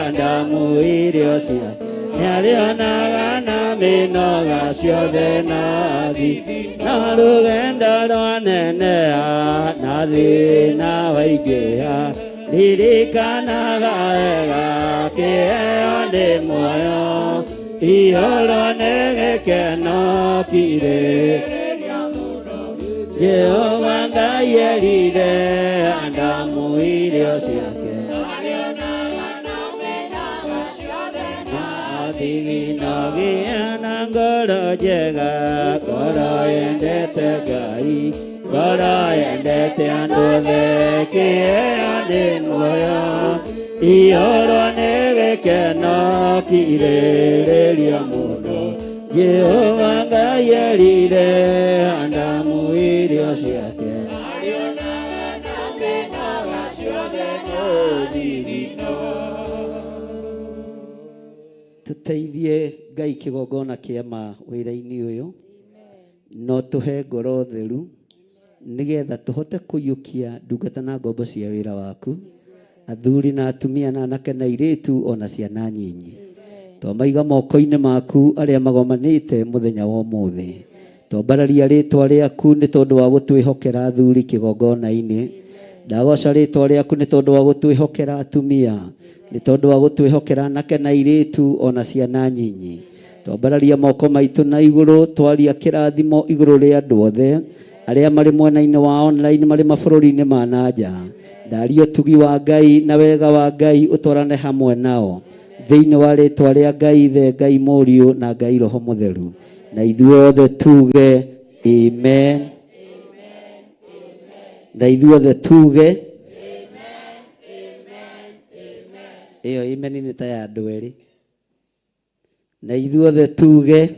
Adamu irio cia nĩarĩonaga na mĩnoga ciothe na thi na rũgendo rwaneneha na thĩna waingĩha ririkanaga wega kĩheo nĩ muoyo iyũrwo nĩ gĩkeno kirĩrĩria mũno Jehova Ngai erire Adamu irio ciake thigino na ngoro njega ngoro yendete Ngai ngoro yendete andũ othe kĩheo nĩ muoyo iyũrwo nĩ gĩkeno kirĩrĩria mũno Jehova Ngai erire Adamu irio ciake Tũteithie Ngai kĩgongona kĩa ma wĩra-inĩ ũyũ no tũhe ngoro theru nĩgetha tũhote kũiyũkia ndungata na ngombo cia wĩra waku athuri na atumia na anake na airĩtu ona ciana nyinyi twamaiga moko-inĩ maku arĩa magomanĩte mũthenya wa ũmũthĩ twambararia rĩtwa rĩaku nĩ tondũ wa gũtwĩhokera athuri kĩgongona-inĩ ndagoca rĩtwa rĩaku nĩ tondũ wa gũtwĩhokera atumia nĩ tondũ wa gũtwĩhokera anake na airĩtu ona ciana nyinyi twambararia moko maitũ na igũrũ twaria kĩrathimo igũrũ rĩa andũ othe arĩa marĩ mwena-inĩ wa online marĩ mabũrũri-inĩ ma na nja ndaria ũtugi wa Ngai na wega wa Ngai ũtwarane hamwe nao thĩinĩ wa rĩtwa rĩa Ngai Ithe Ngai Mũriũ na Ngai Roho Mũtheru na ithuothe tuge amen na ithuothe tuge ĩyo amen nĩ ta ya andũ erĩ na ithuothe tuge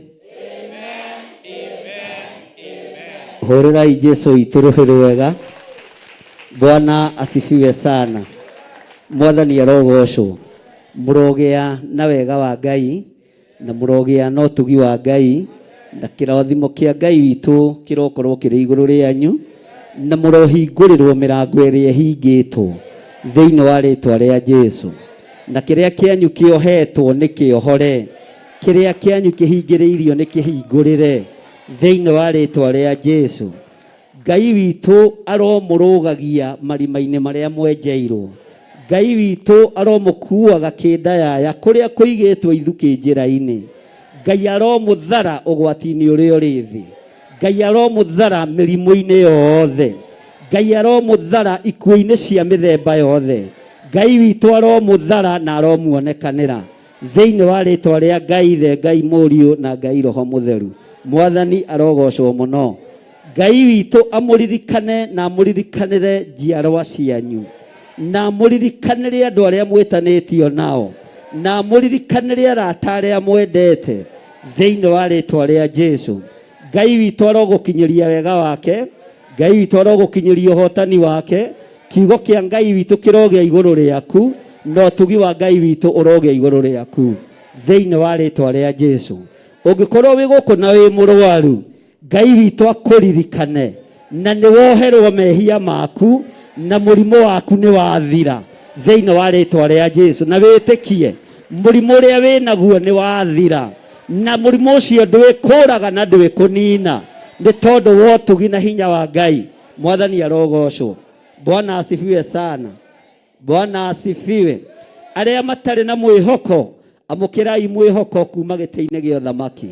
hũrĩrai Jesu witũ rũhĩ rwega. Bwana asifiwe sana. Mwathani arogocwo. Mũrogĩa na wega wa Ngai na mũrogĩa na ũtugi wa Ngai na kĩrathimo kĩa Ngai witũ kĩrokorwo kĩrĩ igũrũ rĩanyu na mũrohingũrĩrwo mĩrango ĩrĩa ĩhingĩtwo thĩinĩ wa rĩtwa rĩa Jesu na kĩrĩa kĩanyu kĩohetwo nĩ kĩohore kĩrĩa kĩanyu kĩhingĩrĩirio nĩ kĩhingũrĩre thĩinĩ wa rĩtwa rĩa Jesu. Ngai witũ aromũrũgagia marima-inĩ marĩa mwenjeirwo. Ngai witũ aromũkuaga kĩndayaya kũrĩa kũigĩtwo ithukĩ njĩra-inĩ. Ngai aromũthara ũgwati-inĩ ũrĩa ũrĩ thĩ. Ngai aromũthara mĩrimũ-inĩ yothe. Ngai aromũthara ikuũ-inĩ cia mĩthemba yothe. Ngai witũ aromũthara na aromuonekanĩra thĩinĩ wa rĩtwa rĩa Ngai Ithe, Ngai Mũriũ na Ngai Roho Mũtheru. Mwathani arogocwo mũno. Ngai witũ amũririkane na amũririkanĩre njiarwa cianyu na amũririkanĩre andũ arĩa mwĩtanĩtio nao na amũririkanĩre arata arĩa mwendete thĩinĩ wa rĩtwa rĩa Jesu. Ngai witũ arogũkinyĩria wega wake, Ngai witũ arogũkinyĩria ũhotani wake, kiugo kĩa Ngai witũ kĩrogĩa igũrũ rĩaku na ũtugi wa Ngai witũ ũrogĩa igũrũ rĩaku thĩinĩ wa rĩtwa rĩa Jesu. Ũngĩkorwo wĩ gũkũ na wĩ mũrwaru, Ngai witũ akũririkane na nĩ woherwo mehia maku na mũrimũ waku nĩ wathira thĩinĩ wa rĩtwa rĩa Jesu, na wĩtĩkie mũrimũ ũrĩa wĩ naguo nĩ wathira na mũrimũ ũcio ndwĩkũraga na ndwĩkũnina nĩ tondũ wa ũtugi na hinya wa Ngai. Mwathani arogocwo. Bwana asifiwe sana. Bwana asifiwe. Arĩa matarĩ na mwĩhoko, amũkĩrai mwĩhoko kuma gĩtĩ-inĩ gĩa ũthamaki.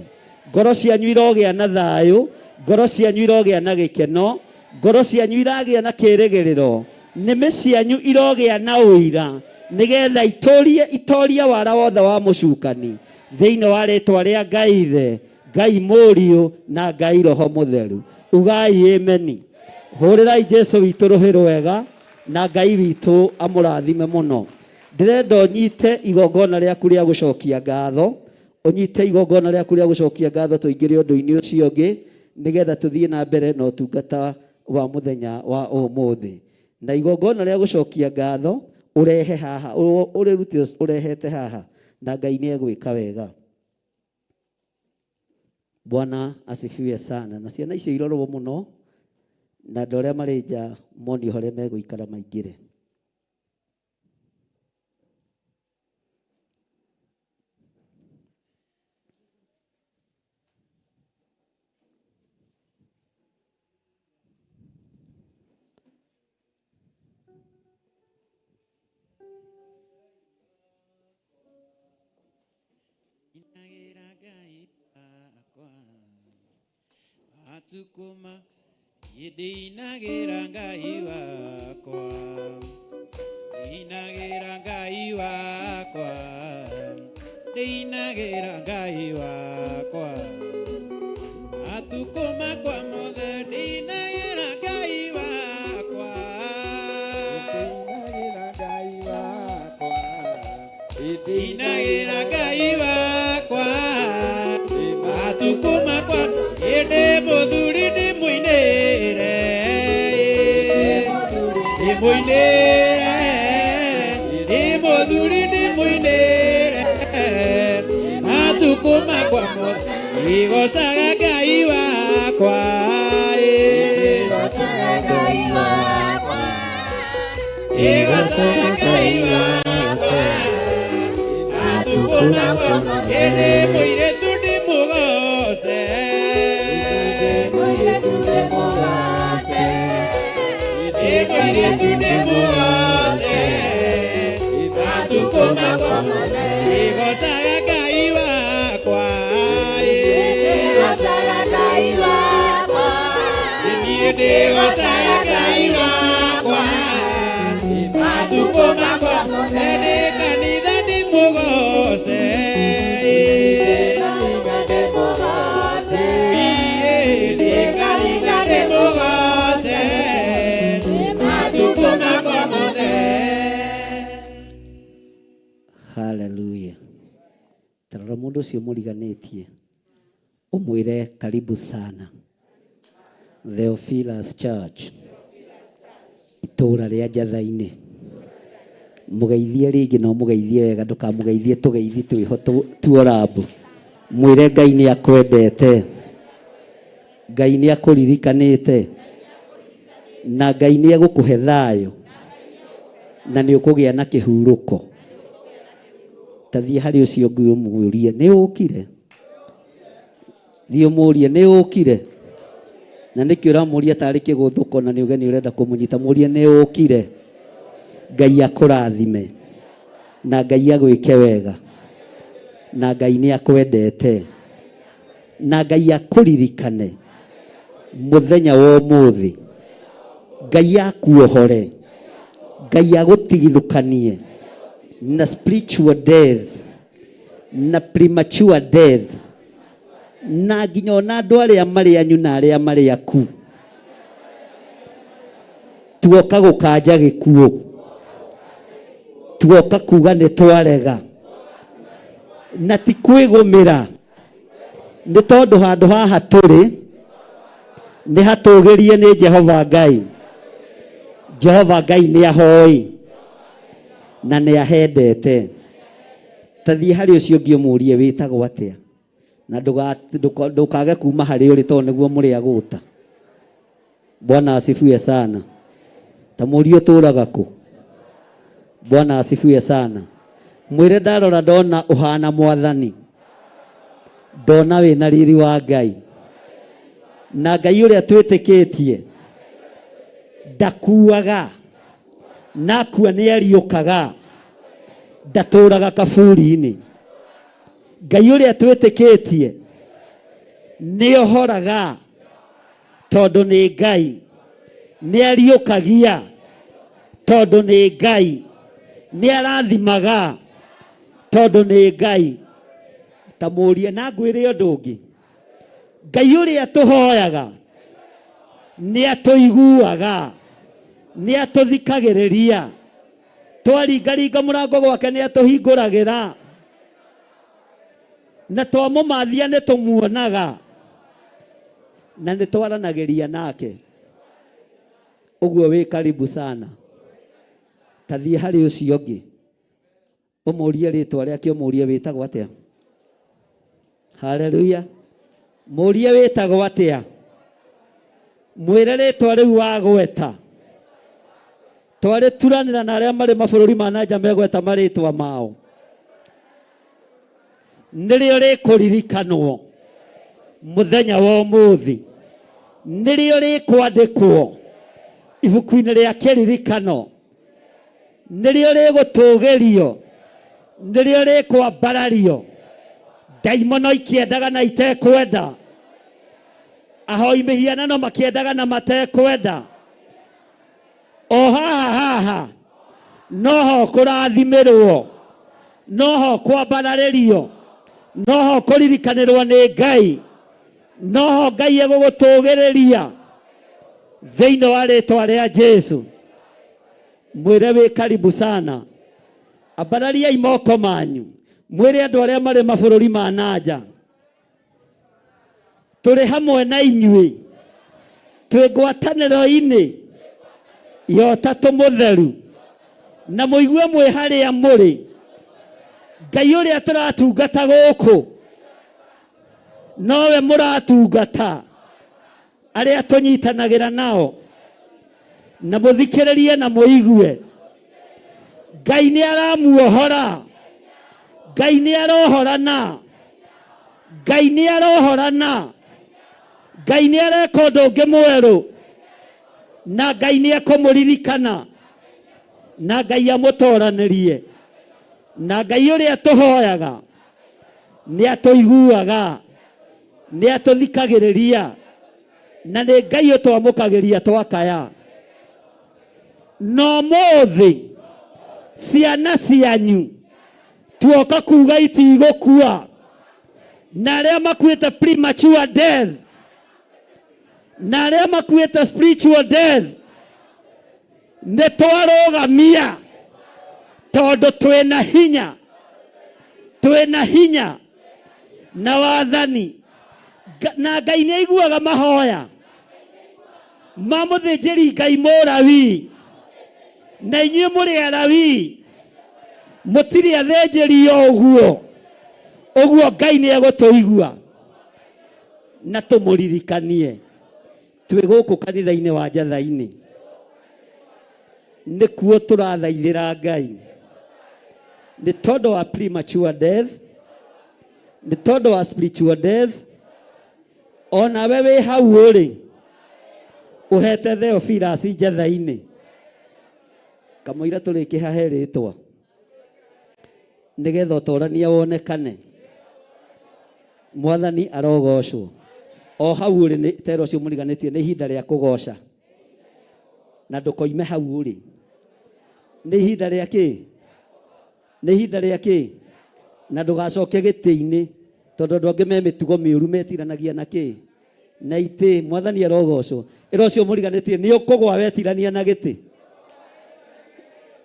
Ngoro cianyu irogĩa na thayũ, ngoro cianyu irogĩa na gĩkeno, ngoro cianyu iragĩa na kĩĩrĩgĩrĩro, nĩmĩ cianyu irogĩa na ũira, nĩgetha itũrie itorie wara wothe wa mũcukani thĩinĩ wa rĩtwa rĩa Ngai Ithe, Ngai Mũriũ na Ngai Roho Mũtheru. Ugai ameni. Hũrĩrai Jesu witũ rũhĩ rwega na Ngai witũ amũrathime mũno. Ndĩrenda ũnyite igongona rĩaku rĩa gũcokia ngatho, ũnyite igongona rĩaku rĩa gũcokia ngatho tũingĩre ũndũ-inĩ ũcio ũngĩ nĩgetha tũthiĩ na mbere na ũtungata wa mũthenya wa ũmũthĩ. Na igongona rĩa gũcokia ngatho ũrehe haha, ũrĩrute ũrehete haha, na Ngai nĩ egwĩka wega. Bwana asifiwe sana. Na ciana icio irorwo mũno na andũ arĩa marĩ nja monio harĩa megũikara maingĩre. Inagĩra Ngai wakwa matukũ ma ndĩinagĩra Ngai wakwa, ndĩinagĩra Ngai wakwa, ndĩinagĩra Ngai wakwa matukũ makwa mothe, ndĩinagĩra Ngai wakwa, ndĩinagĩra Ngai wakwa matukũ makwa. Ĩndĩ mũthuri ndĩmũinĩre, ndĩmũinĩre, ndĩ mũthuri ndĩmũinĩre matukũ makwa mothe, igocaga Ngai wakwa, igocaga Ngai wakwa matukũ makwa. Ĩndĩ mũirĩtu ndĩmũgoce, ĩ mũirĩtu ndĩmũgoce matukũ makwa, igocaga Ngai wakwa, niĩ ndĩgocaga Ngai wakwa matukũ makwa. Ĩndĩ kanitha ndĩmũgoce, ĩndĩ kanitha ndĩmũgoce matukũ makwa mothe. Haleluya. Tarora mũndũ ũcio mũriganĩtie ũmwĩre karibu sana Theophilus Church, itũũra rĩa Njatha-inĩ. Mũgeithie rĩngĩ na ũmũgeithie wega, ndũkamũgeithie tũgeithi twĩho tuorambu. Mwĩre Ngai nĩ akwendete, Ngai nĩ akũririkanĩte, na Ngai nĩ egũkũhe thayũ na nĩ ũkũgĩa na kĩhurũko. Ta thiĩ harĩ ũcio ũngĩ ũmũrie nĩ ũkire, thiĩ ũmũrie nĩ ũkire, na nĩkĩ ũramũria tarĩ kĩgũthũko na nĩ ũgeni ũrenda kũmũnyita, mũrie nĩ ũkire. Ngai akũrathime na Ngai agwĩke wega na Ngai nĩ akwendete na Ngai akũririkane mũthenya wa ũmũthĩ. Ngai akuohore, Ngai agũtigithũkanie na spiritual death na premature death, na nginya ona andũ arĩa marĩ anyu na arĩa marĩ aku. Tuoka gũkanja gĩkuũ, tuoka kuga nĩ twarega na ti kwĩgũmĩra, nĩ tondũ handũ haha tũrĩ nĩ hatũgĩrie nĩ Jehova Ngai. Jehova Ngai nĩ ahoĩ na nĩ ahendete. Ta thiĩ harĩ ũcio ũngĩ ũmũrie wĩtagwo atĩa, na ndũkage kuma harĩ ũrĩ tondũ nĩguo mũrĩ agũta. Bwana asifiwe sana. Ta mũrie ũtũraga kũ? Bwana asifiwe sana. Mwĩre ndarora ndona ũhana mwathani, ndona wĩna riri wa Ngai, na Ngai ũrĩa twĩtĩkĩtie ndakuaga, na akua nĩ ariũkaga, ndatũraga kaburi-inĩ. Ngai ũrĩa twĩtĩkĩtie nĩ ohoraga tondũ nĩ Ngai, nĩ ariũkagia tondũ nĩ Ngai, nĩ arathimaga tondũ nĩ Ngai. Ta mũrie na ngwĩre ũndũ ũngĩ, Ngai ũrĩa tũhoyaga nĩ atũiguaga, nĩ atũthikagĩrĩria, twaringaringa mũrango gwake nĩ atũhingũragĩra, na twamũmathia nĩ tũmuonaga na nĩ twaranagĩria nake. Ũguo wĩ karibu sana. Ta thiĩ harĩ ũcio ũngĩ ũmũrie rĩtwa rĩake, ũmũrie wĩtagwo atĩa. Haleluya. Mũrie wĩtagwo atĩa, mwĩre rĩtwa rĩu wagweta. Twarĩturanĩra na arĩa marĩ mabũrũri ma na nja megweta marĩtwa mao, nĩrĩo rĩkũririkanwo mũthenya wa ũmũthĩ, nĩrĩo rĩkwandĩkwo ibuku-inĩ rĩa kĩririkano, nĩrĩo rĩgũtũgĩrio, nĩrĩo rĩkwambarario. Ndaimono ikĩendaga na itekwenda, ahoi mĩhianano makĩendaga na matekwenda, o haha haha noho kũrathimĩrwo, noho kwambararĩrio, noho kũririkanĩrwo nĩ Ngai, noho Ngai egũgũtũgĩrĩria thĩinĩ wa rĩtwa rĩa Jesu. Mwĩre wĩ karibu sana. Ambarariai moko manyu mwĩre andũ arĩa marĩ mabũrũri ma na nja, tũrĩ hamwe na inyuĩ, twĩ ngwatanĩro-inĩ ya Ũtatũ Mũtheru, na mũigue mwĩ harĩa mũrĩ. Ngai ũrĩa tũratungata gũkũ nowe mũratungata, arĩa tũnyitanagĩra nao, na mũthikĩrĩrie na mũigue. Ngai nĩ aramuohora, Ngai nĩ arohorana, Ngai nĩ arohorana, Ngai nĩ areka ũndũ ũngĩ mwerũ, na Ngai nĩ ekũmũririkana, na Ngai amũtoranĩrie, na Ngai ũrĩa tũhoyaga nĩ atũiguaga, nĩ atũthikagĩrĩria, na nĩ Ngai ũtwamũkagĩria twakaya. Na ũmũthĩ ciana cianyu tuoka kuga itigũkua, na arĩa makuĩte premature death, na arĩa makuĩte spiritual death, nĩ twarũgamia tondũ twĩna hinya, twĩna hinya na wathani. Na Ngai nĩ aiguaga mahoya ma mũthĩnjĩri Ngai Mũlawii, na inyuĩ mũrĩ Alawii, mũtirĩ athĩnjĩri o ũguo. Ũguo Ngai nĩ egũtũigua na tũmũririkanie twĩ gũkũ kanitha-inĩ wa Njatha-inĩ, nĩkuo tũrathaithĩra Ngai nĩ tondũ wa premature death, nĩ tondũ wa spiritual death. Onawe wĩ hau ũrĩ ũhete Theophilus Njatha-inĩ, kamũira tũrĩkĩhahe rĩtwa nĩgetha ũtorania wonekane. Mwathani arogocwo. O hau ũrĩ nĩ tera ũcio mũriganĩtie, nĩ ihinda rĩa kũgoca, na ndũkoime hau ũrĩ. Nĩ ihinda rĩa kĩ? Nĩ ihinda rĩa kĩ? Na ndũgacoke gĩtĩ-inĩ, tondũ andũ angĩ me mĩtugo mĩũru metiranagia na kĩ? Na itĩ, mwathani arogocwo. Ĩra ũcio mũriganĩtie nĩ ũkũgwa wetirania na gĩtĩ.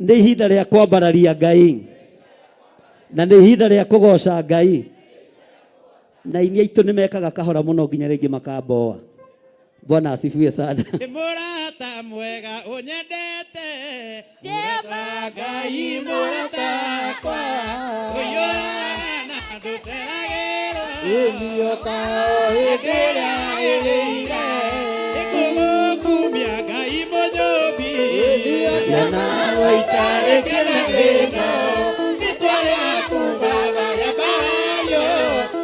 Nĩ ihinda rĩa kwambararia Ngai na nĩ ihinda rĩa kũgoca Ngai. Na aini aitũ nĩ mekaga kahora mũno nginya rĩngĩ makamboa. Bwana asifiwe sana. Nĩ mũrata mwega ũnyendete Mũrata Ngai mũrata wakwa Ũiyũraga na ndũceragĩrwo Ĩnioka hĩndĩ ĩrĩa ĩrĩire Nĩngũgũkumia Ngai mũnyũmbi Ĩnioka itarĩ kĩrĩgĩno Rĩtwa rĩaku Baba rĩambarario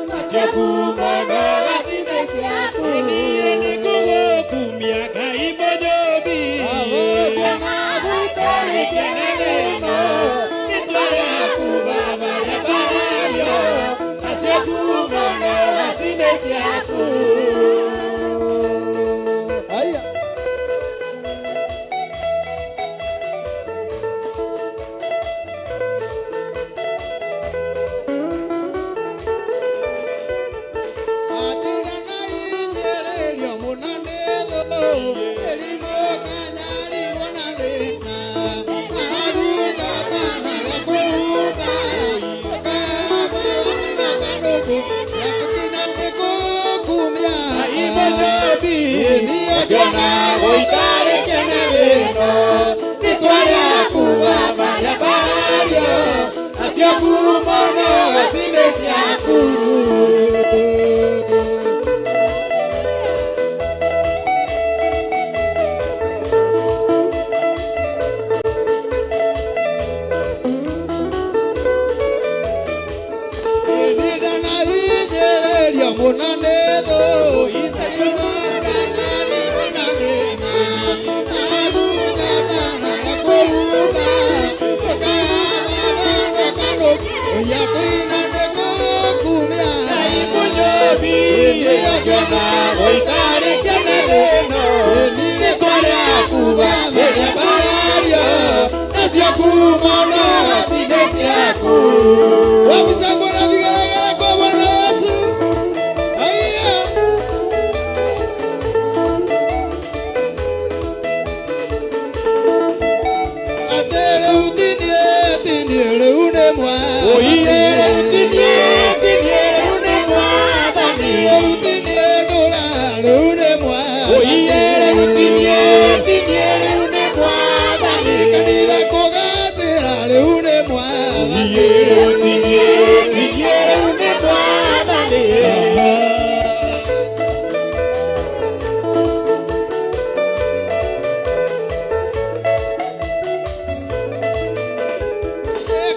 Nacio ngumo na cinĩ ciaku Niĩ nĩngũgũkumia Ngai mũnyũmbi Agũkena gwitũ rĩkĩrĩgĩno Rĩtwa rĩaku Baba rĩambarario Nacio ngumo na cinĩ ciaku Aya. Atiganainyĩrĩrio mũno nĩ thũ, mĩrimũ kanyarirwo na thĩna, ng'aragu njata na ya kwĩhumba, ũkaba na kanũkũ, gĩaku nĩkũkumia. Ngai mũnyũmbi Niĩ gũitarĩ kĩnegeno, rĩtwa rĩaku Baba rĩambarario, nacio ngumo no cinĩ ciaku. Nĩndanahinyĩrĩrio mũno nĩ thũ, mĩrimũ nganyarirwo na thĩna, ng'aragu njata na ya kwĩhumba, ũkaba na kanũkũ, gĩaku nĩkũkumia. Ngai mũnyũmbi Nĩokĩona gũitarĩ kĩnegeno Rĩtwa rĩaku Baba rĩambarario, nacio ngumo na cinĩ ciaku. Wapi shangwe na vigelegele kwa Bwana Yesu? Haya. Atĩ rĩu tinie, tinie rĩu nĩ Oiye mwathani. tinie tinie rĩu nĩ mwathani Rĩu tinie ndũra, rĩu nĩ mwathani. Oiye rĩu tinie tinie rĩu nĩ mwathani Kanitha kũgacĩra, rĩu nĩ mwathani. Oiye rĩu tinie tinie rĩu nĩ mwathani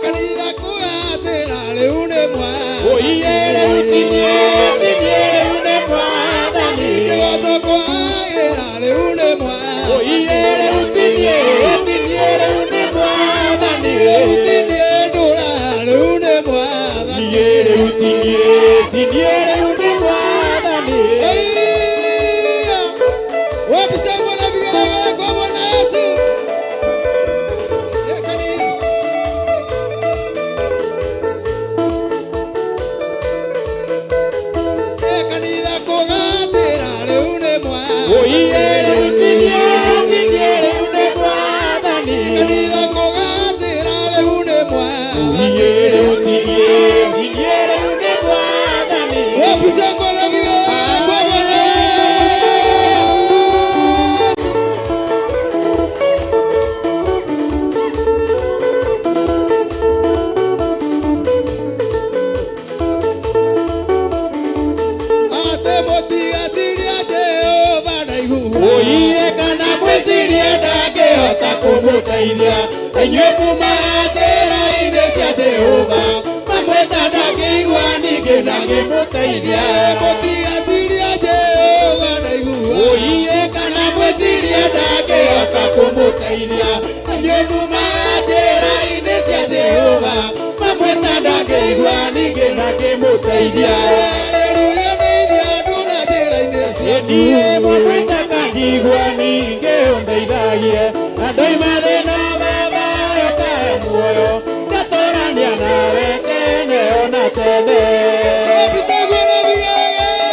Kanitha kũgacĩra, rĩu nĩ mwathani. Oiye rĩu tinie tinie rĩu nĩ mwathani Kĩgoco kwagĩra, rĩu nĩ mwathani. Oiye rĩu tinie tinie rĩu nĩ mwathani Rĩu tinie ndũra, rĩu nĩ mwathani. Tinie rĩu tinie tinie rĩu nĩ mwathani Haya. Wapi shangwe na vigelegele kwa Bwana Yesu? Eh, kanitha. Eh, kanitha kũgatĩra, rĩu nĩ mwathani. Oiye rĩu tinie tinie rĩu nĩ mwathani Kanitha kũgatĩra, rĩu nĩ mwathani. Oiye rĩu tinie tinie rĩu nĩ mwathani Wapi shangwe na vigelegele kwa Bwana Yesu? Atĩ mũtigatirie Jehova ndaigua. Oiye kana mwĩcirie ndangĩhota kũmũteithia inyuĩ muma njĩra-inĩ cia Jehova mamwĩta ndangĩigua ningĩ ndangĩmũteithia Mũtigatirie Jehova ndaigua. Oiye kana mwĩcirie ndangĩhota kũmũteithia inyuĩ muma njĩra-inĩ cia Jehova mamwĩta ndangĩigua ningĩ ndangĩmũteithia Haleluya ndeithia andũ na njĩra-inĩ ciaku. Niĩ mũmwĩta kanjigua ningĩ ũndeithagie na ndoima thĩna baba ũkahe muoyo ngatũrania nawe tene ona tene. Wapi shangwe na vigelegele?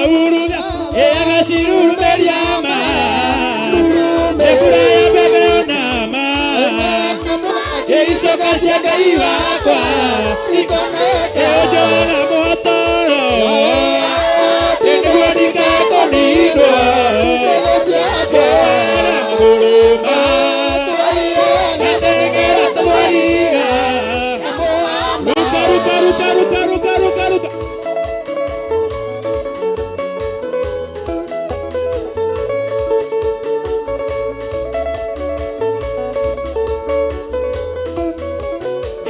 cia Ngai wakwa ikoneka Njoga mũhotoro nĩguo ndikakũninwo Mbegũ ciakwa Njoga magũrũ Gatengera tũthwariga Ruka ruka ruka ruka ruka ruka ruka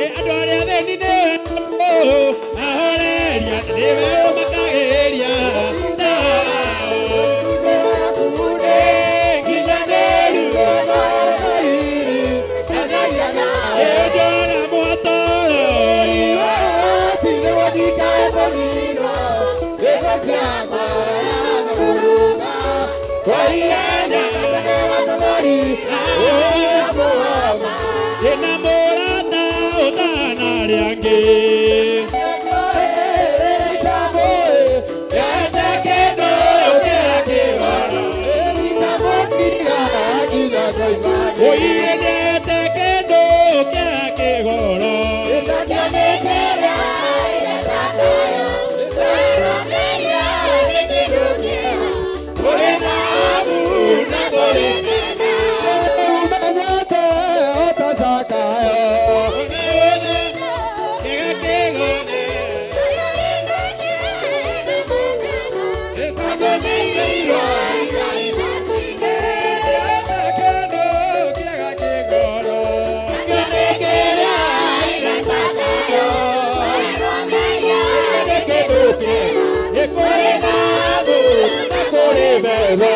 Ĩ andũ arĩa athĩni nĩwe ahoreria nĩwe ũmakagĩria nginyanĩru Njoga mũhotoro Ndĩna mũrata ũtana arĩa angĩ Ete kĩndũ kĩa kĩgoro Ũiyĩndete kĩndũ kĩa kĩgoro Kũrĩ thahabu na kũrĩ kĩga kĩgothe Kũrĩ thahabu na kũrĩ betha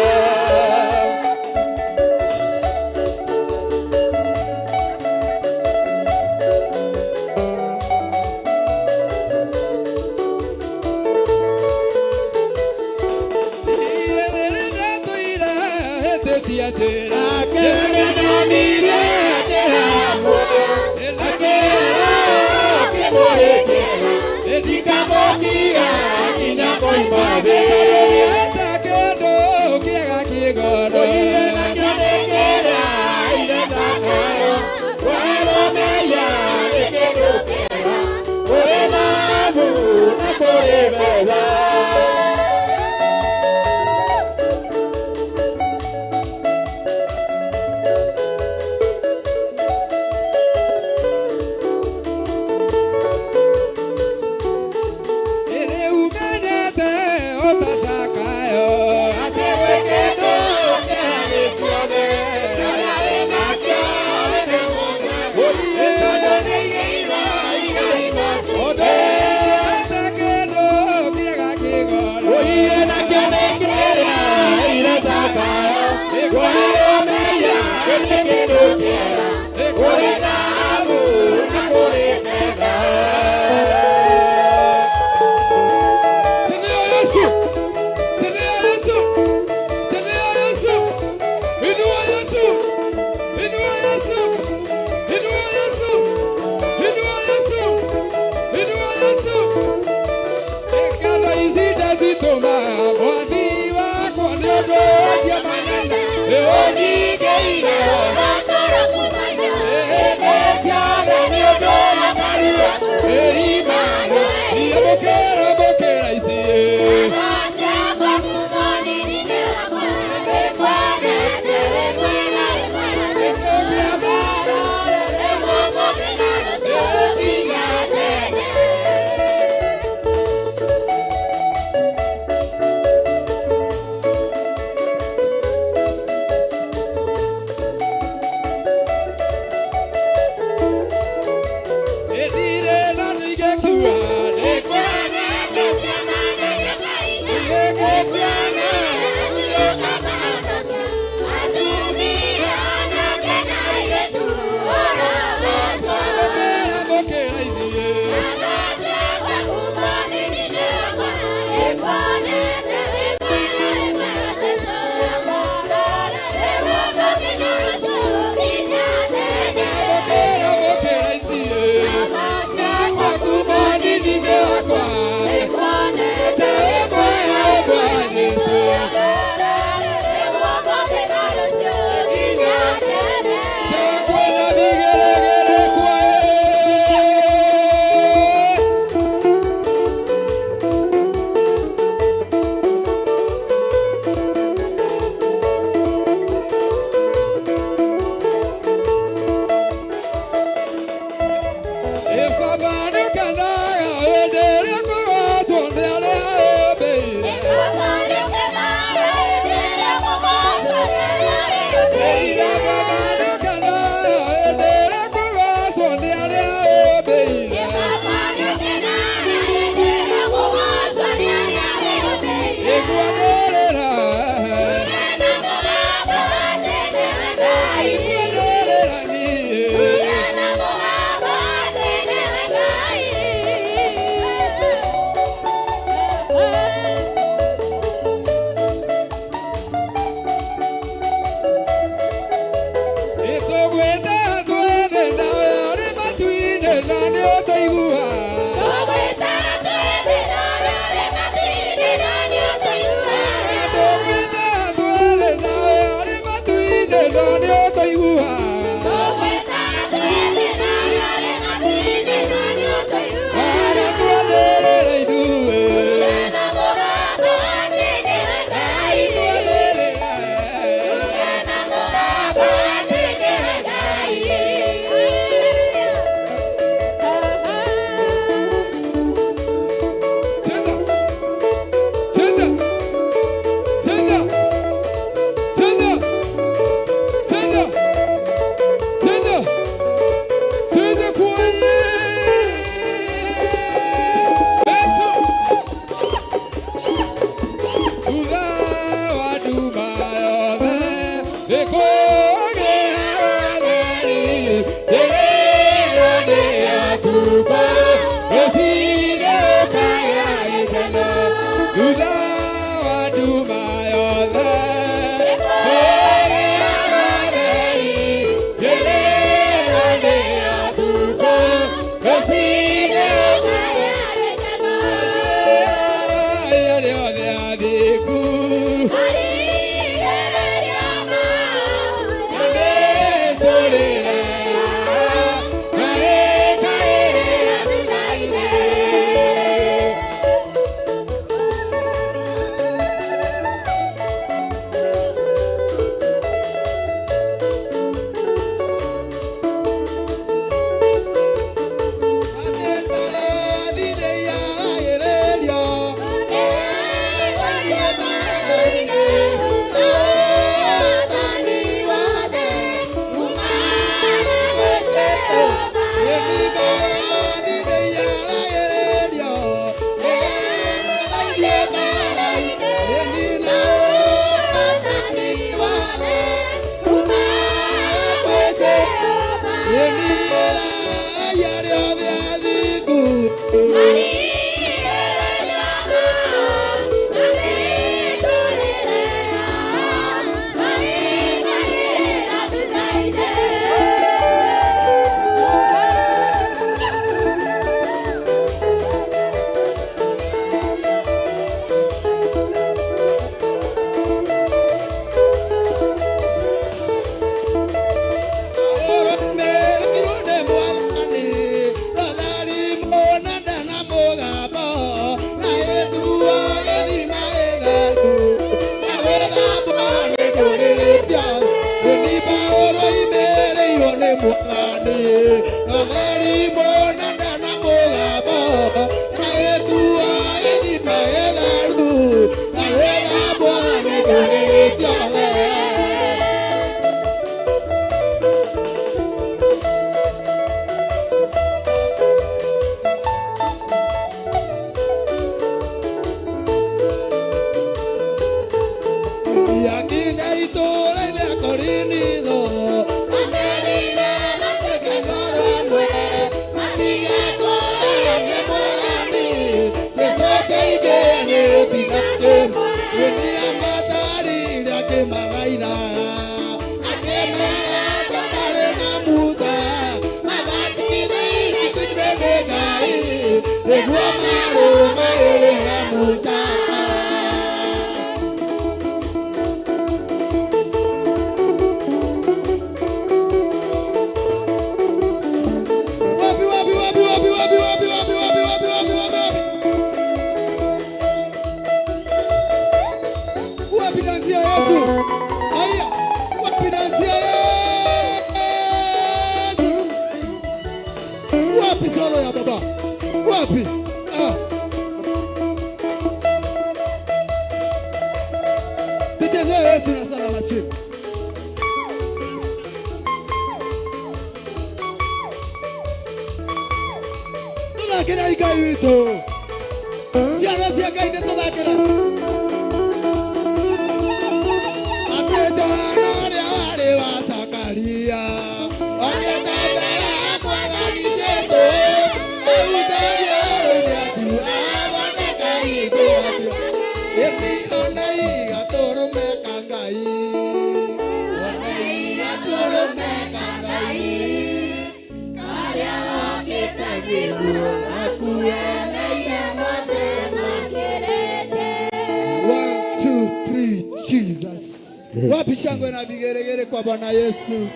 Wapi shangwe na vigeregere kwa Bwana Yesu.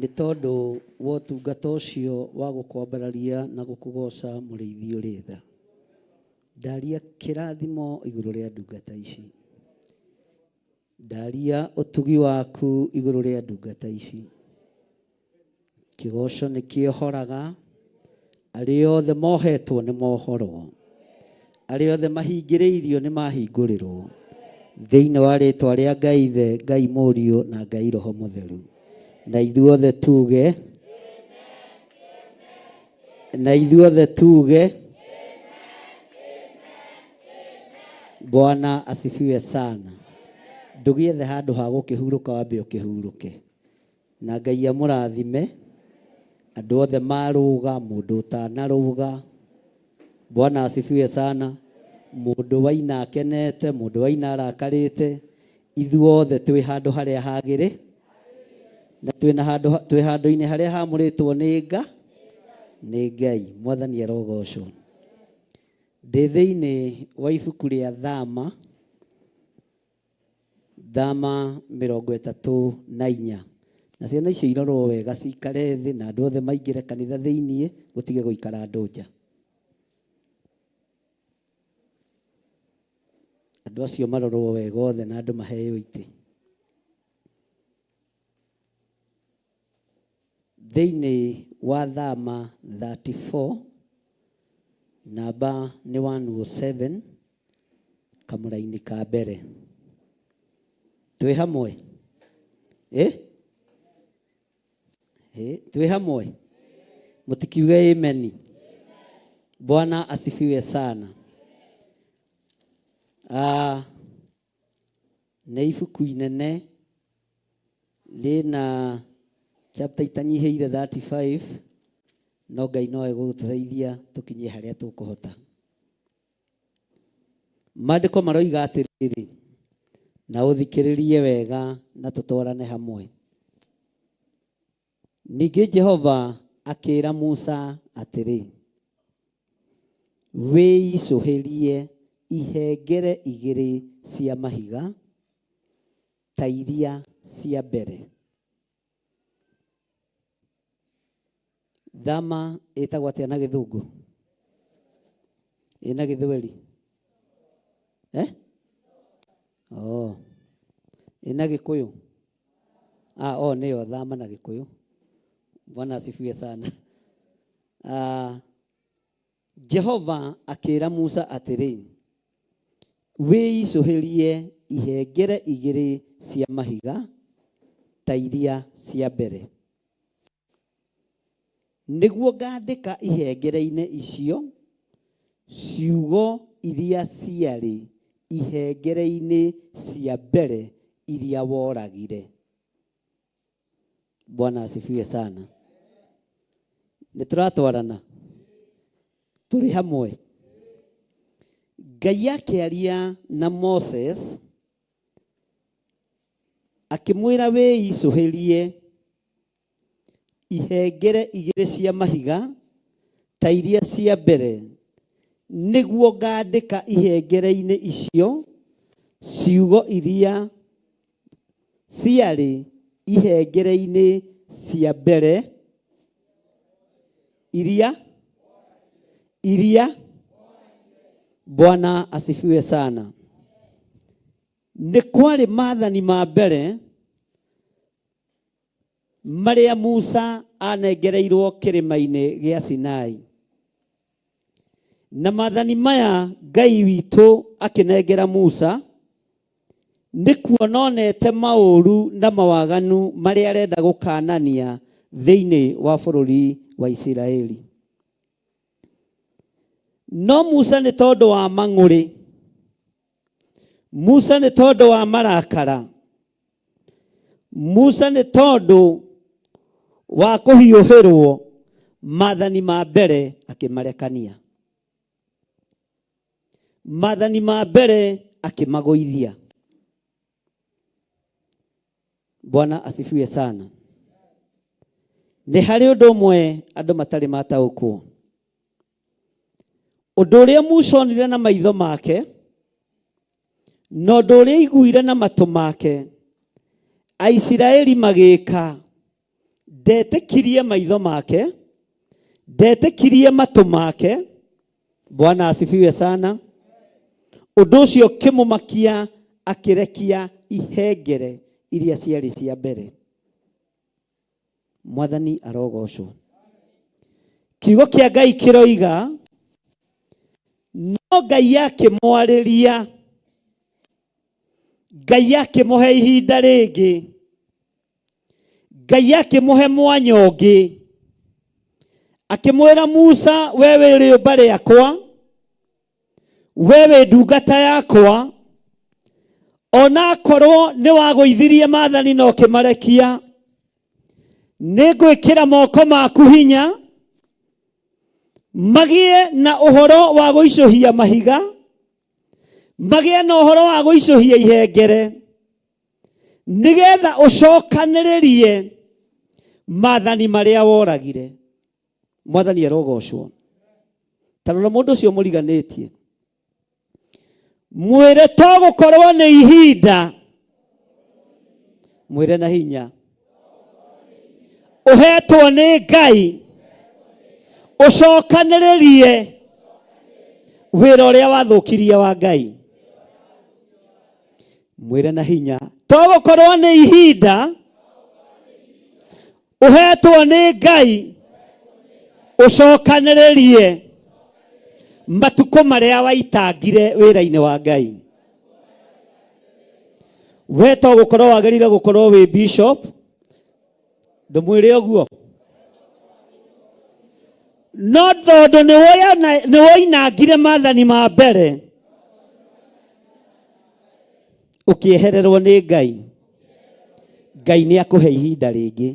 Nĩ tondũ wa ũtungata ũcio wa gũkwambararia na gũkũgoca mũrĩithi ũrĩ tha. Ndaria kĩrathimo igũrũ rĩa ndungata ici. Ndaria ũtugi waku igũrũ rĩa ndungata ici. Kĩgoco nĩ kĩohoraga, arĩa othe mohetwo nĩ mohorwo, arĩa othe mahingĩrĩirio nĩ mahingũrĩrwo. Thĩinĩ wa rĩtwa rĩa Ngai Ithe, Ngai Mũriũ na Ngai Roho Mũtheru. Na ithuothe tuge, na ithuothe tuge, Bwana asifiwe sana. Ndũgĩethe handũ ha gũkĩhurũka wambe ũkĩhurũke. Na Ngai amũrathime andũ othe marũga, mũndũ ũtanarũga. Bwana asifiwe sana. Mũndũ waina akenete, mũndũ waina arakarĩte, ithuothe twĩ handũ harĩa hagĩrĩ na twĩna handũ twĩ handũ-inĩ harĩa hamũrĩtwo nĩ nga nĩ Ngai. Mwathani arogocwo. Ndĩ thĩinĩ wa ibuku rĩa Thama, Thama 34. Na ciana icio irorwo wega cikare thĩ na andũ othe maingĩre kanitha thĩinĩ, gũtige gũikara andũ nja. Andũ acio marorwo wega othe na andũ maheo itĩ. Thĩinĩ wa Thama 34, namba nĩ 107, kamũraini ka mbere. Twĩ hamwe? Eh? Eh, twĩ hamwe? Mũtikiuge ameni. Bwana asifiwe sana. Ah, nĩ ibuku inene rĩna chapter itanyihĩire 35, no Ngai no egũtũteithia tũkinye harĩa tũkũhota. Maandĩko maroiga atĩrĩrĩ, na ũthikĩrĩrie wega na tũtwarane hamwe. Ningĩ Jehova akĩĩra Musa atĩrĩ, wĩicũhĩrie ihengere igĩrĩ cia mahiga ta iria cia mbere. Thama ĩtagwo atĩa na gĩthũngũ? Ĩ na gĩthweri? Eh? Oh. Ĩ na gĩkũyũ? Ah, oh, nĩyo thama na gĩkũyũ. Bwana asifiwe sana. Ah, Jehova akĩra Musa atĩrĩ, wĩicũhĩrie ihengere igĩrĩ cia mahiga ta iria cia mbere, nĩguo ngandĩka ihengere-inĩ icio ciugo iria ciarĩ ihengere-inĩ cia mbere iria woragire. Bwana asifiwe sana. Nĩ tũratwarana, tũrĩ hamwe. Ngai akĩaria na Moses akĩmwĩra wĩicũhĩrie ihengere igĩrĩ cia mahiga ta iria cia mbere, nĩguo ngandĩka ihengere-inĩ icio ciugo iria ciarĩ ihengere-inĩ cia mbere iria iria. Bwana asifiwe sana. Nĩ kwarĩ maathani ma mbere marĩa Musa anengereirwo kĩrĩma-inĩ gĩa Sinai. Na maathani maya Ngai witũ akĩnengera Musa nĩ kuona onete maũru na mawaganu marĩa arenda gũkanania thĩinĩ wa bũrũri wa Isiraeli. No Musa nĩ tondũ wa mang'ũrĩ, Musa nĩ tondũ wa marakara, Musa nĩ tondũ wa kũhiũhĩrwo, maathani ma mbere akĩmarekania. Maathani ma mbere akĩmagũithia. Bwana asifiwe sana. Nĩ harĩ ũndũ ũmwe andũ matarĩ mataũkwo. Ũndũ ũrĩa Musa onire na maitho make, na ũndũ ũrĩa aiguire na matũ make, Aisiraeli magĩka, Ndetĩkirie maitho make, ndetĩkirie matũ make. Bwana asifiwe sana. Ũndũ ũcio ũkĩmũmakia, akĩrekia ihengere iria ciarĩ cia mbere. Mwathani arogocwo. Kiugo kĩa Ngai kĩroiga, no Ngai akĩmwarĩria, Ngai akĩmũhe ihinda rĩngĩ, Ngai akĩmũhe mwanya ũngĩ, akĩmwĩra Musa, we wĩ rĩũmba rĩakwa, we wĩ ndungata yakwa, ona akorwo nĩ wagũithirie maathani na ũkĩmarekia, nĩ ngwĩkĩra moko maku hinya magĩe na ũhoro wa gũicũhia mahiga, magĩe na ũhoro wa gũicũhia ihengere, nĩgetha ũcokanĩrĩrie maathani marĩa woragire. Mwathani arogocwo. Ta rora mũndũ ũcio mũriganĩtie, mwĩre to gũkorwo nĩ ihinda, mwĩre na hinya, ũhetwo nĩ Ngai ũcokanĩrĩrie wĩra ũrĩa wathũkirie wa Ngai. Mwĩre na hinya, to gũkorwo nĩ ihinda ũhetwo nĩ Ngai ũcokanĩrĩrie matukũ marĩa waitangire wĩra-inĩ wa Ngai. We to gũkorwo wagĩrĩire gũkorwo wĩ bishop, ndũmwĩre ũguo, no tondũ nĩ woinangire maathani ma mbere, ũkĩehererwo nĩ Ngai, Ngai nĩ akũhe ihinda rĩngĩ.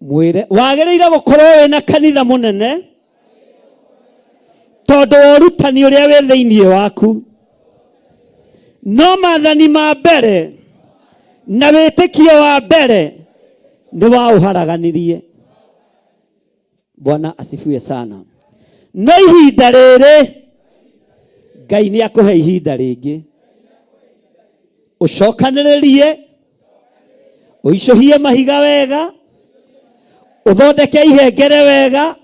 Mwĩre wagĩrĩire gũkorwo wĩna kanitha mũnene, tondũ wa ũrutani ũrĩa wĩ thĩinĩ waku, no maathani ma mbere na wĩtĩkio wa mbere nĩ waũharaganirie. Bwana asifiwe sana. No ihinda rĩrĩ Ngai nĩ akũhe ihinda rĩngĩ ũcokanĩrĩrie, ũicũhie mahiga wega, ũthondeke ihengere wega,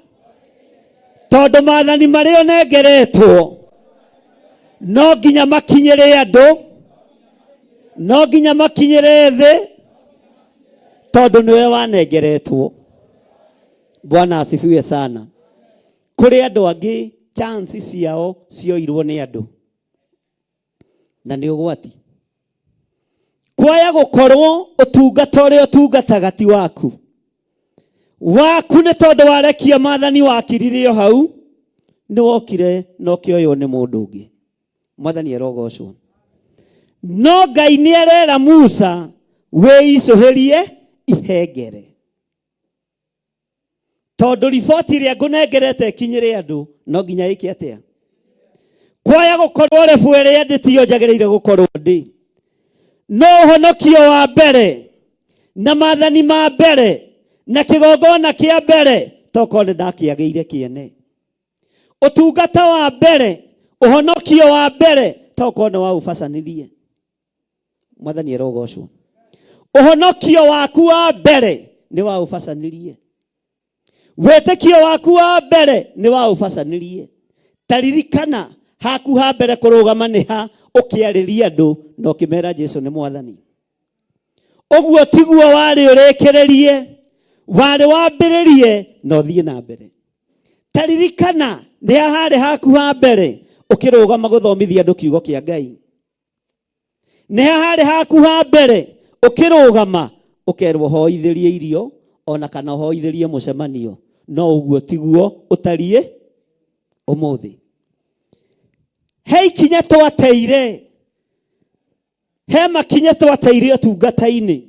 tondũ maathani marĩa ũnengeretwo no nginya makinyĩre andũ, no nginya makinyĩre thĩ, tondũ nĩwe wanengeretwo. Bwana asifiwe sana. Kũrĩ andũ angĩ chance ciao cioirwo nĩ andũ, na nĩ ũgwati kwaya gũkorwo ũtungata ũrĩa ũtungataga ti waku, waku nĩ tondũ warekia maathani wakirire o hau, nĩ wokire na ũkĩoywo nĩ mũndũ ũngĩ. Mwathani arogocwo. No Ngai nĩ arera Musa, wĩicũhĩrie ihengere, tondũ riboti ĩrĩa ngũnengerete ĩkinyĩre andũ no nginya ĩke atĩa? Kwaya gũkorwo rebu ĩrĩa ndĩ tiyo njagĩrĩire gũkorwo ndĩ, no ũhonokio wa mbere na maathani ma mbere na kĩgongona kĩa mbere tokorwo nĩ ndakĩagĩire kĩene. Ũtungata wa mbere, ũhonokio wa mbere tokorwo nĩ waũbacanirie. Mwathani arogocwo. Ũhonokio waku wa mbere nĩ waũbacanirie, wĩtĩkio waku wa mbere nĩ waũbacanirie. Ta ririkana haku ha mbere kũrũgama nĩ ha ũkĩarĩria andũ na ũkĩmera Jesu nĩ Mwathani. Ũguo tiguo warĩ ũrĩkĩrĩrie, warĩ wambĩrĩrie na ũthiĩ na mbere. Ta ririkana nĩ ha harĩ haku ha mbere ũkĩrũgama gũthomithia andũ kiugo kĩa Ngai, nĩ ha harĩ haku ha mbere ũkĩrũgama ũkerwo hoithĩrie irio ona kana hoithĩrie mũcemanio. No ũguo tiguo ũtariĩ ũmũthĩ. He ikinya twateire, he makinya twateire ũtungata-inĩ,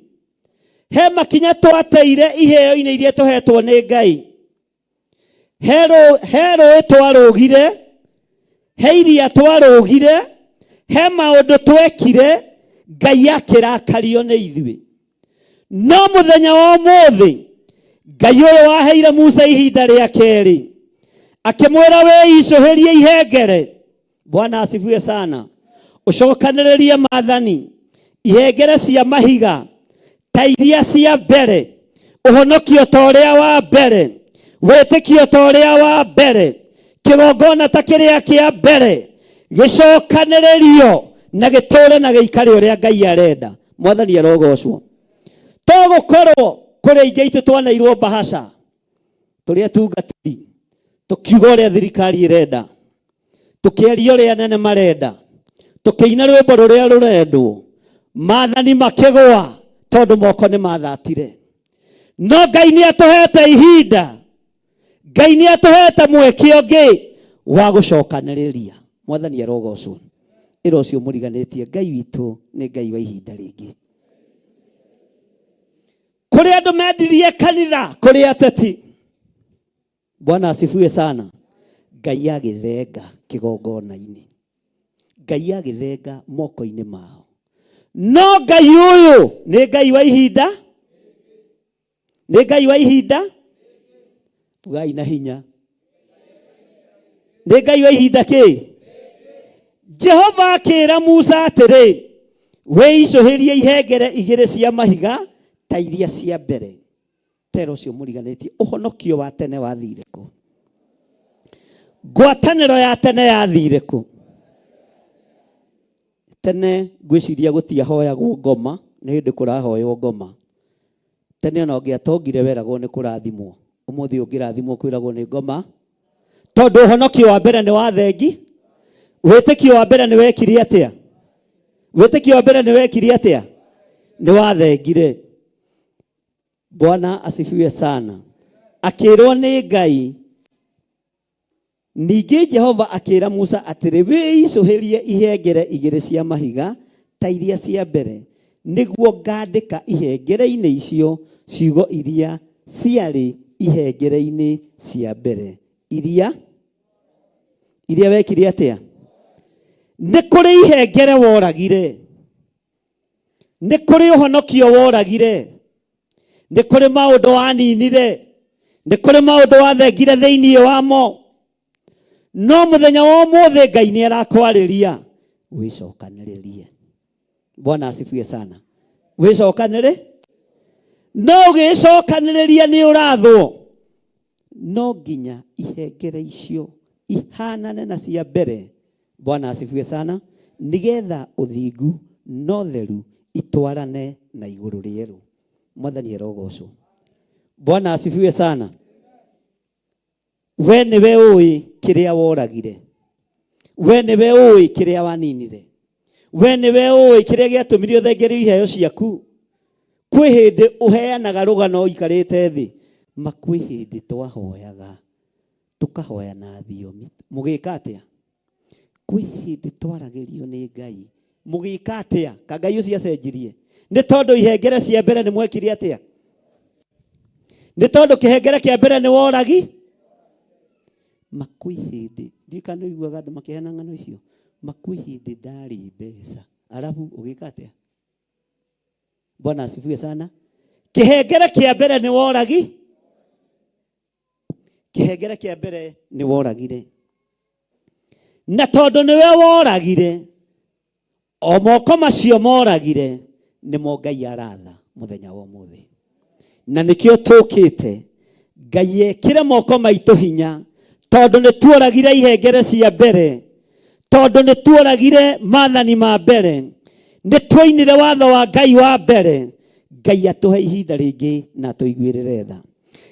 he makinya twateire iheo-inĩ iria tũhetwo nĩ Ngai, he rũĩ twarũgire, he iria twarũgire, he maũndũ twekire Ngai akĩrakario nĩ ithuĩ. No mũthenya wa ũmũthĩ Ngai ũyũ waheire Musa ihinda rĩa kerĩ akĩmwĩra, wĩicũhĩrie ihengere. Bwana asifiwe sana. Ũcokanĩrĩrie maathani, ihengere cia mahiga ta iria cia mbere. Ũhonokio ta ũrĩa wa mbere, wĩtĩkio ta ũrĩa wa mbere, kĩgongona ta kĩrĩa kĩa mbere gĩcokanĩrĩrio na gĩtũre na gĩikare ũrĩa Ngai arenda. Mwathani arogocwo. To gũkorwo kũrĩ aingĩ aitũ twanairwo mbahaca tũrĩ atungatĩri, tũkiuga ũrĩa thirikari ĩrenda, tũkĩaria ũrĩa anene marenda, tũkĩina rwĩmbo rũrĩa rũrendwo, maathani makĩgũa tondũ moko nĩ mathatire. No Ngai nĩ atũhete ihinda, Ngai nĩ atũhete mweke ũngĩ wa gũcokanĩrĩria. Mwathani arogocwo. Ĩra ũcio mũriganĩtie, Ngai witũ nĩ Ngai wa ihinda rĩngĩ. Kũrĩ andũ mendirie kanitha, kũrĩ ateti. Bwana asifiwe sana. Ngai agĩthenga kĩgongona-inĩ, Ngai agĩthenga moko-inĩ mao. No Ngai ũyũ nĩ Ngai wa ihinda, nĩ Ngai wa ihinda. Ugai na hinya, nĩ Ngai wa ihinda kĩ? Jehova akĩra Musa atĩrĩ, wĩicũhĩrie ihengere igĩrĩ cia mahiga ta iria cia mbere. Tera ũcio mũriganĩtie, ũhonokio wa tene wathire kũ? Ngwatanĩro ya tene yathire kũ? Tene ngwĩciria gũtiahoyagwo ngoma, nĩ hĩndĩ kũrahoywo ngoma. Tene ona ũngĩatongire weragwo nĩ kũrathimwo. Ũmũthĩ ũngĩrathimwo kwĩragwo nĩ ngoma, tondũ ũhonokio wa mbere nĩ wa thengi. Wĩtĩkio wa mbere nĩ wekire atĩa? Wĩtĩkio wa mbere nĩ wekire atĩa? Nĩ wathengire. Bwana asifiwe sana. Akĩrwo nĩ Ngai. Ningĩ Jehova akĩra Musa atĩrĩ, wĩicũhĩrie ihengere igĩrĩ cia mahiga ta iria cia mbere, nĩguo ngandĩka ihengere-inĩ icio ciugo iria ciarĩ ihengere-inĩ cia mbere. Iria iria wekire atĩa? Nĩ kũrĩ ihengere woragire, nĩ kũrĩ ũhonokio woragire, nĩ kũrĩ maũndũ waninire, nĩ kũrĩ maũndũ wathengire thĩinĩ wamo. No mũthenya wa ũmũthĩ Ngai nĩ arakwarĩria wĩcokanĩrĩrie. Bwana asifiwe sana. Wĩcokanĩrĩ, no ũgĩcokanĩrĩria nĩ ũrathwo. No nginya ihengere icio ihanane na cia mbere. Bwana asifiwe sana. Nigetha ũthingu na ũtheru itwarane na igũrũ rĩerũ. Mwathani arogocwo. Bwana asifiwe sana. We nĩwe ũĩ kĩrĩa woragire, we nĩwe ũĩ kĩrĩa waninire, we nĩwe ũĩ kĩrĩa gĩatũmire ũthengerio iheo ciaku. Kwĩ hĩndĩ ũheanaga rũgano ũikarĩte thĩ, ma kwĩ hĩndĩ twahoyaga tũkahoya na thiomi. Mũgĩka atĩa? Kwĩ hĩndĩ twaragĩrio nĩ Ngai. Mũgĩka atĩa? Ka Ngai ũcio acenjirie? Nĩ tondũ ihengere cia mbere nĩ mwekire atĩa? Nĩ tondũ kĩhengere kĩa mbere nĩ woragi. Ma kwĩ hĩndĩ, ndiũĩ kana nĩ ũiguaga andũ makĩheana ng'ano icio. Ma kwĩ hĩndĩ ndarĩ mbeca. Arabu ũgĩka atĩa? Bwana asifiwe sana. Kĩhengere kĩa mbere nĩ woragi. Kĩhengere kĩa mbere nĩ woragire. Na tondũ nĩwe woragire, o moko macio moragire nĩmo Ngai aratha mũthenya wa ũmũthĩ. Na nĩkĩo tũkĩte Ngai ekĩre moko maitũ hinya, tondũ nĩ tuoragire ihengere cia mbere, tondũ nĩ tuoragire maathani ma mbere, nĩ tuoinire watho wa Ngai wa mbere. Ngai atũhe ihinda rĩngĩ na atũiguĩrĩre tha.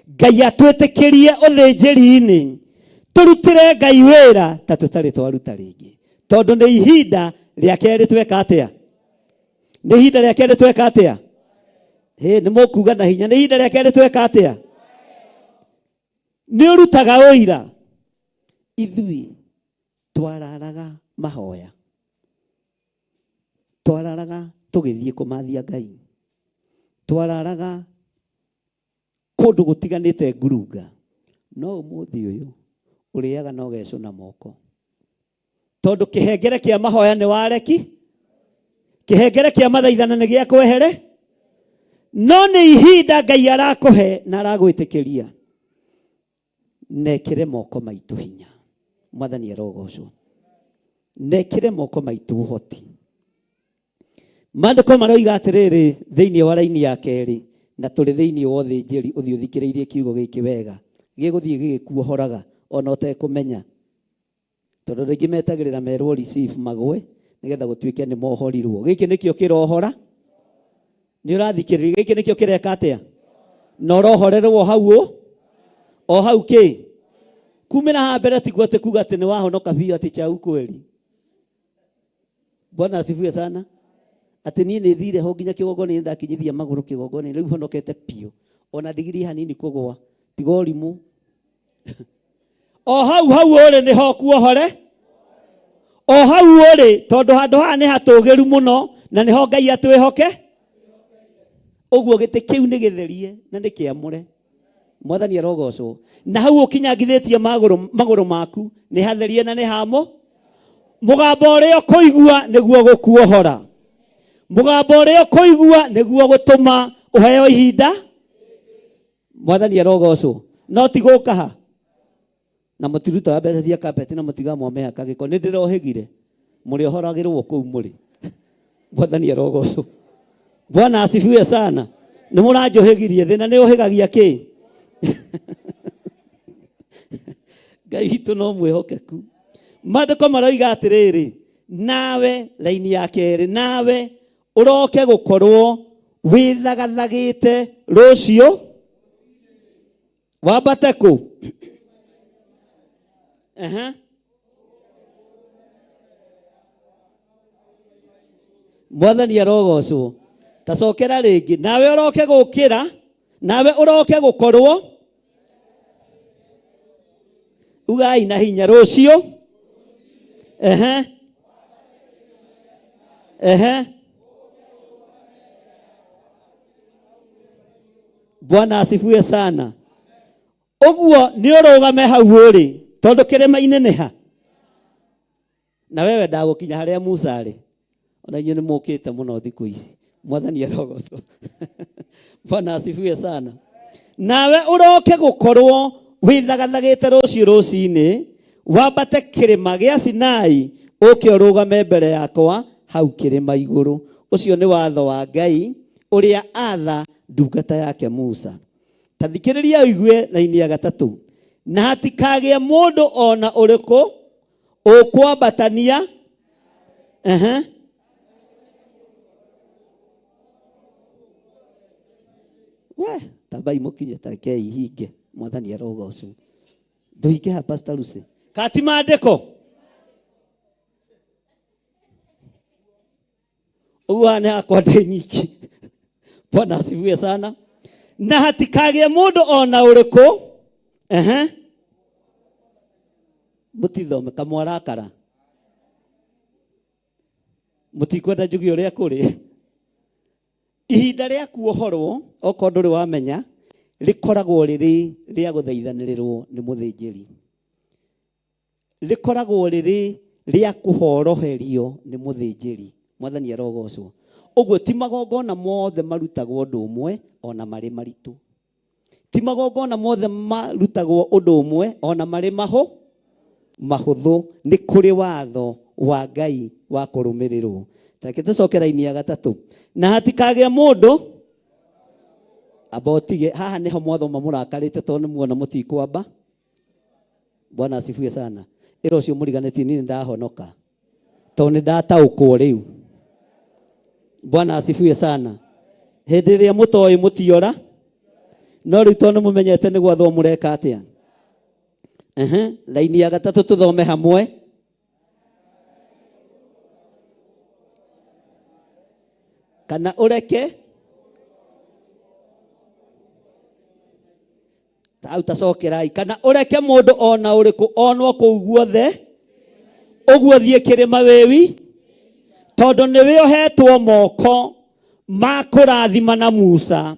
Ngai atwĩtĩkĩrie ũthĩnjĩri-inĩ, tũrutĩre Ngai wĩra ta tũtarĩ twaruta rĩngĩ, tondũ nĩ ihinda rĩa kerĩ tweka atĩa? Nĩ ihinda rĩa kerĩ tweka atĩa? Hĩ, nĩ mũkuga na hinya, nĩ ihinda rĩa kerĩ tweka atĩa? Nĩ ũrutaga ũira. Ithuĩ twararaga mahoya, twararaga tũgĩthiĩ kũmathia Ngai, twararaga kũndũ gũtiganĩte ngurunga. No ũmũthĩ ũyũ ũrĩaga na ũgecũna moko, tondũ kĩhengere kĩa mahoya nĩ wareki, kĩhengere kĩa mathaithana nĩ gĩa kwehere. No nĩ ihinda Ngai arakũhe na aragwĩtĩkĩria nekĩre moko maitũ hinya. Mwathani arogocwo. Nekĩre moko maitũ ũhoti. Maandĩko maroiga atĩrĩrĩ thĩinĩ wa raini ya kerĩ, Na tũrĩ thĩinĩ wa ũthĩnjĩri, ũthiĩ ũthikĩrĩirie kiugo gĩkĩ wega, gĩgũthiĩ gĩgĩkuohoraga ona ũtekũmenya. Tondũ andũ aingĩ metagĩrĩra merwo receive magwe nĩgetha gũtuĩke nĩ mohorirwo. Gĩkĩ nĩkĩo kĩrohora. Nĩ ũrathikĩrĩria, gĩkĩ nĩkĩo kĩreka atĩa? Na ũrohorerwo hau ũ? O hau kĩ? Kumĩra haha mbere tiguo atĩ kuga atĩ nĩ wahonoka biũ atĩ chau kweli. Bwana asifiwe sana. Atĩ niĩ nĩ thire ho nginya kĩgongona-inĩ ndakinyithia magũrũ kĩgongona-inĩ rĩu honokete biũ. Ona ndigiri hanini kũgwa tiga ũrimũ. O hau hau ũrĩ nĩho kuohore. O hau ũrĩ tondũ handũ haha nĩ hatũgĩru mũno na nĩho Ngai atwĩhoke. Ũguo gĩtĩ kĩu nĩ gĩtherie na nĩ kĩamũre. Mwathani arogocwo. Na hau ũkinyangithĩtie magũrũ magũrũ maku nĩ hatherie na nĩ hamo. Mũgambo ũrĩa ũkũigua nĩguo gũkuohora. Mũgambo ũrĩa ũkũigua nĩguo gũtũma ũheo ihinda. Mwathani arogocwo. No ti gũka ha. Na mũtirutaga mbeca cia kapeti na mũtiga mwamĩhaka gĩko. Nĩ ndĩrohĩgire. Mũrĩohoragĩrwo kũu mũrĩ. Mwathani arogocwo. Bwana asifiwe sana. Nĩ mũranjũhĩgirie thĩna nĩ ũhĩgagia kĩ? Ngai witũ no mwĩhokeku. Maandĩko maroiga atĩrĩrĩ, nawe raini ya kerĩ, nawe ũroke gũkorwo wĩthagathagĩte rũciũ wambate kũ? Aha. Mwathani arogocwo. Tacokera rĩngĩ, nawe ũroke gũkĩra, nawe ũroke gũkorwo ugai na hinya rũciũ. Ehe. Ehe. Bwana asifiwe sana. Ũguo nĩ ũrũgame hau ũrĩ tondũ kĩrĩma-inĩ nĩ ha? Na wewe ndagũkinya harĩa Musa arĩ. Ona inyuĩ nĩ mũkĩte mũno thikũ ici. Mwathani arogocwo. Bwana asifiwe sana. Nawe ũroke gũkorwo wĩthagathagĩte rũciũ rũcinĩ wambate kĩrĩma gĩa Sinai ũke ũrũgame mbere yakwa hau kĩrĩma igũrũ. Ũcio nĩ watho wa Ngai ũrĩa atha ndungata yake Musa. Ta thikĩrĩria ũigue raini ya gatatũ. Na hatikagĩe mũndũ o na ũrĩkũ ũkwambatania. Ehe. We, tambai mũkinye tarekei ihinge. Mwathani arogocwo. Ndũhinge ha Pastor Lucy. Kati maandĩko. Ũguo haha nĩ hakwa ndĩ nyiki. Bwana asifiwe sana. Na hatikagĩe mũndũ o na ũrĩkũ. Ehe. Mũtithome kamwarakara. Mũtikwenda njuge ũrĩa kũrĩ. Ihinda rĩa kuohorwo okorwo ndũrĩ wamenya rĩkoragwo rĩrĩ rĩa gũthaithanĩrĩrwo nĩ mũthĩnjĩri. Rĩkoragwo rĩrĩ rĩa kũhoroherio nĩ mũthĩnjĩri. Mwathani arogocwo. Ũguo ti magongona mothe marutagwo ũndũ ũmwe ona marĩ maritũ. Ti magongona mothe marutagwo ũndũ ũmwe ona marĩ mahũ mahũthũ. Nĩ kũrĩ watho wa Ngai wa kũrũmĩrĩrwo. Reke tũcoke raini ya gatatũ. Na hatikagĩe mũndũ amba ũtige haha nĩho mwathoma mũrakarĩte tondũ nĩ muona mũtikwamba. Bwana asifiwe sana. Ĩra ũcio mũriganĩtie niĩ nĩ ndahonoka tondũ nĩ ndataũkwo rĩu. Bwana asifiwe sana. Hĩndĩ ĩrĩa mũtoĩ mũtiora, no rĩu tondũ nĩ mũmenyete nĩ gwathwo mũreka atĩa. Ehe, laini ya gatatũ tũthome hamwe. Kana ũreke hau tacokerai kana ũreke mũndũ ona ũrĩkũ onwo kũu guothe ũguo thiĩ kĩrĩma wĩwi tondũ nĩwe ũhetwo moko ma kũrathima na Musa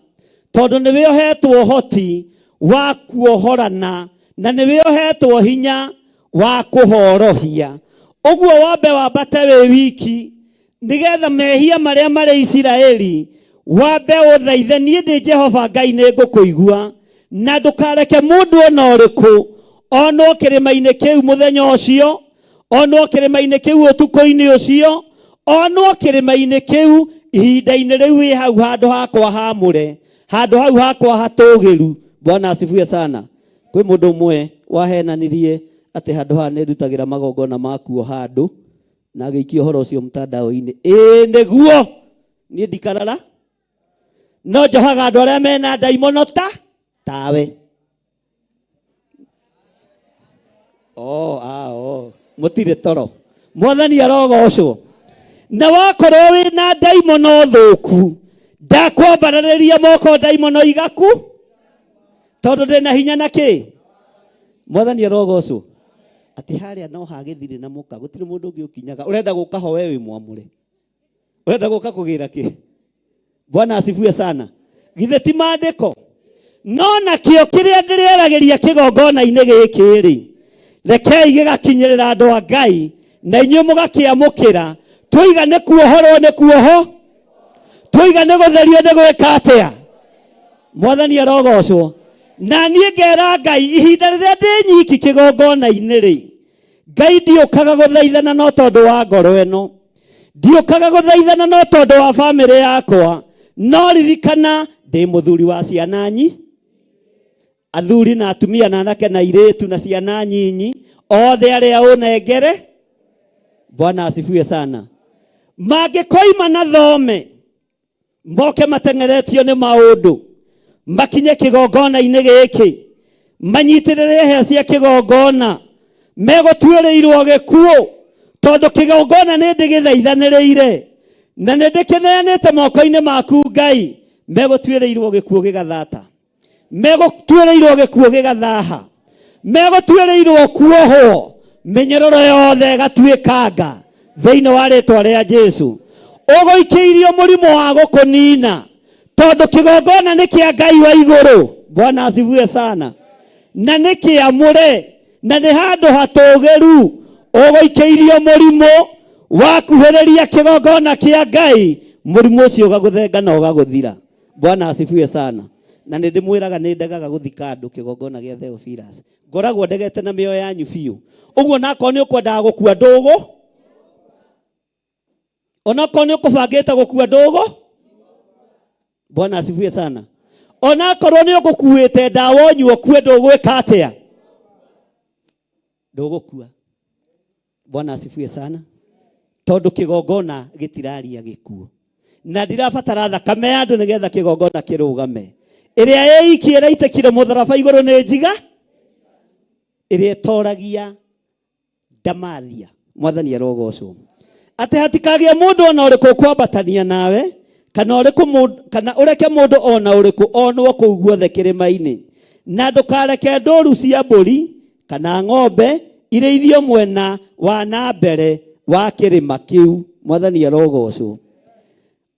tondũ nĩwe ũhetwo ũhoti wa kuohorana na nĩwe ũhetwo hinya wa kũhorohia ũguo wambe wambate wĩ wiki nigetha mehia marĩa marĩ Isiraeli wambe ũthaithe niĩ ndĩ Jehova Ngai nĩ ngũkũigua na ndũkareke mũndũ ona ũrĩkũ onwo kĩrĩma-inĩ kĩu mũthenya ũcio onwo kĩrĩma-inĩ kĩu ũtukũ-inĩ ũcio onwo kĩrĩma-inĩ kĩu ihinda-inĩ rĩu wĩ hau handũ hakwa hamũre. Handũ hau hakwa hatũgĩru. Bwana asifiwe sana. Kwĩ mũndũ ũmwe wahenanirie atĩ handũ haha nĩ ndutagĩra magongona makuo handũ na agĩikia ũhoro ũcio mtandao-inĩ. Ĩĩ nĩguo niĩ ndikarara no njohaga andũ arĩa mena ndaimono ta tawe. Oh, ah, oh. Mũtirĩ toro. Mwathani arogocwo. Na wakorwo wĩna ndaimono thũku, ndakwambararĩria moko ndaimono igaku, tondũ ndĩna hinya na kĩ. Mwathani arogocwo. Atĩ harĩa no hagĩthirĩ na mũka, gũtirĩ mũndũ ũngĩ ũkinyaga. Ũrenda gũka ho we wĩ mwamũre. Ũrenda gũka kũgĩra kĩ? Bwana asifiwe sana. Githĩ ti maandĩko? No nakĩo kĩrĩa ndĩrĩaragĩria kĩgongona-inĩ gĩkĩ rĩ, rekei gĩgakinyĩrĩra andũ a Ngai na inyuĩ mũgakĩamũkĩra. Twoiga nĩ kuohorwo nĩ kuoho, twoiga nĩ gũtherio nĩ gwĩka atĩa? Mwathani arogocwo. Na niĩ ngera Ngai ihinda rĩrĩa ndĩ nyiki kĩgongona-inĩ rĩ, Ngai ndiũkaga gũthaithana no tondũ wa ngoro ĩno, ndiũkaga gũthaithana no tondũ wa bamĩrĩ yakwa, no ririkana ndĩ mũthuri wa ciana nyi, athuri na atumia na anake na airĩtu na ciana nyinyi, othe arĩa ũnengere. Bwana asifiwe sana. Mangĩkoima na thome moke mateng'eretio nĩ maũndũ, makinye kĩgongona-inĩ gĩkĩ, manyitĩrĩre hĩa cia kĩgongona, megũtuĩrĩirwo gĩkuũ, tondũ kĩgongona nĩ ndĩgĩthaithanĩrĩire na nĩ ndĩkĩneanĩte moko-inĩ maku Ngai. Megũtuĩrĩirwo gĩkuũ gĩgathata, megũtuĩrĩirwo gĩkuũ gĩgathaha, megũtuĩrĩirwo kuohwo, mĩnyororo yothe ĩgatuĩkanga thĩinĩ wa rĩtwa rĩa Jesu. Ũgũikĩirio mũrimũ wa gũkũnina, tondũ kĩgongona nĩ kĩa Ngai wa igũrũ. Bwana asifiwe sana. Na nĩ kĩamũre na nĩ handũ hatũgĩru. Ũgũikĩirio mũrimũ wakuhĩrĩria kĩgongona kĩa Ngai, mũrimũ ũcio ũgagũthenga na ũgagũthira. Bwana asifiwe sana. Na nĩ ndĩmwĩraga nĩ ndegaga gũthika andũ kĩgongona gĩa Theophilus. Ngoragwo ndegete na mĩoyo yanyu biũ. Ũguo nakorwo nĩ ũkwendaga gũkua ndũgũ, onakorwo nĩ ũkũbangĩte gũkua ndũgũ, Bwana asifiwe sana. Onakorwo nĩ ũgũkuĩte ndawa ũnyue ũkue, ndũgwĩka atĩa? Ndũgũkua. Bwana asifiwe sana. Tondũ kĩgongona gĩtiraria gĩkuũ, na ndirabatara thakame ya andũ nĩgetha kĩgongona kĩrũgame. Ĩrĩa ĩiki ĩraitĩkire mũtharaba igũrũ nĩ njiga, ĩrĩa ĩtoragia ndamathia. Mwathani arogocwo. Atĩ hatikagĩe mũndũ ona ũrĩkũ ũkwambatania nawe, kana ũrĩkũ mũndũ, kana ũreke mũndũ ona ũrĩkũ onwo kũu guothe kĩrĩma-inĩ. Na ndũkareke ndũru cia mbũri kana ng'ombe irĩithio mwena wa na mbere wa kĩrĩma kĩu. Mwathani arogocwo.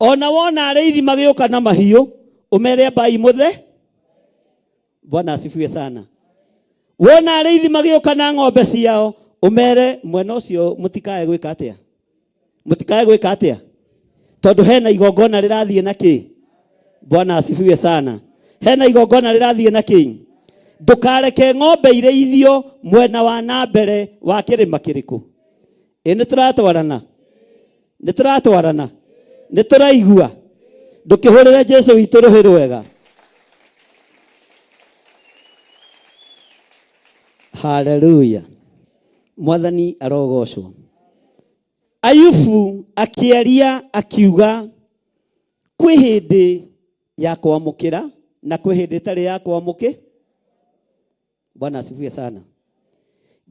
Ona wona arĩithi magĩũka na mahiũ, ũmere ambai mũthe. Bwana asifiwe sana. Wona arĩithi magĩũka na ng'ombe ciao, ũmere mwena ũcio mũtikae gwĩka atĩa? Mũtikae gwĩka atĩa? Tondũ hena igongona rĩrathiĩ na kĩ? Bwana asifiwe sana. Hena igongona rĩrathiĩ na kĩ? Ndũkareke ng'ombe irĩithio mwena wa na mbere wa kĩrĩma kĩrĩkũ. Ĩ nĩ tũratwarana? Nĩ tũratwarana? Nĩ tũraigua? Ndũkĩhũrĩre Jesu witũ rũhĩ rwega. Haleluya. Mwathani arogocwo. Ayubu akĩaria akiuga kwĩ hĩndĩ ya kwamũkĩra na kwĩ hĩndĩ ĩtarĩ ya kwamũkĩ. Bwana asifiwe sana.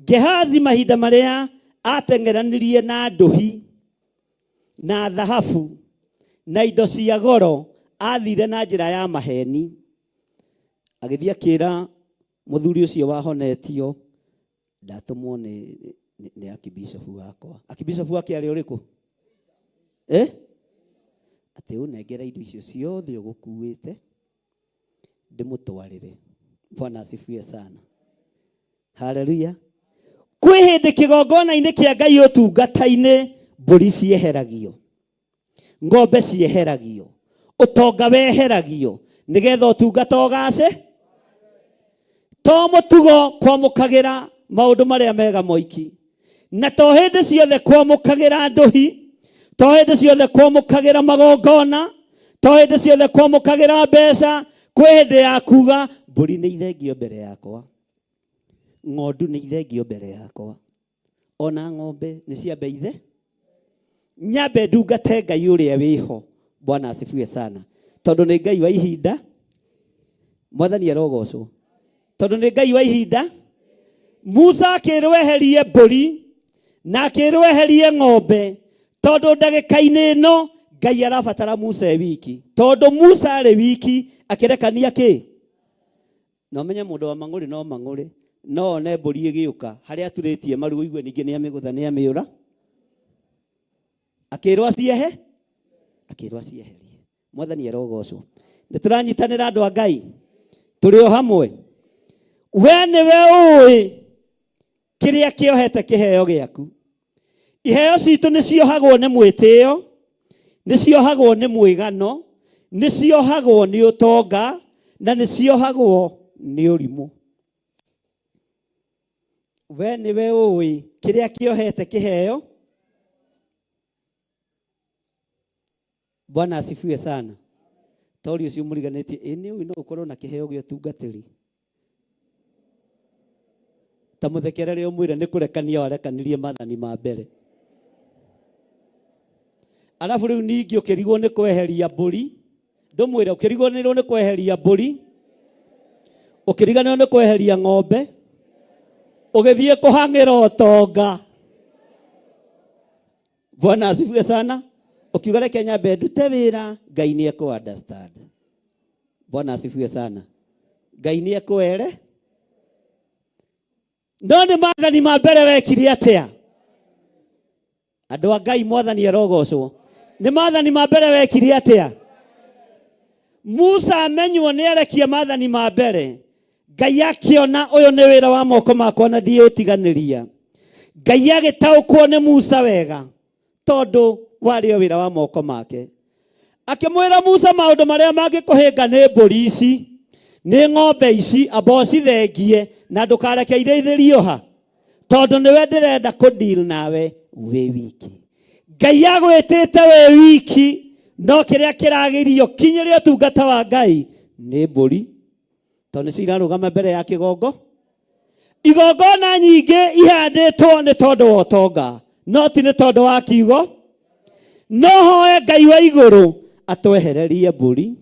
Gehazi mahinda marĩa ateng'eranirie na ndũhi na thahabu na indo cia goro, athire na njĩra ya maheni, agĩthiĩ akĩra mũthuri ũcio wahonetio, ndatũmwo nĩ akibishofu wakwa. Akibishofu wake arĩ ũrĩkũ? Atĩ ũnengere indo icio ciothe ũgũkuĩte ndĩmũtwarĩre. Bwana asifiwe sana. Haleluya. Kwĩ hĩndĩ kĩgongona-inĩ kĩa Ngai ũtungata-inĩ mbũri cieheragio, ng'ombe cieheragio, ũtonga weheragio nĩgetha ũtungata ũgace. To mũtugo kwamũkagĩra maũndũ marĩa mega moiki, na to hĩndĩ ciothe kwamũkagĩra ndũhi, to hĩndĩ ciothe kwamũkagĩra magongona, to hĩndĩ ciothe kwamũkagĩra mbeca. Kwĩ hĩndĩ ya kuga mbũri nĩ ithengio mbere yakwa, ng'ondu nĩ ithengio mbere yakwa, ona ng'ombe nĩ ciambe ithe nyambe ndungate Ngai ũrĩa wĩho. Bwana asifiwe sana, tondũ nĩ Ngai wa ihinda. Mwathani arogocwo, tondũ nĩ Ngai wa ihinda. Musa akĩrwo eherie mbũri na akĩrwo eherie ng'ombe, tondũ ndagĩka-inĩ ĩno Ngai arabatara Musa e wiki, tondũ Musa arĩ wiki akĩrekania kĩ na ũmenye mũndũ wa mang'ũrĩ no mang'ũrĩ no one mbũri ĩgĩũka harĩa aturĩtie maru ũigue ningĩ nĩ amĩgũtha nĩ amĩũra. Akĩrwo aciehe, akĩrwo acieherie. Mwathani arogocwo. Nĩ tũranyitanĩra andũ a Ngai, tũrĩ o hamwe. We nĩwe ũĩ kĩrĩa kĩohete kĩheo gĩaku. Iheo citũ nĩ ciohagwo nĩ mwĩtĩo, nĩ ciohagwo nĩ mwĩgano, nĩ ciohagwo nĩ ũtonga, na nĩ ciohagwo nĩ ũrimũ. We nĩwe ũĩ kĩrĩa kĩohete kĩheo. Bwana asifiwe sana. Tori ũcio mũriganĩtie, ĩ nĩ ũĩ no ũkorwo na kĩheo gĩa ũtungatĩri. Ta mũthekerere ũmwĩre nĩ kũrekania warekanirie mathani ma mbere. Arabu rĩu ningĩ ũkĩrigwo nĩ kweheria mbũri, ndũmwĩre ũkĩriganĩrwo nĩ kweheria mbũri, ũkĩriganĩrwo nĩ kweheria ng'ombe, ũgĩthiĩ kũhang'ĩra ũtonga. Bwana asifiwe sana. Ukiuga reke nyambe ndute wĩra, Ngai nĩ ekũ understand. Bwana asifiwe sana. Ngai nĩ ekwere. No nĩ maathani ma mbere wekire atĩa? Andũ a Ngai, mwathani arogocwo. Nĩ maathani ma mbere wekire atĩa? Musa amenywo nĩ arekia maathani ma mbere. Ngai akĩona ũyũ nĩ wĩra wa moko makwa na ndiũtiganĩria. Ngai agĩtaũkwo nĩ Musa wega tondũ warĩ o wĩra wa moko make. Akĩmwĩra Musa maũndũ marĩa mangĩkũhĩnga nĩ mbũri ici, nĩ ng'ombe ici, amba ũcithengie na ndũkareke irĩithĩrio ha, tondũ nĩwe ndĩrenda kũ deal nawe wĩ wiki. Ngai agwĩtĩte wĩ wiki, no kĩrĩa kĩragĩrio kinyĩria ũtungata wa Ngai nĩ mbũri, tondũ nĩcio irarũgama mbere ya kĩgongo. Igongona nyingĩ ihandĩtwo nĩ tondũ wa ũtonga, no ti nĩ tondũ wa kiugo. No hoe Ngai wa igũrũ atwehererie mbũri,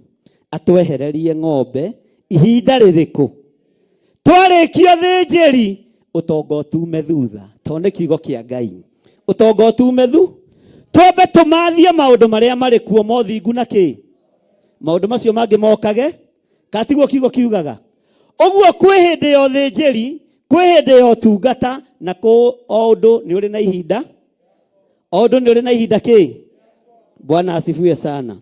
atwehererie ng'ombe ihinda rĩrĩkũ? Twarĩkia thĩnjĩri, ũtonga ũtume thutha, tondũ nĩ kiugo kĩa Ngai. Ũtonga ũtume thu, twambe tũmathie maũndũ marĩa marĩ kuo mothingu na kĩ, maũndũ macio mangĩ mokage, katiguo kiugo kiugaga. Ũguo kwĩ hĩndĩ ya ũthĩnjĩri, kwĩ hĩndĩ ya ũtungata, na kũ o ũndũ nĩ ũrĩ na ihinda, o ũndũ nĩ ũrĩ na ihinda kĩ. Bwana asifiwe sana.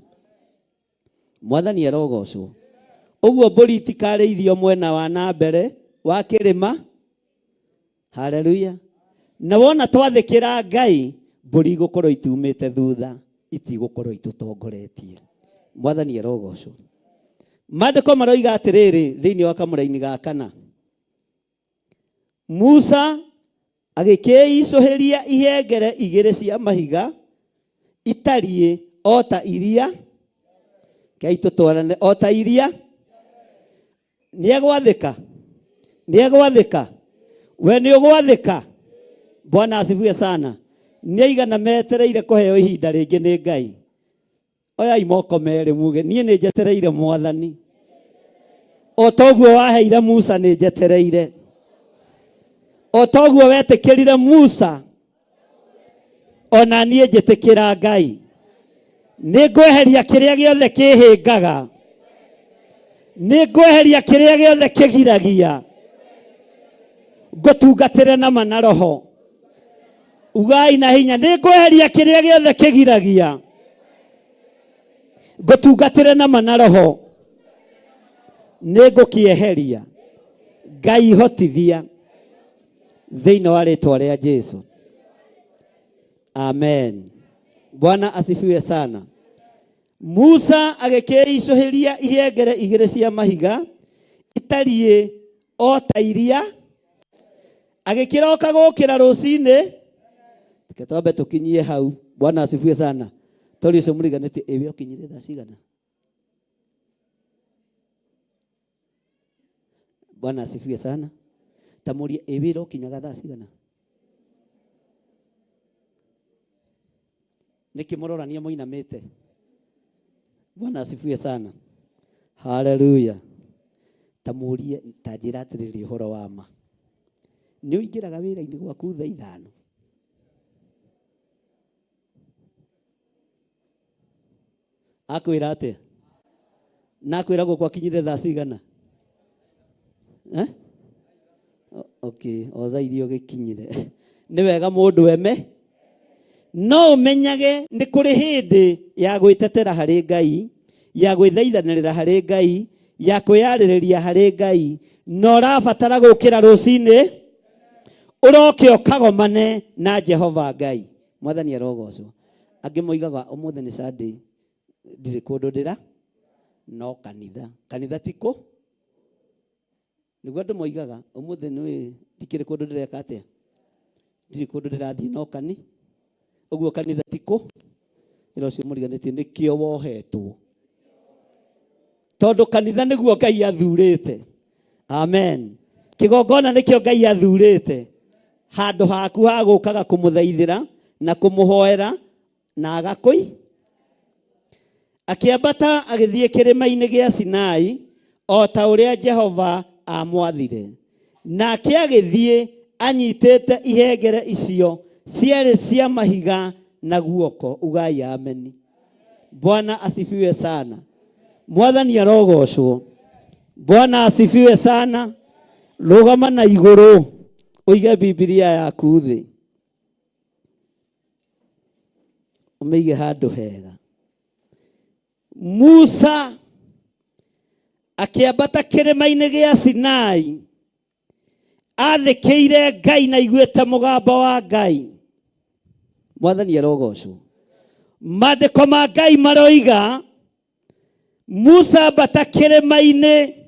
Mwathani arogocwo. Ũguo mbũri itikarĩithio mwena wa na mbere wa kĩrĩma. Haleluya. Na wona twathĩkĩra Ngai, mbũri igũkorwo itumĩte thutha, itigũkorwo itũtongoretie. Mwathani arogocwo. Maandĩko maroiga atĩrĩrĩ thĩinĩ wa kamũraini ga kana, Musa agĩkĩicũhĩria ihengere igĩrĩ cia mahiga itariĩ o ta iria, kei tũtwarane o ta iria. Nĩegwathĩka, nĩegwathĩka, we nĩ ũgwathĩka. Bwana asifiwe sana. Nĩ aigana metereire kũheo ihinda rĩngĩ nĩ Ngai? Oyai moko merĩ muge, niĩ nĩ njetereire mwathani. O ta ũguo waheire Musa nĩ njetereire. O ta ũguo wetĩkĩrire Musa, ona niĩ njĩtĩkĩra Ngai. Nĩ ngweheria kĩrĩa gĩothe kĩhĩngaga, nĩ ngweheria kĩrĩa gĩothe kĩgiragia ngũtungatĩre na ma na roho. Ugai na hinya, nĩ ngweheria kĩrĩa gĩothe kĩgiragia ngũtungatĩre na ma na roho. Nĩ ngũkĩeheria. Ngai hotithia thĩinĩ wa rĩtwa rĩa Jesu. Amen. Bwana asifiwe sana. Musa agĩkĩicũhĩria ihengere igĩrĩ cia mahiga itariĩ o ta iria, agĩkĩroka gũkĩra rũcinĩ. Reke twambe tũkinyie hau. Bwana asifiwe sana. Tori ũcio mũriganĩtie, ĩwe ũkinyire thaa cigana? Bwana asifiwe sana. Ta mũrie ĩ wĩra ũkinyaga thaa cigana? Nĩkĩ mũrorania mũinamĩte? Bwana asifiwe sana. Haleluya. Ta mũrie ta njĩra atĩrĩrĩ ũhoro wa ma. Nĩ ũingĩraga wĩra-inĩ gwaku thaa 5? Akwĩra atĩa? Na akwĩra gũkũ akinyire thaa cigana? Eh? Okay, o thaa iria ũgĩkinyire. Nĩ wega mũndũ eme. No ũmenyage nĩ kũrĩ hĩndĩ ya gwĩtetera harĩ Ngai, ya gwĩthaithanĩrĩra harĩ Ngai, ya kwĩyarĩrĩria harĩ Ngai, na ũrabatara gũkĩra rũcinĩ ũroke ũkagomane na Jehova Ngai. Mwathani arogocwo. Angĩ moigaga ũmũthĩ nĩ Sunday, ndirĩ kũndũ ndĩra no kanitha. Kanitha ti kũ? Nĩguo andũ moigaga ũmũthĩ nĩ ndikĩrĩ kũndũ ndĩreka atĩa? Ndirĩ kũndũ ndĩrathiĩ no kani. Ũguo kanitha ti kũ? Ĩra ũcio mũriganĩtie nĩkĩo wohetwo. Tondũ kanitha nĩguo Ngai athurĩte. Amen. Kĩgongona nĩkĩo Ngai athurĩte. Handũ haku ha gũkaga kũmũthaithĩra na kũmũhoera na agakũi. Akĩambata agĩthiĩ kĩrĩma-inĩ gĩa Sinai o ta ũrĩa Jehova aamwathire. Nake agĩthiĩ anyitĩte ihengere icio cierĩ cia mahiga na guoko. Ugai ameni. Bwana asifiwe sana. Mwathani arogocwo. Bwana asifiwe sana. Rũgama na igũrũ ũige Bibilia yaku thĩ. Ũmĩige handũ hega. Musa akĩambata kĩrĩma-inĩ gĩa Sinai athĩkĩire Ngai na iguĩte mũgambo wa Ngai. Mwathani arogocwo. Maandĩko ma Ngai maroiga Musa ambata kĩrĩma-inĩ.